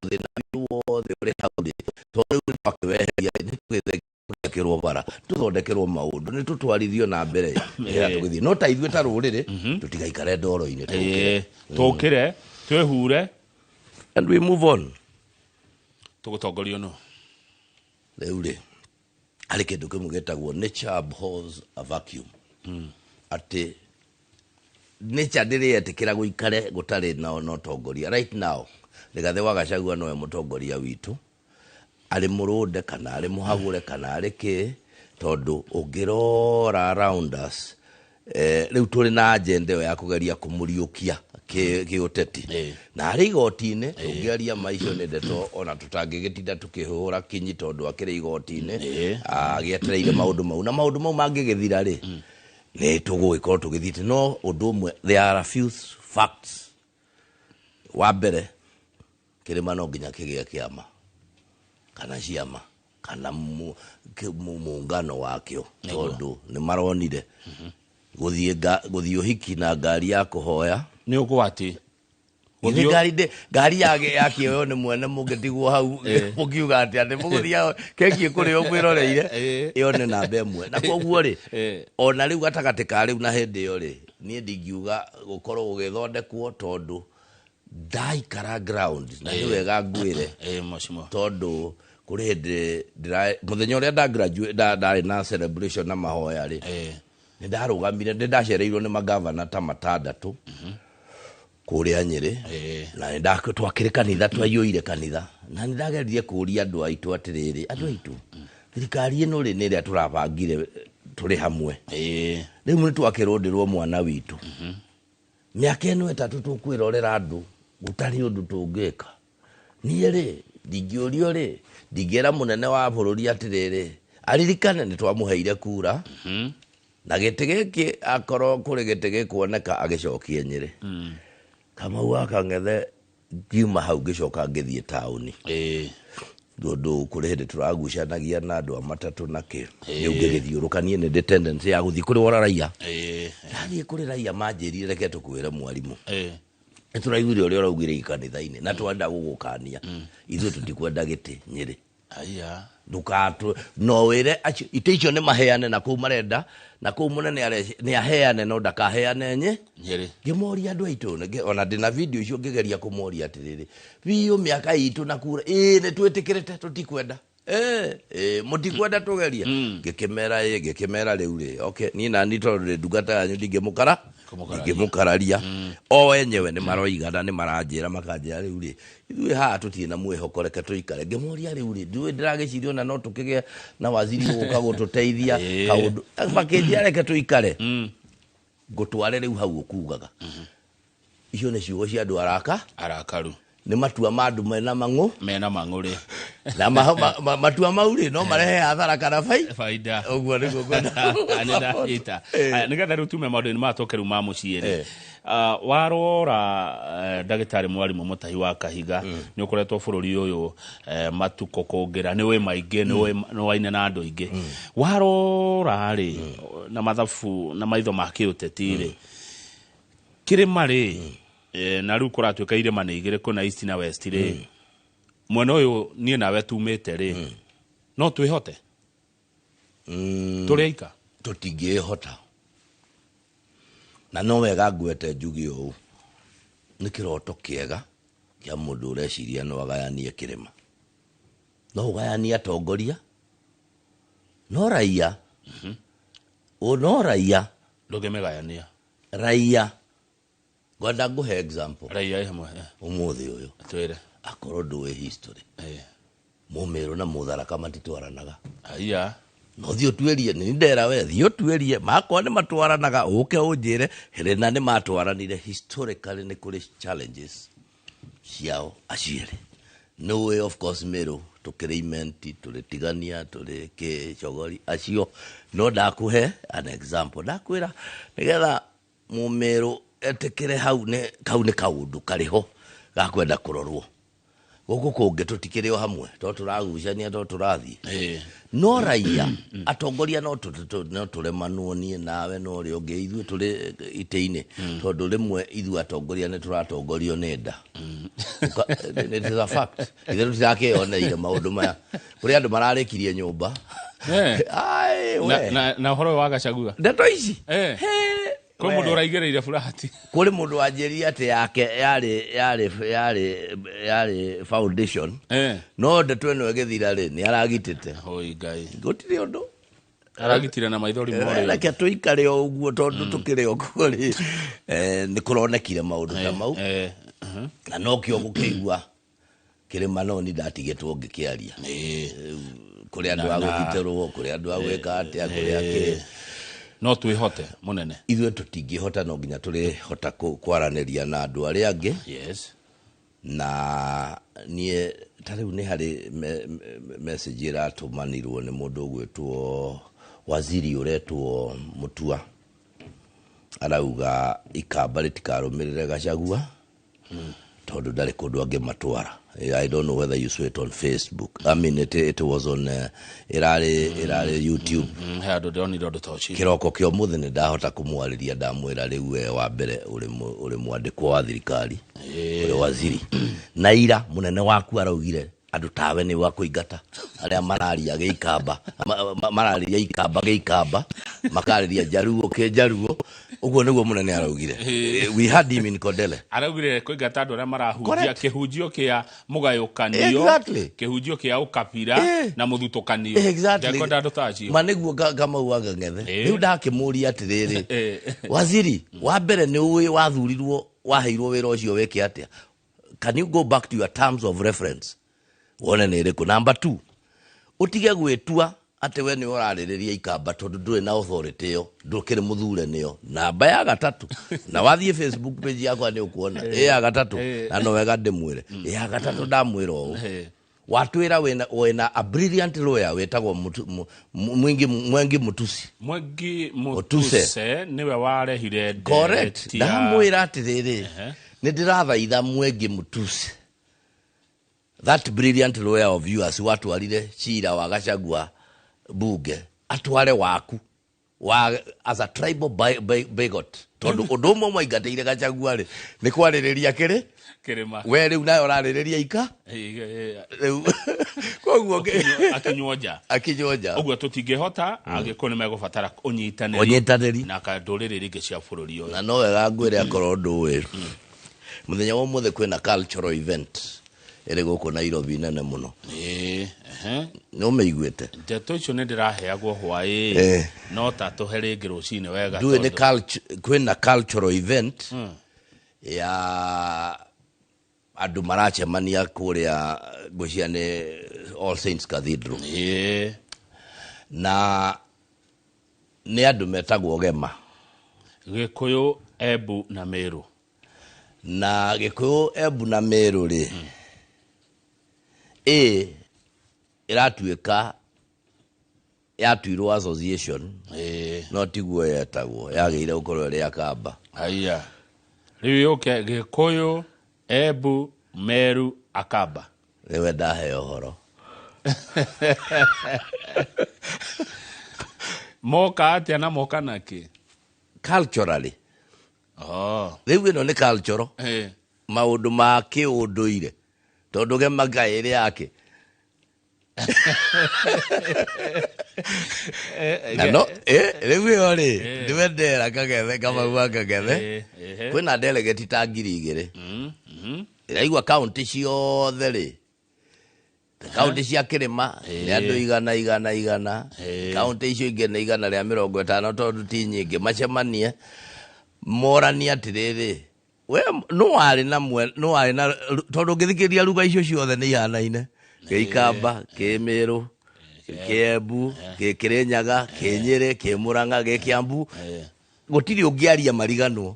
thĩna witũ wothe ũrĩ hau rĩ, tondũ rĩu nĩ twakĩweheria, nĩ tũgĩthondekерwo bara, tũthondekerwo maũndũ, nĩ tũtwarithio na mbere nĩgetha tũgĩthiĩ. No ta ithuĩ ta rũrĩrĩ tũtigaikare ndoro-inĩ, tũkĩre. Tũkĩre, twĩhure and we move on. Tũgũtongorio nũ? Rĩu rĩ, harĩ kĩndũ kĩmwe gĩtagwo nature abhors a vacuum, atĩ nature ndĩrĩetĩkĩra gũikare gũtarĩ na ũtongoria. Right now Rigathĩ wa Gachagua nowe mũtongoria witũ, arĩ mũrũnde kana arĩ mũhagũre kana arĩ kĩ, tondũ ũngĩrora around us, rĩu tũrĩ na agenda ĩyo ya kũgeria kũmũriũkia kĩũteti na arĩ igoti-inĩ. Tũngĩaria ma, icio nĩ ndeto ona tũtangĩgĩtinda tũkĩhũra kinyi, tondũ akĩrĩ igoti-inĩ agĩetereire maũndũ mau, na maũndũ mau mangĩgĩthira rĩ, nĩ tũgũgĩkorwo tũgĩthiĩte. No ũndũ ũmwe, there are a few facts. Wa mbere, kĩrĩma no nginya kĩgĩe kĩama kana ciama kana muungano wakĩo, tondũ nĩ maronire gũthiĩ gũthiĩ ũhiki na ngari ya kũhoya nĩ ũgwati. Gũthiĩ ngari ya kĩoyo nĩ mwene, mũngĩtigwo hau mũkiuga atĩ mũgũthiĩ keki ĩkũrĩo mwĩroreire. Ĩyo nĩ namba ĩmwe. Na koguo rĩ, ona rĩu gatagatĩ ka rĩu na hĩndĩ ĩyo rĩ, niĩ ndingiuga gũkorwo gũgĩthondekwo, tondũ ndaikara ground na nĩ wega ngwĩre, Mheshimiwa. Tondũ kũrĩ hĩndĩ mũthenya ũrĩa nda graduate, ndarĩ na celebration na mahoya rĩ, nĩ ndarũgamire, nĩ ndacereirwo nĩ magavana ta matandatũ kũrĩa Nyĩrĩ, na nĩ twakĩrĩ kanitha, twaiyũire kanitha, na nĩ ndageririe kũria andũ aitũ atĩrĩrĩ, andũ aitũ, thirikari ĩno rĩ, nĩ ĩrĩa tũrabangire tũrĩ hamwe, rĩu nĩ twakĩrũndĩrwo mwana witũ, mĩaka ĩno 3 tũkwĩrorera andũ gũtarĩ ũndũ tũngĩka. Niĩ rĩ, ndingĩũrio rĩ, ndingĩra mũnene wa bũrũri atĩrĩrĩ, aririkane nĩ twamũheire kura na gĩtĩ gĩkĩ, akorwo kũrĩ gĩtĩ gĩkuoneka agĩcokie Nyĩrĩ. Kamau wa Kang'ethe, ngiuma hau ngĩcoka ngĩthiĩ taũni, tondũ kũrĩ hĩndĩ tũragucanagia na andũ a matatũ na kĩ. Rĩu ngĩgĩthiũrũka, niĩ nĩ ndĩ tendency ya gũthiĩ kũrĩ wora raia. Ndathiĩ kũrĩ raia, manjĩrire, reke tũkwĩre mwarimũ, nĩ tũraiguire ũrĩa ũraugire kanitha-inĩ na twenda gũgũkania, ithuĩ tũtikwenda gĩtĩ Nyĩrĩ. Aya. Ndũkatũ no wĩre acio itĩ icio nĩ maheane na kũu marenda, na kũu mũnene nĩ aheane, no ndakaheane Nyĩrĩ. Ngĩmoria andũ aitũ, ona ndĩna video icio ngĩgeria kũmoria atĩrĩrĩ, biũ mĩaka itũ na kura ĩĩ nĩ twĩtĩkĩrĩte, tũtikwenda. Mũtikwenda tũgerie. Ngĩkĩmera ĩ, ngĩkĩmera rĩu rĩ, okay, niĩ nani tondũ ndĩ ndungata yanyu, ndingĩmũkara ndingĩmũkararia. O enyewe nĩ maroiga na nĩ maranjĩra, makanjĩra rĩu rĩ, ithuĩ haha tũtirĩ na mwĩhoko, reke tũikare. Ngĩmoria rĩu rĩ, ndiũĩ ndĩragĩciria ona no tũkĩgĩe na waziri ũgũka gũtũteithia kaũndũ, makĩnjĩra reke tũikare. Ngũtware rĩu hau ũkugaga icio nĩ ciugo cia andũ araka arakaru. Nĩ matua ma andũ mena mang'ũ. Mena mang'ũrĩ. Na matua mau rĩ, no marehe hathara kana baida. Ũguo nĩguo ngwenda. Nĩ ndanyita. Aya, nĩgetha rĩu tume maũndũ-inĩ maya tũke rĩu ma mũciĩ rĩ, warora, ndagĩtarĩ mwarimũ Mũtahi wa Kahiga, nĩ ũkoretwo bũrũri ũyũ matukũ kũngĩra, nĩ wĩ maingĩ, nĩ waine na andũ aingĩ. Warora rĩ, na mathabu na maitho ma kĩũteti rĩ, kĩrĩma rĩ, na rĩu kũratuĩka irĩma nĩ igĩrĩ, kwĩna east na west rĩ, mwena ũyũ niĩ nawe tumĩte rĩ, no twĩhote tũrĩ aika? Tũtingĩhota, na no wega ngwete njuge ũũ, nĩ kĩroto kĩega kĩa mũndũ ũreciria no agayanie kĩrĩma, no ũgayanie atongoria, no raia no raia ndũngĩmĩgayania. Raia Ngwenda ngũhe example. Raia ĩmwe. Ũmũthĩ ũyũ Twĩre. Akorwo ndũĩ history, Mũmĩrũ na Mũtharaka matitwaranaga. Aya. No thiĩ ũtuĩrie, nĩ ndera we thiĩ ũtuĩrie, makwa nĩ matwaranaga, ũke ũnjĩre rĩna nĩ matwaranire. Historically nĩ kũrĩ challenges ciao acio erĩ. Nĩ ũĩ, of course, Mĩrũ tũkĩrĩ imenti, tũrĩ tigania, tũrĩ kĩcogori acio, no ndakũhe an example, ndakwĩra nĩgetha Mũmĩrũ etĩkĩre hau nĩ kau nĩ kaũndũ karĩ ho gakwenda kũrorwo. Gũkũ kũngĩ tũtikĩrĩ o hamwe to tũragucania to tũrathiĩ no raia atongoria no no tũremanwo niĩ nawe no ũrĩa ũngĩ, ithuĩ tũrĩ itĩ-inĩ, tondũ rĩmwe ithuĩ atongoria nĩ tũratongorio nĩ nda. It is a fact, ithuĩ tũtirakĩoneire maũndũ maya, kũrĩ andũ mararĩkirie nyũmba. Ai, we. Na ũhoro ũyũ wa Gachagua. Ndeto ici. Kwĩ mũndũ ũraigĩrĩire burati. Kũrĩ mũndũ wanjĩrire atĩ yake yarĩ foundation, no ndeto ĩno ĩgĩthira rĩ, nĩ aragitĩte. Oi Ngai. Gũtirĩ ũndũ. Aragitire na maithori morĩ. Reke tũikare o ũguo tondũ tũkĩrĩ o kuo rĩ, nĩ kũronekire maũndũ ta mau, na nokĩo gũkĩigua kĩrĩma no ni ndatigĩtwo ngĩkĩaria. Kũrĩ andũ a gũthitĩrwo, kũrĩ andũ a gwĩka atĩa, kũrĩ akĩ. No twĩhote mũnene. Ithuĩ tũtingĩhota, no nginya tũrĩhota kwaranĩria na andũ arĩa angĩ. Na niĩ ta rĩu nĩ harĩ message ĩratũmanirwo nĩ mũndũ ũgwĩtwo waziri ũretwo Mutua, arauga ikamba rĩtikarũmĩrĩre Gachagua tondũ ndarĩ kũndũ angĩmatwara. I don't know whether you saw it on Facebook. I mean, it was on ĩrarĩ YouTube. He andũ ndĩronire ũndũ ta ũcio. Kĩroko kĩa ũmũthĩ nĩ ndahota kũmwarĩria, ndamwĩra rĩu we wa mbere ũrĩ mwandĩkwo wa thirikari, ũrĩ waziri, na ira mũnene waku araugire andũ tawe nĩ wa kũingata arĩa mararia gĩikamba, mararĩria ikamba gĩikamba, makarĩria njaruo kĩnjaruo. Ũguo nĩguo mũnene araugire. We had him in Kondele. Araugire kũingata andũ arĩa marahunjia kĩhunjio kĩa mũgayũkanio, kĩhunjio kĩa ũkabira na mũthutũkanio. Ndekwenda andũ ta acio. Ma nĩguo Kamau wa Ng'ang'ethe. Rĩu ndakĩmũria atĩrĩrĩ, waziri wa mbere, nĩ ũĩ wathurirwo, waheirwo wĩra ũcio wĩke atĩa? Can you go back to your terms of reference wone nĩ ĩrĩkũ? Number two, ũtige gwĩtua atĩ we nĩ ũrarĩrĩria ikamba tondũ ndũrĩ na authority ĩyo, ndũkĩrĩ mũthure nĩyo. Namba ya gatatũ, na wathiĩ Facebook page yakwa nĩ ũkuona ĩ ya gatatũ, na no wega ndĩmwĩre ĩ ya gatatũ, ndamwĩra ũũ, watwĩra wĩna a brilliant lawyer wĩtagwo Mwingi Mwengi Mutusi. Mwengi Mutuse. Mutuse nĩwe warehire Correct. ndereti ya Ndamwĩra atĩrĩrĩ, nĩ ndĩrathaitha Mwengi Mutuse, that brilliant lawyer of yours watwarire cira wa Gachagua bunge, atware waku wa as a tribal bigot, tondũ ũndũ ũmwe mwaingatĩire Gachagua rĩ, nĩ kwarĩrĩria kĩrĩ kĩrĩma. We rĩu nayo ũrarĩrĩria ika rĩu koguo Akinywo nja. Akinywo nja. Ũguo tũtingĩhota angĩkorwo nĩ megũbatara ũnyitanĩri Ũnyitanĩri. na ndũrĩrĩ ingĩ cia bũrũri ũyũ. Na no wega ngwĩre, akorwo ndũĩ, mũthenya wa ũmũthĩ kwĩna cultural event ĩrĩ gũkũ Nairobi nene mũno. Ĩĩ, ehe. Nĩ ũmĩiguĩte? Ndeto icio nĩ ndĩraheagwo hwaĩ, no ta tũhe rĩngĩ rũcinĩ wega. Ndũĩ nĩ kwĩna cultural event ya andũ maracemania kũrĩa, ngwĩciria nĩ All Saints Cathedral, na nĩ andũ metagwo Gema. Gĩkũyũ, Embu na Meru. Na Gĩkũyũ, Embu na Meru rĩ, ĩ ĩratuĩka yatuirwo association, no tiguo yetagwo, yagĩrĩire gũkorwo ĩrĩ Akamba. Haya, rĩu yũke Gĩkũyũ, Embu, Meru, Akamba. Nĩwe ndaheo ũhoro. Moka atĩa na moka nakĩ? Culturally. Oh. Rĩu ĩno nĩ cultural, maũndũ ma kĩũndũire, tondũ Gema ngai ĩrĩ yake na no rĩu ĩyo rĩ, nĩwe ndera Kagethe, Kamau wa Kagethe, kwĩna delegate ta 2000 ĩraigua kaunti ciothe rĩ, kaunti cia kĩrĩma nĩ andũ igana igana igana, kaunti icio ingĩ nĩ 150, tondũ ti nyingĩ, macemanie moranie atĩrĩrĩ. We no warĩ na mwe no warĩ na tondũ ũngĩthikĩrĩria ruga icio ciothe nĩ ihanaine, gĩikamba, kĩmĩrũ, kĩembu, gĩkĩrĩnyaga, kĩnyĩrĩ, kĩmũrang'a, gĩkĩambu, gũtirĩ ũngĩaria mariganwo.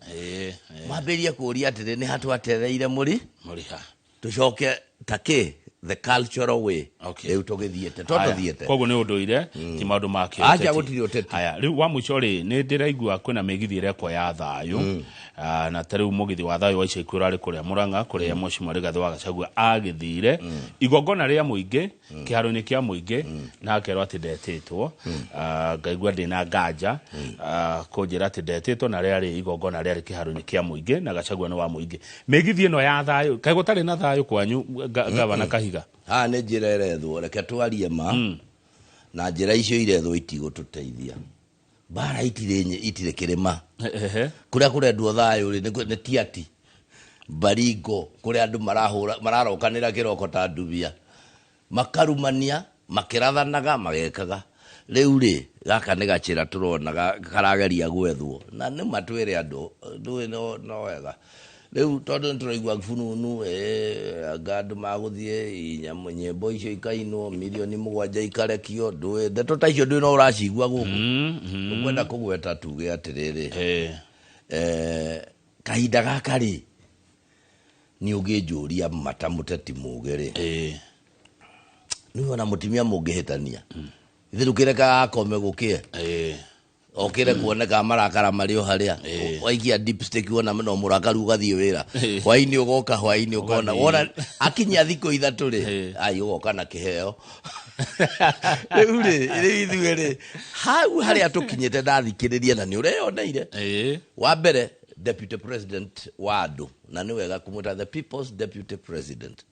Mambĩrĩrie kũũria atĩrĩ, nĩ ha twatereire mũri Mũriha? Tũcoke takĩ the cultural way. Rĩu tũgĩthiĩte to Haya, tũthiĩte. Koguo nĩ ũndũire, ti maũndũ ma Aca, kĩũteti. Gũtirĩ ũteti. Haya, rĩu wa mũico rĩ, nĩ ndĩraigua kwĩna mĩgithi ĩrekwo ya thayũ. Ah, na ta rĩu mũgithi wa thayũ wa ica ikuhĩ ũrarĩ kũrĩa Mũrang'a, kũrĩa Mheshimiwa Rigathĩ wa Gachagua agĩthire igongona rĩa mũingĩ kĩharo-inĩ kĩa mũingĩ, na akerwo atĩ ndetĩtwo. Ah, ngaigua ndĩna nganja, ah, kũnjĩra atĩ ndetĩtwo na rĩarĩ igongona rĩarĩ kĩharo-inĩ kĩa mũingĩ na Gachagua nĩ wa mũingĩ. Mĩgithi ĩno ya thayũ, kaĩ gũtarĩ na thayũ kwanyu, gavana Kahiga? Haha nĩ njĩra ĩrethwo, reke twarie ma, na njĩra icio irethwo itigũtũteithia. Mbara itirĩ itirĩ kĩrĩma. Kũrĩa kũrendwo thayũ rĩ, nĩ Tiati, Baringo, kũrĩa andũ marahũra mararokanĩra kĩroko ta ndubia, makarumania, makĩrathanaga, magekaga. Rĩu rĩ, gaka nĩ gacĩra tũrona karageria gwethwo, na nĩ ma twĩre andũ ndũĩ no wega rĩu tondũ nĩ tũraigua bununu, anga andũ magũthiĩ nyamũ nyĩmbo icio ikainwo, milioni 7 ikarekio, ndũĩ ndeto ta icio, ndũĩ no ũracigua gũkũ. Ũkwenda kũgweta tuge atĩrĩrĩ, kahinda gaka rĩ, nĩ ũngĩnjũria mata mũteti mũgĩ rĩ, nĩ ona mũtumia mũngĩhĩtania ithe ndũkĩrekaga akome gũkĩe, okĩre kuoneka marakara marĩ o harĩa waikia dipstick, wona no mũrakaru, ũgathiĩ wĩra hwainĩ, ũgoka hwainĩ, ũkona Ũgathiĩ. Wona akinyia thikũ 3 rĩ, ai, ũgoka na kĩheo. Rĩu rĩ, rĩu ithuĩ rĩ, hau harĩa tũkinyĩte, ndathikĩrĩria na nĩ ũreyoneire. Wa mbere, deputy president wa andũ, na nĩ wega kũmwĩta the people's deputy president,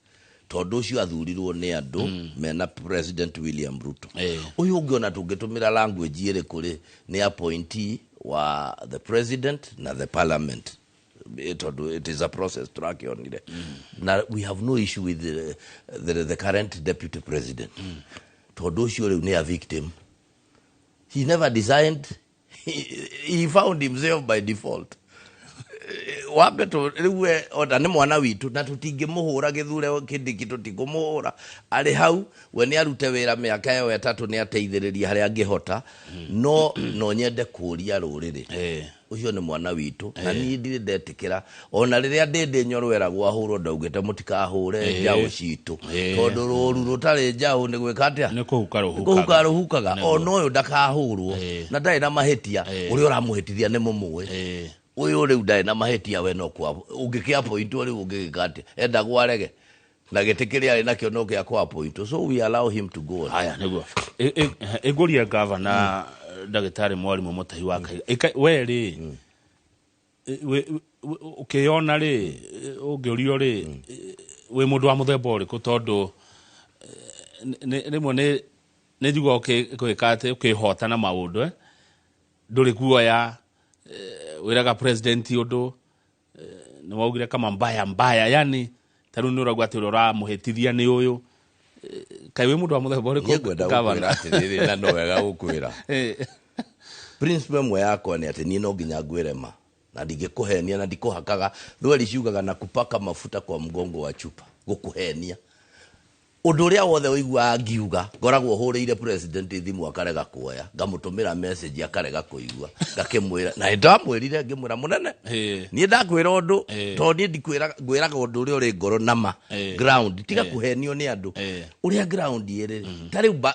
tondũ ũcio athurirwo nĩ andũ mena President William Ruto. Ũyũ ũngĩ, ona tũngĩtũmĩra language ĩrĩkũ rĩ, nĩ appointee wa the president na the parliament. Tondũ it is a process tũrakĩonire, na we have no issue with the current deputy president, tondũ ũcio rĩu nĩ a victim. He never designed, he found himself by default. Wambe tũ rĩu we ona nĩ mwana witũ na tũtingĩmũhũra gĩthure Kindiki, tũtikũmũhũra, arĩ hau we nĩ arute wĩra mĩaka ĩyo 3, nĩ ateithĩrĩria harĩa angĩhota. No nyende kũũria rũrĩrĩ, ũcio nĩ mwana witũ, na niĩ ndirĩ ndetĩkĩra ona rĩrĩa ndĩndĩ nyorweragwo ahũrwo, ndaugĩte mũtikahũre njaũ citũ, tondũ rũru rũtarĩ njaũ nĩ gwĩka atĩa? Nĩ kũhuka rũhukaga. Kũhuka rũhukaga. Ona ũyũ ndakahũrwo na ndarĩ na mahĩtia, ũrĩa ũramũhĩtithia nĩ mũmũĩ. Ũyũ rĩu ndarĩ na mahĩtia, we no kwa ũngĩkĩapointwo rĩu ũngĩgĩka atĩa? Endagwo arege na gĩtĩ kĩrĩa arĩ nakĩo no gĩa kũapointwo, so we allow him to go on. Haya, nĩguo ĩngũria gavana ndagĩtarĩ mwarimũ Mũtahi wa Kahiga. We rĩ, ũkĩyona rĩ, ũngĩũrio rĩ, wĩ mũndũ wa mũthemba ũrĩkũ? Tondũ rĩmwe nĩ njiguaga ũgĩka atĩ ũkĩhota na maũndũ, ndũrĩ guoya, wĩraga president ũndũ, nĩ waugire kama mbaya mbaya, yani ta rĩu nĩ ũrauga atĩ ũrĩa ũramũhĩtithia nĩ ũyũ. Kaĩ wĩ mũndũ wa mũthemba ũrĩkũ, Niĩ ngwenda gavana? gũkwĩra atĩrĩrĩ, na no wega gũkwĩra, principle ĩmwe yakwa nĩ atĩ niĩ no nginya ngwĩre ma na ndingĩkũhenia na ndikũhakaga thweri ciugaga na kupaka mafuta kwa mgongo wa chupa gũkũhenia. Ũndũ ũrĩa wothe ũiguaga ngiuga, ngoragwo hũrĩire president thimũ akarega kuoya, ngamũtũmĩra message akarega kũigua, ngakĩmwĩra, na ndamwĩrire ngĩmwĩra, mũnene, niĩ ndakwĩra ũndũ, tondũ niĩ ndikwĩraga, ngwĩraga ũndũ ũrĩa ũrĩ ngoro nama ground, tiga kũhenio nĩ andũ ũrĩa ground ĩrĩ. Ta rĩu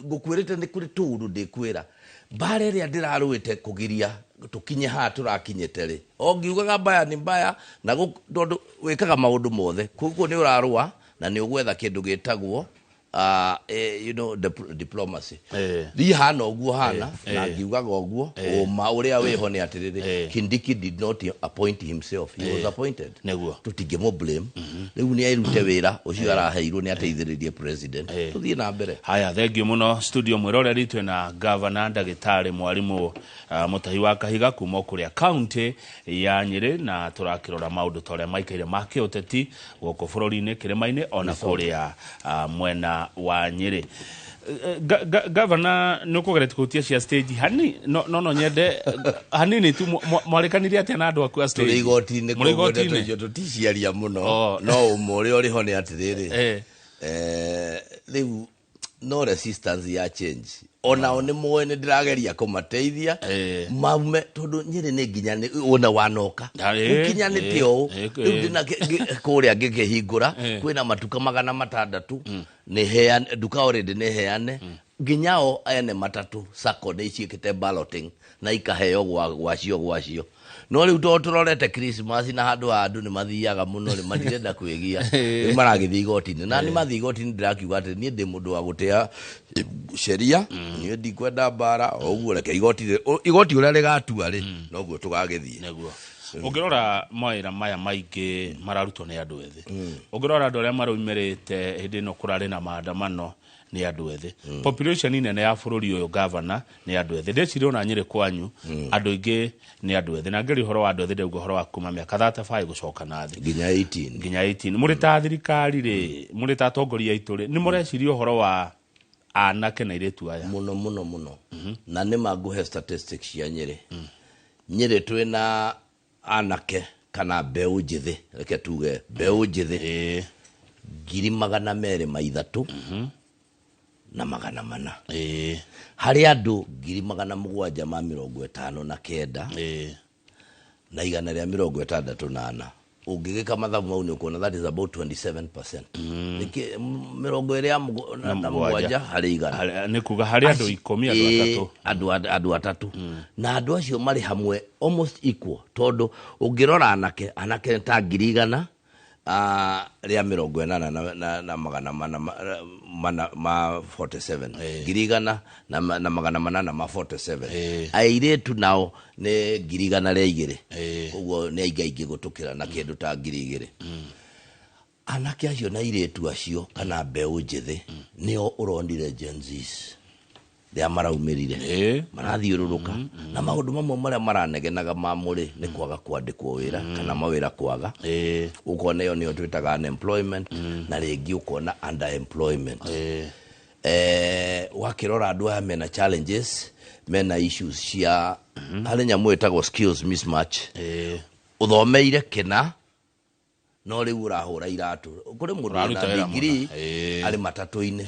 ngũkwĩrĩte nĩ kũrĩ tũũndũ ndĩkwĩra, mbara ĩrĩa ndĩrarũĩte kũgiria tũkinye haha tũrakinyĩte rĩ, o ngiugaga mbaya ni mbaya, na tondũ wĩkaga maũndũ mothe koguo nĩ ũrarũa na nĩ ũgwetha kĩndũ gĩtagwo diplomacy. Thiĩ hana ũguo hana na ngiugaga ũguo, ũma ũrĩa wĩho nĩ atĩrĩrĩ, Kindiki did not appoint himself, he was appointed. Tũtingĩmũ blame, rĩu nĩ arute wĩra ũcio araheirwo, nĩ ateithĩrĩrie president, tũthiĩ na mbere. Haya, thengiũ mũno. Studio mwĩroreri, twĩna gavana ndagĩtarĩ mwarimũ Mũtahi wa Kahiga kuma o kũrĩa kaunti ya Nyĩrĩ, na tũrakĩrora maũndũ ta ũrĩa maikaire ma kĩũteti gũkũ bũrũri-inĩ, kĩrĩma-inĩ, ona kũrĩa mwena Mwena wa Nyĩrĩ. Gavana, nĩ ũkũgeretie kũhutia cia stage hani, no no no nyende hanini tu. Mwarĩkanire atĩa na andũ aku a stage? Tũrĩ igoti-inĩ. Mũrĩ Koguo ndeto igoti-inĩ? icio tũticiaria mũno. Oh. No ũma ũrĩa ũrĩ ho nĩ atĩrĩrĩ, rĩu no resistance ya change, onao nĩ moĩ nĩ ndĩrageria kũmateithia maume, tondũ Nyĩrĩ nĩ nginya wona wanoka ũkinyanĩte ũũ. Rĩu ndĩna kũrĩa ngĩkĩhingũra kwĩna matuka 600 nĩ heane nduka, already nĩ heane, nginya o ene matatũ sacco nĩ ciĩkĩte balloting na ikaheo gwacio gwacio. No rĩu tondũ tũrorete Christmas na handũ ha andũ nĩ mathiaga mũno rĩ, matirenda kwĩgia, rĩu maragĩthiĩ igoti-inĩ na nĩ mathiĩ igoti-inĩ. Ndĩrakiuga atĩ niĩ ndĩ mũndũ wa gũtĩa sheria, niĩ ndikwenda mbara o ũguo. Reke igoti ũrĩa rĩgatua rĩ, noguo tũgagĩthiĩ. Nĩguo. Ũngĩrora mawĩra maya maingĩ mararutwo nĩ andũ ethĩ. Ũngĩrora andũ arĩa maraumĩrĩte hĩndĩ ĩno kũrarĩ na maandamano nĩ andũ ethĩ. Population nene ya bũrũri ũyũ, gavana, nĩ andũ ethĩ. Ndĩciria ona Nyĩrĩ kwanyu andũ aingĩ nĩ andũ ethĩ, na ngĩria ũhoro wa andũ ethĩ ndauga ũhoro wa kuma mĩaka 35 gũcoka na thĩ. Nginya 18. Nginya 18. Mũrĩ ta thirikari rĩ, mũrĩ ta atongoria aitũ rĩ, nĩ mũreciria ũhoro wa anake na airĩtu aya? Mũno mũno mũno, na nĩ mangũhe statistics cia Nyĩrĩ. Nyĩrĩ twĩna anake kana mbeũ njĩthĩ, reke tuge mbeũ njĩthĩ, 203,400 harĩ andũ 759,164. Ũngĩgĩka mathabu mau nĩ ũkuona that is about 27%. Nĩkĩ 27 harĩ igana. Nĩ kuga harĩ andũ 10, andũ 3. Andũ 3, na andũ acio marĩ hamwe almost equal, tondũ ũngĩrora anake nĩ ta 180,847, 100,847. Airĩtu nao nĩ 102,000, ũguo nĩ aingĩ aingĩ gũtũkĩra na kĩndũ ta 2,000. Anake acio na airĩtu acio kana mbeũ njĩthĩ nĩo ũronire Gen Zs rĩa maraumĩrire marathiũrũrũka, na maũndũ mamwe marĩa maranegenaga mamũrĩ nĩ kwaga kwandĩkwo wĩra kana mawĩra kwaga. Ũkona ĩyo nĩyo twĩtaga unemployment, na rĩngĩ ũkona underemployment. Wakĩrora andũ aya mena challenges, mena issues cia harĩ nyamũ ĩtagwo skills mismatch. Ũthomeire kĩna no rĩu ũrahũra iratũ, kũrĩ mũndũ Ũraruta wĩna wĩra degree mũna. Arĩ matatũ-inĩ.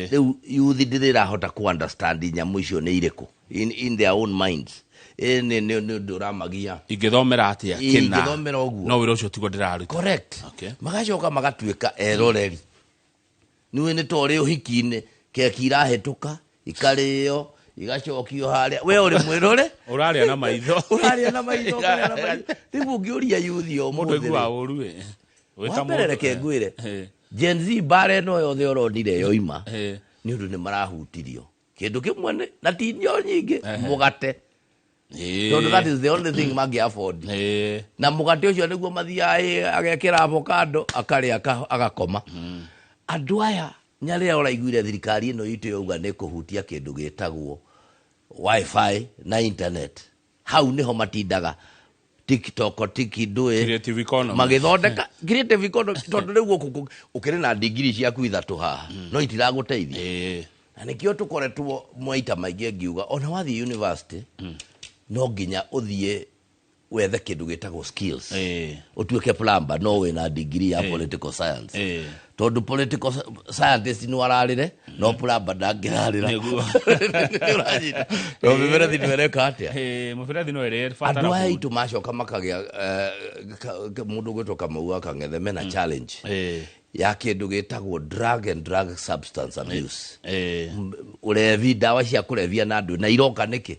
Rĩu youth ndĩrĩrahota ku understand nyamũ icio nĩ irĩkũ in their own minds. Nĩ ũndũ ũramagia. Ingĩthomera atĩa kĩna Ingĩthomera ũguo. No wĩra ũcio tiguo ndĩraruta. Correct. Magacoka magatuĩka eroreri. Niwe nĩ ta ũrĩ ũhiki-inĩ, keki irahĩtũka ikarĩo igacokio harĩa, we ũrĩ mwĩrore. Ũrarĩa na maitho. Ũrarĩa na maitho, ũkarĩa na maitho. Rĩu ũngĩũria youth o Mũndũ ũmũthĩ aiguaga rĩ, ũru ĩ. Wĩ ta wa mbere mũndũ, reke ngwĩre, Gen Z mbara ĩno yothe ũronire yoima nĩ ũndũ nĩ marahutirio kĩndũ kĩmwe na ti irio nyingĩ, mũgate, tondũ that is the only thing mangĩ afford, na mũgate ũcio nĩguo mathiaga agekĩra avocado akarĩa agakoma. Andũ aya nyarĩrĩa ũraiguire thirikari ĩno itũ yauga nĩ kũhutia kĩndũ gĩtagwo wifi na internet, hau nĩho matindaga TikTok, tiki ndũĩ. Creative economy. Magĩthondeka creative economy, tondũ rĩu gũkũ ũkĩrĩ na ndigiri ciaku ithatũ haha no itiragũteithia. Na nĩkĩo tũkoretwo maita maingĩ ngiuga ona wathiĩ university no nginya ũthiĩ wethe kĩndũ gĩtagwo skills, ũtuĩke plumber no wĩna degree ya political science, tondũ political scientist nĩ ararĩre no plumber ndangĩrarĩra. Nĩũranyita? No mĩberethi nĩ ĩreka atĩa? Mũberethi no ĩrĩa ĩbatara Andũ aya kũu. aitũ macoka makagĩa mũndũ gwĩtwo Kamau wa Kang'ethe mena challenge ya kĩndũ gĩtagwo drug and drug substance abuse. Ũrevi, ndawa cia kũrebia na andũ na iroka nĩkĩ.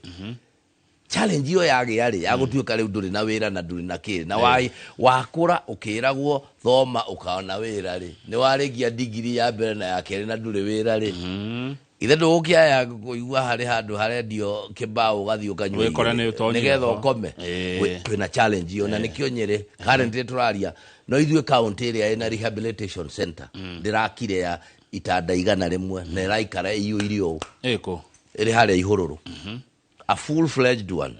Challenge ĩyo yagĩa rĩ, ya gũtuĩka rĩu ndũrĩ na wĩra na ndũrĩ na kĩ na wakũra ũkĩragwo thoma ũkaona wĩra rĩ, nĩ warĩkia ndigiri ya mbere na ya kerĩ na ndũrĩ wĩra rĩ, ithe ndũgũkĩaya kũigua harĩ handũ harendio kĩmbaũ ũgathiĩ ũkanyua Wĩkore igĩrĩ, nĩ ũtonyire nĩgetha ho. ũkome. Twĩna challenge ĩyo, na nĩkĩo Nyĩrĩ currently tũraria no ithuĩ county ĩrĩa ĩna rehabilitation center ndĩrakire ya itanda 100 na ĩraikara ĩiyũire ũũ. Ĩkũ? Ĩrĩ harĩa Ihũrũrũ. A full fledged one,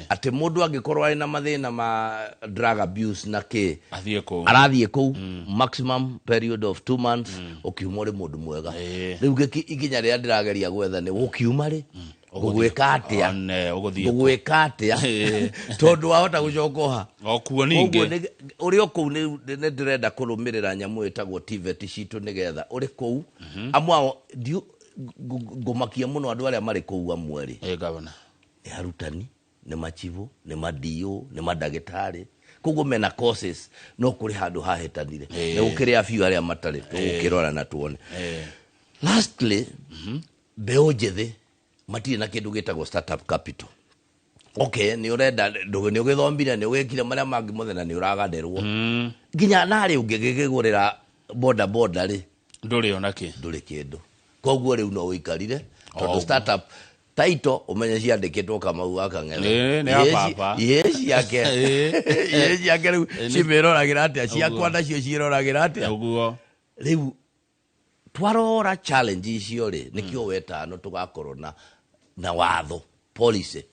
atĩ mũndũ angĩkorwo arĩ na mathĩna ma drug abuse na kĩ, athiĩ kũu. Arathiĩ kũu maximum period of 2 months, ũkiuma ũrĩ mũndũ mwega. Rĩu ikinya rĩrĩa ndĩrageria gwetha nĩ ũkiuma rĩ, ngũgwĩka atĩa? One, ũgũthiĩ kũ? Ngũgwĩka atĩa? Tondũ wahota gũcoka ha o kuo ningĩ. Koguo ũrĩ o kũu nĩ ndĩrenda kũrũmĩrĩra nyamũ ĩtagwo TVET citũ, nĩgetha ũrĩ kũu amwe ao ngũmakia mũno andũ arĩa marĩ kũu amwe rĩ Gavana. Nĩ arutani, nĩ machibũ, nĩ ma-DO, nĩ mandagĩtarĩ, koguo mena courses, no kũrĩ handũ hahĩtanire. Nĩ gũkĩrĩ a few arĩa matarĩ, tũgũkĩrora na tuone. Lastly, mbeũ njĩthĩ matirĩ na kĩndũ gĩtagwo startup capital. Okay, nĩ ũrenda nĩ ũgĩthomire, nĩ ũgĩkire marĩa mangĩ mothe, na nĩ ũraganĩrwo nginya narĩ ũngĩgĩgũrĩra boda boda rĩ, ndũrĩ ona kĩ. Ndũrĩ kĩndũ. Koguo rĩu no ũikarire tondũ Ũguo. Startup title ũmenye ciandĩkĩtwo Kamau wa Kang'ethe. Ĩĩ, nĩ ya baba. Ihĩĩ ciake, ihĩĩ ciake rĩu cimĩroragĩra atĩa? Ciakwa nacio ciĩroragĩra atĩa? Ũguo. Rĩu twarora challenge icio rĩ, nĩkĩo wetano tũgakorwo na watho, policy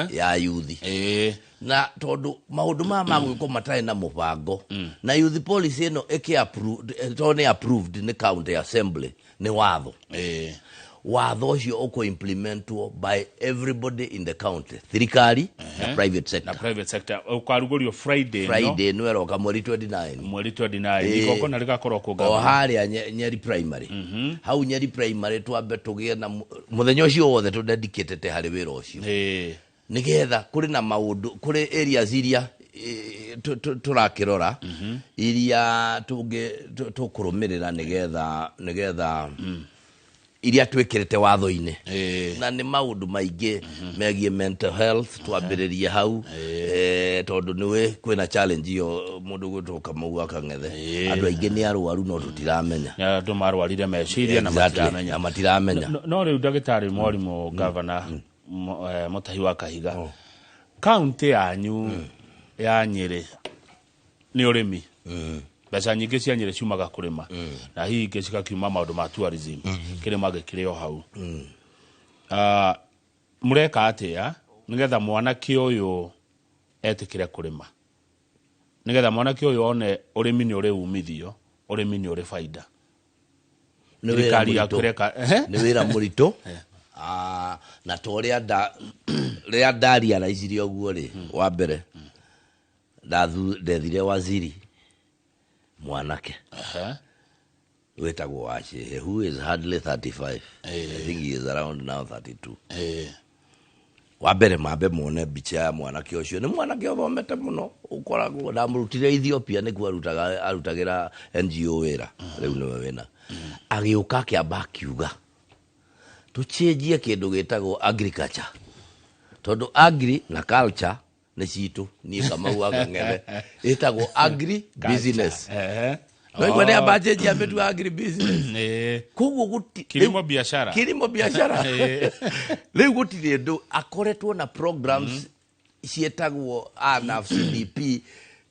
ya youth, na tondũ maũndũ maya magwĩkwo matarĩ na mũbango na youth policy ĩno ĩkĩ tondũ nĩ approved nĩ county assembly, nĩ watho. Watho ũcio ũkũ implementwo by everybody in the county, thirikari na private sector. Na private sector. Ũkarugũrio Friday ĩno. Friday ĩno ĩroka, mweri 29. Mweri 29. Igongona rĩgakorwo kũ, O Gavana? harĩa Nyeri Primary. Hau Nyeri Primary twambe tũgĩe na mũthenya ũcio wothe tũdedicatĩte harĩ wĩra ũcio, nĩgetha kũrĩ na maũndũ, kũrĩ areas iria tũrakĩrora iria tũkũrũmĩrĩra nĩgetha iria twĩkĩrĩte watho-inĩ, na nĩ maũndũ maingĩ megiĩ mental health. Twambĩrĩrie hau, tondũ nĩwĩ kwĩna challenge ĩyo, mũndũ gwĩtwo Kamau wa Kang'ethe, andũ aingĩ nĩ arwaru no tũtiramenya. Nĩ andũ marwarire meciria na matiramenya. Na matiramenya. No rĩu ndagĩtarĩ mwarimũ gavana Mũtahi wa Kahiga, kaunti yanyu ya Nyĩrĩ nĩ ũrĩmi, mbeca nyingĩ cia Nyĩrĩ ciumaga kũrĩma, na hihi ingĩ cigakiuma maũndũ ma tourism, kĩrĩma gĩkĩrĩ o hau. Ah, mũreka atĩa nĩgetha mwanake ũyũ etĩkĩre kũrĩma, nĩgetha mwanake ũyũ one ũrĩmi nĩ ũrĩ umithio, ũrĩmi nĩ ũrĩ baida? Nĩ wĩra Thirikari yaku mũritũ. ĩreka Ehe. Nĩ wĩra mũritũ. Ah, na ta ũrĩa rĩrĩa ndariaraicirie ũguo rĩ, wa mbere ndethire waziri mwanake wĩtagwo Wacehe, who is hardly 35. I think he is around now 32. Wa mbere mambe mone mbica ya mwanake ũcio, nĩ mwanake ũthomete mũno, ũkoragwo ndamũrutire Ethiopia, nĩkuo arutaga arutagĩra NGO wĩra. Rĩu nĩwe wĩna agĩũka akĩamba akiuga tũcenjie kĩndũ gĩtagwo agriculture, tondũ agri na culture nĩ citũ. Niĩ Kamau wa Kang'ethe ĩtagwo agri business. No igua nĩ amba cenjia mĩtu agri business, koguo guti Kilimo biashara. Kilimo biashara. Rĩu gũtirĩ ndũ akoretwo na programs ciĩtagwo ANAF CDP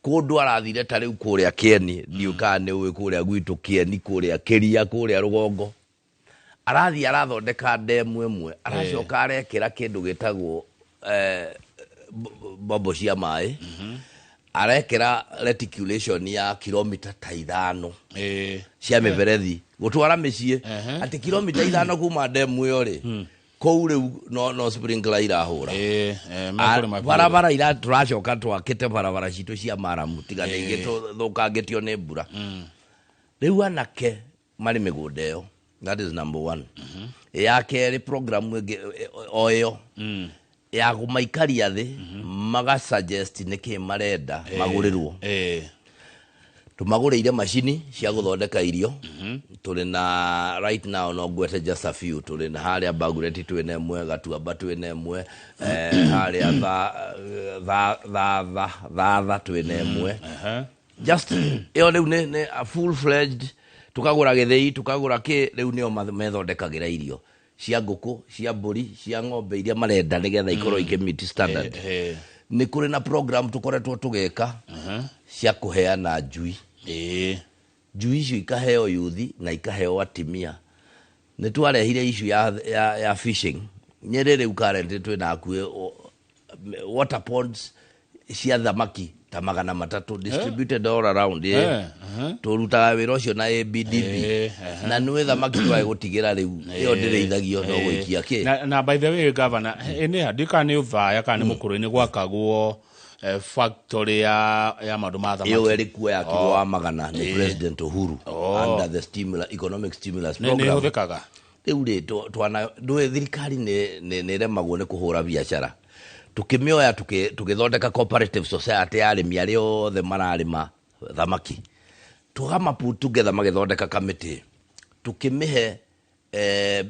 kũndũ arathire, ta rĩu kũrĩa Kĩeni, ndiũ kana nĩ ũĩ kũrĩa gwitũ Kĩeni, kũrĩa Kĩria, kũrĩa rũgongo, arathiĩ arathondeka ndemu ĩmwe, aracoka arekĩra kĩndũ gĩtagwo mbombo cia maĩ, arekĩra reticulation ya kilomita ta 5 cia mĩberethi gũtwara mĩciĩ, atĩ kilomita 5 kuma ndemu ĩyo rĩ, kũu rĩu no sprinkler irahũra. Mekũrĩma biũ. Barabara ira tũracoka twakĩte barabara citũ cia maramu, tiga nĩ ingĩ tũthũkangĩtio nĩ mbura. Rĩu anake marĩ mĩgũnda ĩyo, that is number one. Ya kerĩ, program ĩngĩ o ĩyo ya kũmaikaria thĩ, maga suggest nĩkĩ marenda magũrĩrwo. Tũmagũrĩire macini cia gũthondeka irio. Tũrĩ na right now, no ngwete just a few, tũrĩ na harĩa Bagureti twĩna ĩmwe, Gatuamba twĩna ĩmwe, harĩa tha Thatha twĩna ĩmwe. Just ĩyo rĩu nĩ a full fledged, tukagũra gĩthĩi, tukagũra kĩ, rĩu nĩo methondekagĩra irio cia ngũkũ, cia mbũri, cia ng'ombe iria marenda, nĩgetha ikorwo ikĩmeet standard. Nĩ kũrĩ na program tũkoretwo tũgĩka cia kũheana njui. Njui icio ikaheo yuthi na ikaheo atimia. Nĩ twarehire issue ya fishing Nyĩrĩ rĩu currently twĩna hakuhĩ water ponds cia thamaki ta 300 distributed all around. Tũrutaga wĩra ũcio na ABDB. Na nĩwe thamaki twage gũtigĩra rĩu ĩyo ndĩrĩithagio no gũikia kĩ. Na by the way, governor, ĩnĩ ndika nĩ ũthaya kana nĩ mũkũrũ-inĩ gwakagwo factory ya maũndũ ma thamaki. Ĩyo ĩrĩ kuo, yakirwo wa magana nĩ President Uhuru under the economic stimulus Nĩ program. ĩhũthĩkaga? Rĩu rĩ, twana ndũĩ thirikari nĩ ĩremagwo nĩ kũhũra biacara. Tũkĩmĩoya, tũgĩthondeka cooperative society ya arĩmi arĩa othe mararĩma thamaki, tũgama put together, magĩthondeka kamĩtĩ, tũkĩmĩhe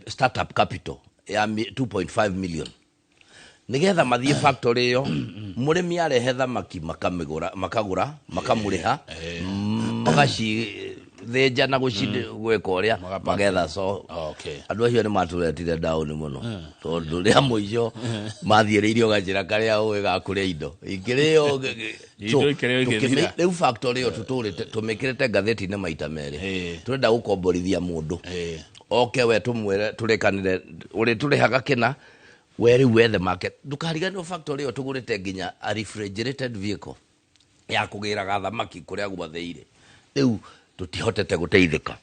startup capital ya 2.5 million nigetha mathiĩ factory ĩyo. Mũrĩmi arehe thamaki, makamĩgũra, makagũra, makamũrĩha, magacithĩnja na gwĩka ũrĩa magetha. So andũ acio nĩ matũretire down mũno, tondũ rĩa mũico mathiĩrĩirio gacĩra karĩa ũĩ ga kũrĩa indo ikĩrĩo. Indo ikĩrĩo igĩthira. Rĩu factory ĩyo tũtũrĩte tũmĩkĩrĩte ngathĩti-inĩ maita merĩ. Tũrenda gũkomborithia mũndũ oke, we tũmwĩre tũrĩkanĩre ũrĩ tũrĩhaga kĩna, we rĩu wethe market. Ndũkariganĩrwo factory ĩyo tũgũrĩte nginya a refrigerated vehicle ya kũgĩraga thamaki kũrĩa gwathĩire. Rĩu tũtihotete gũteithĩka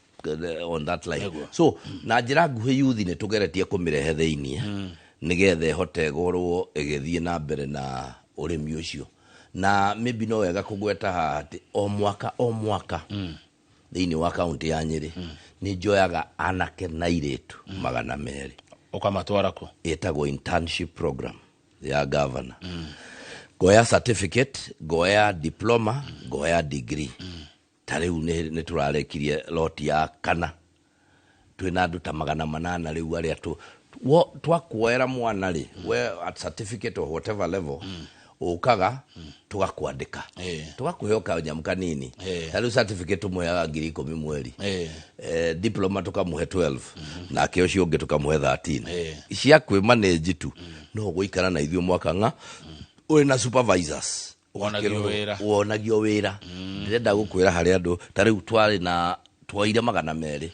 on that line. So na njĩra nguhĩ, yuthi nĩ tũgeretie kũmĩrehe thĩiniĩ nĩgetha ĩhote gũkorwo ĩgĩthiĩ na mbere na ũrĩmi ũcio. Na maybe no wega kũgweta haha atĩ o mwaka o mwaka thĩinĩ wa kaunti ya Nyĩrĩ nĩ njoyaga anake na airĩtu 200. Ũkamatwara kũ? Ĩtagwo internship program ya governor. Ngoya certificate, ngoya diploma, ngoya degree. Ta rĩu nĩ tũrarekirie lot ya kana, twĩna andũ ta 800 rĩu arĩa twakuoera mwana rĩ, we at certificate or whatever level ũkaga, tũgakwandĩka, tũgakũhe kanyamũ kanini. Ta rĩu certificate tũmũheaga 10,000 mweri, diploma tũkamũhe 12, nake ũcio ũngĩ tũkamũhe 13 cia kwĩmanĩnji tu. No gũikara na ithuĩ mwaka ng'a ũrĩ na supervisors. Wonagio wĩra. Wonagio wĩra. Ndĩrenda gũkwĩra harĩ andũ ta rĩu twarĩ na twoire 200,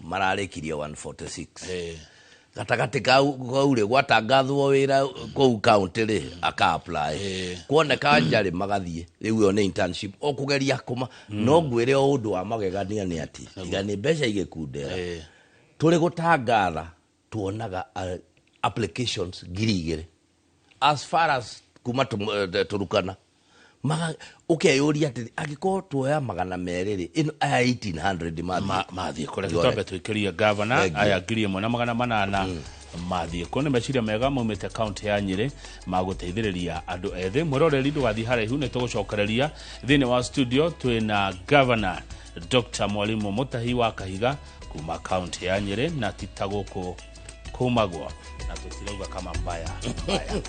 mararĩkirie 146. Gatagatĩ kau rĩ, gwatangathwo wĩra kũu kaunti rĩ, aka apply, kuoneka nja rĩ, magathiĩ. Rĩu ĩyo nĩ internship o kũgeria kũma. No ngwĩre o ũndũ wa magegania nĩ atĩ tiga nĩ mbeca igĩkundera, tũrĩ gũtangatha tuonaga applications 2,000 as far as kuma Turukana. Maga ũkeyũria atĩrĩ, angĩkorwo tuoya 200 rĩ, ĩno aya 1800 mathiĩ? Mathiĩ kũrĩa? Twambe twĩkĩrie, gavana. Thank you. Aya 1800 mathiĩ kũ? Nĩ meciria mega maumĩte kaunti ya Nyĩrĩ ma gũteithĩrĩria andũ ethĩ. Mwĩroreri, ndũgathiĩ haraihu, nĩ tũgũcokereria. Thĩinĩ wa studio twĩna Governor Dr. Mwalimu Mutahi wa Kahiga kuma kaunti ya Nyĩrĩ, na ti ta gũkũ kumagwo na tũtirauga kama mbaya mbaya.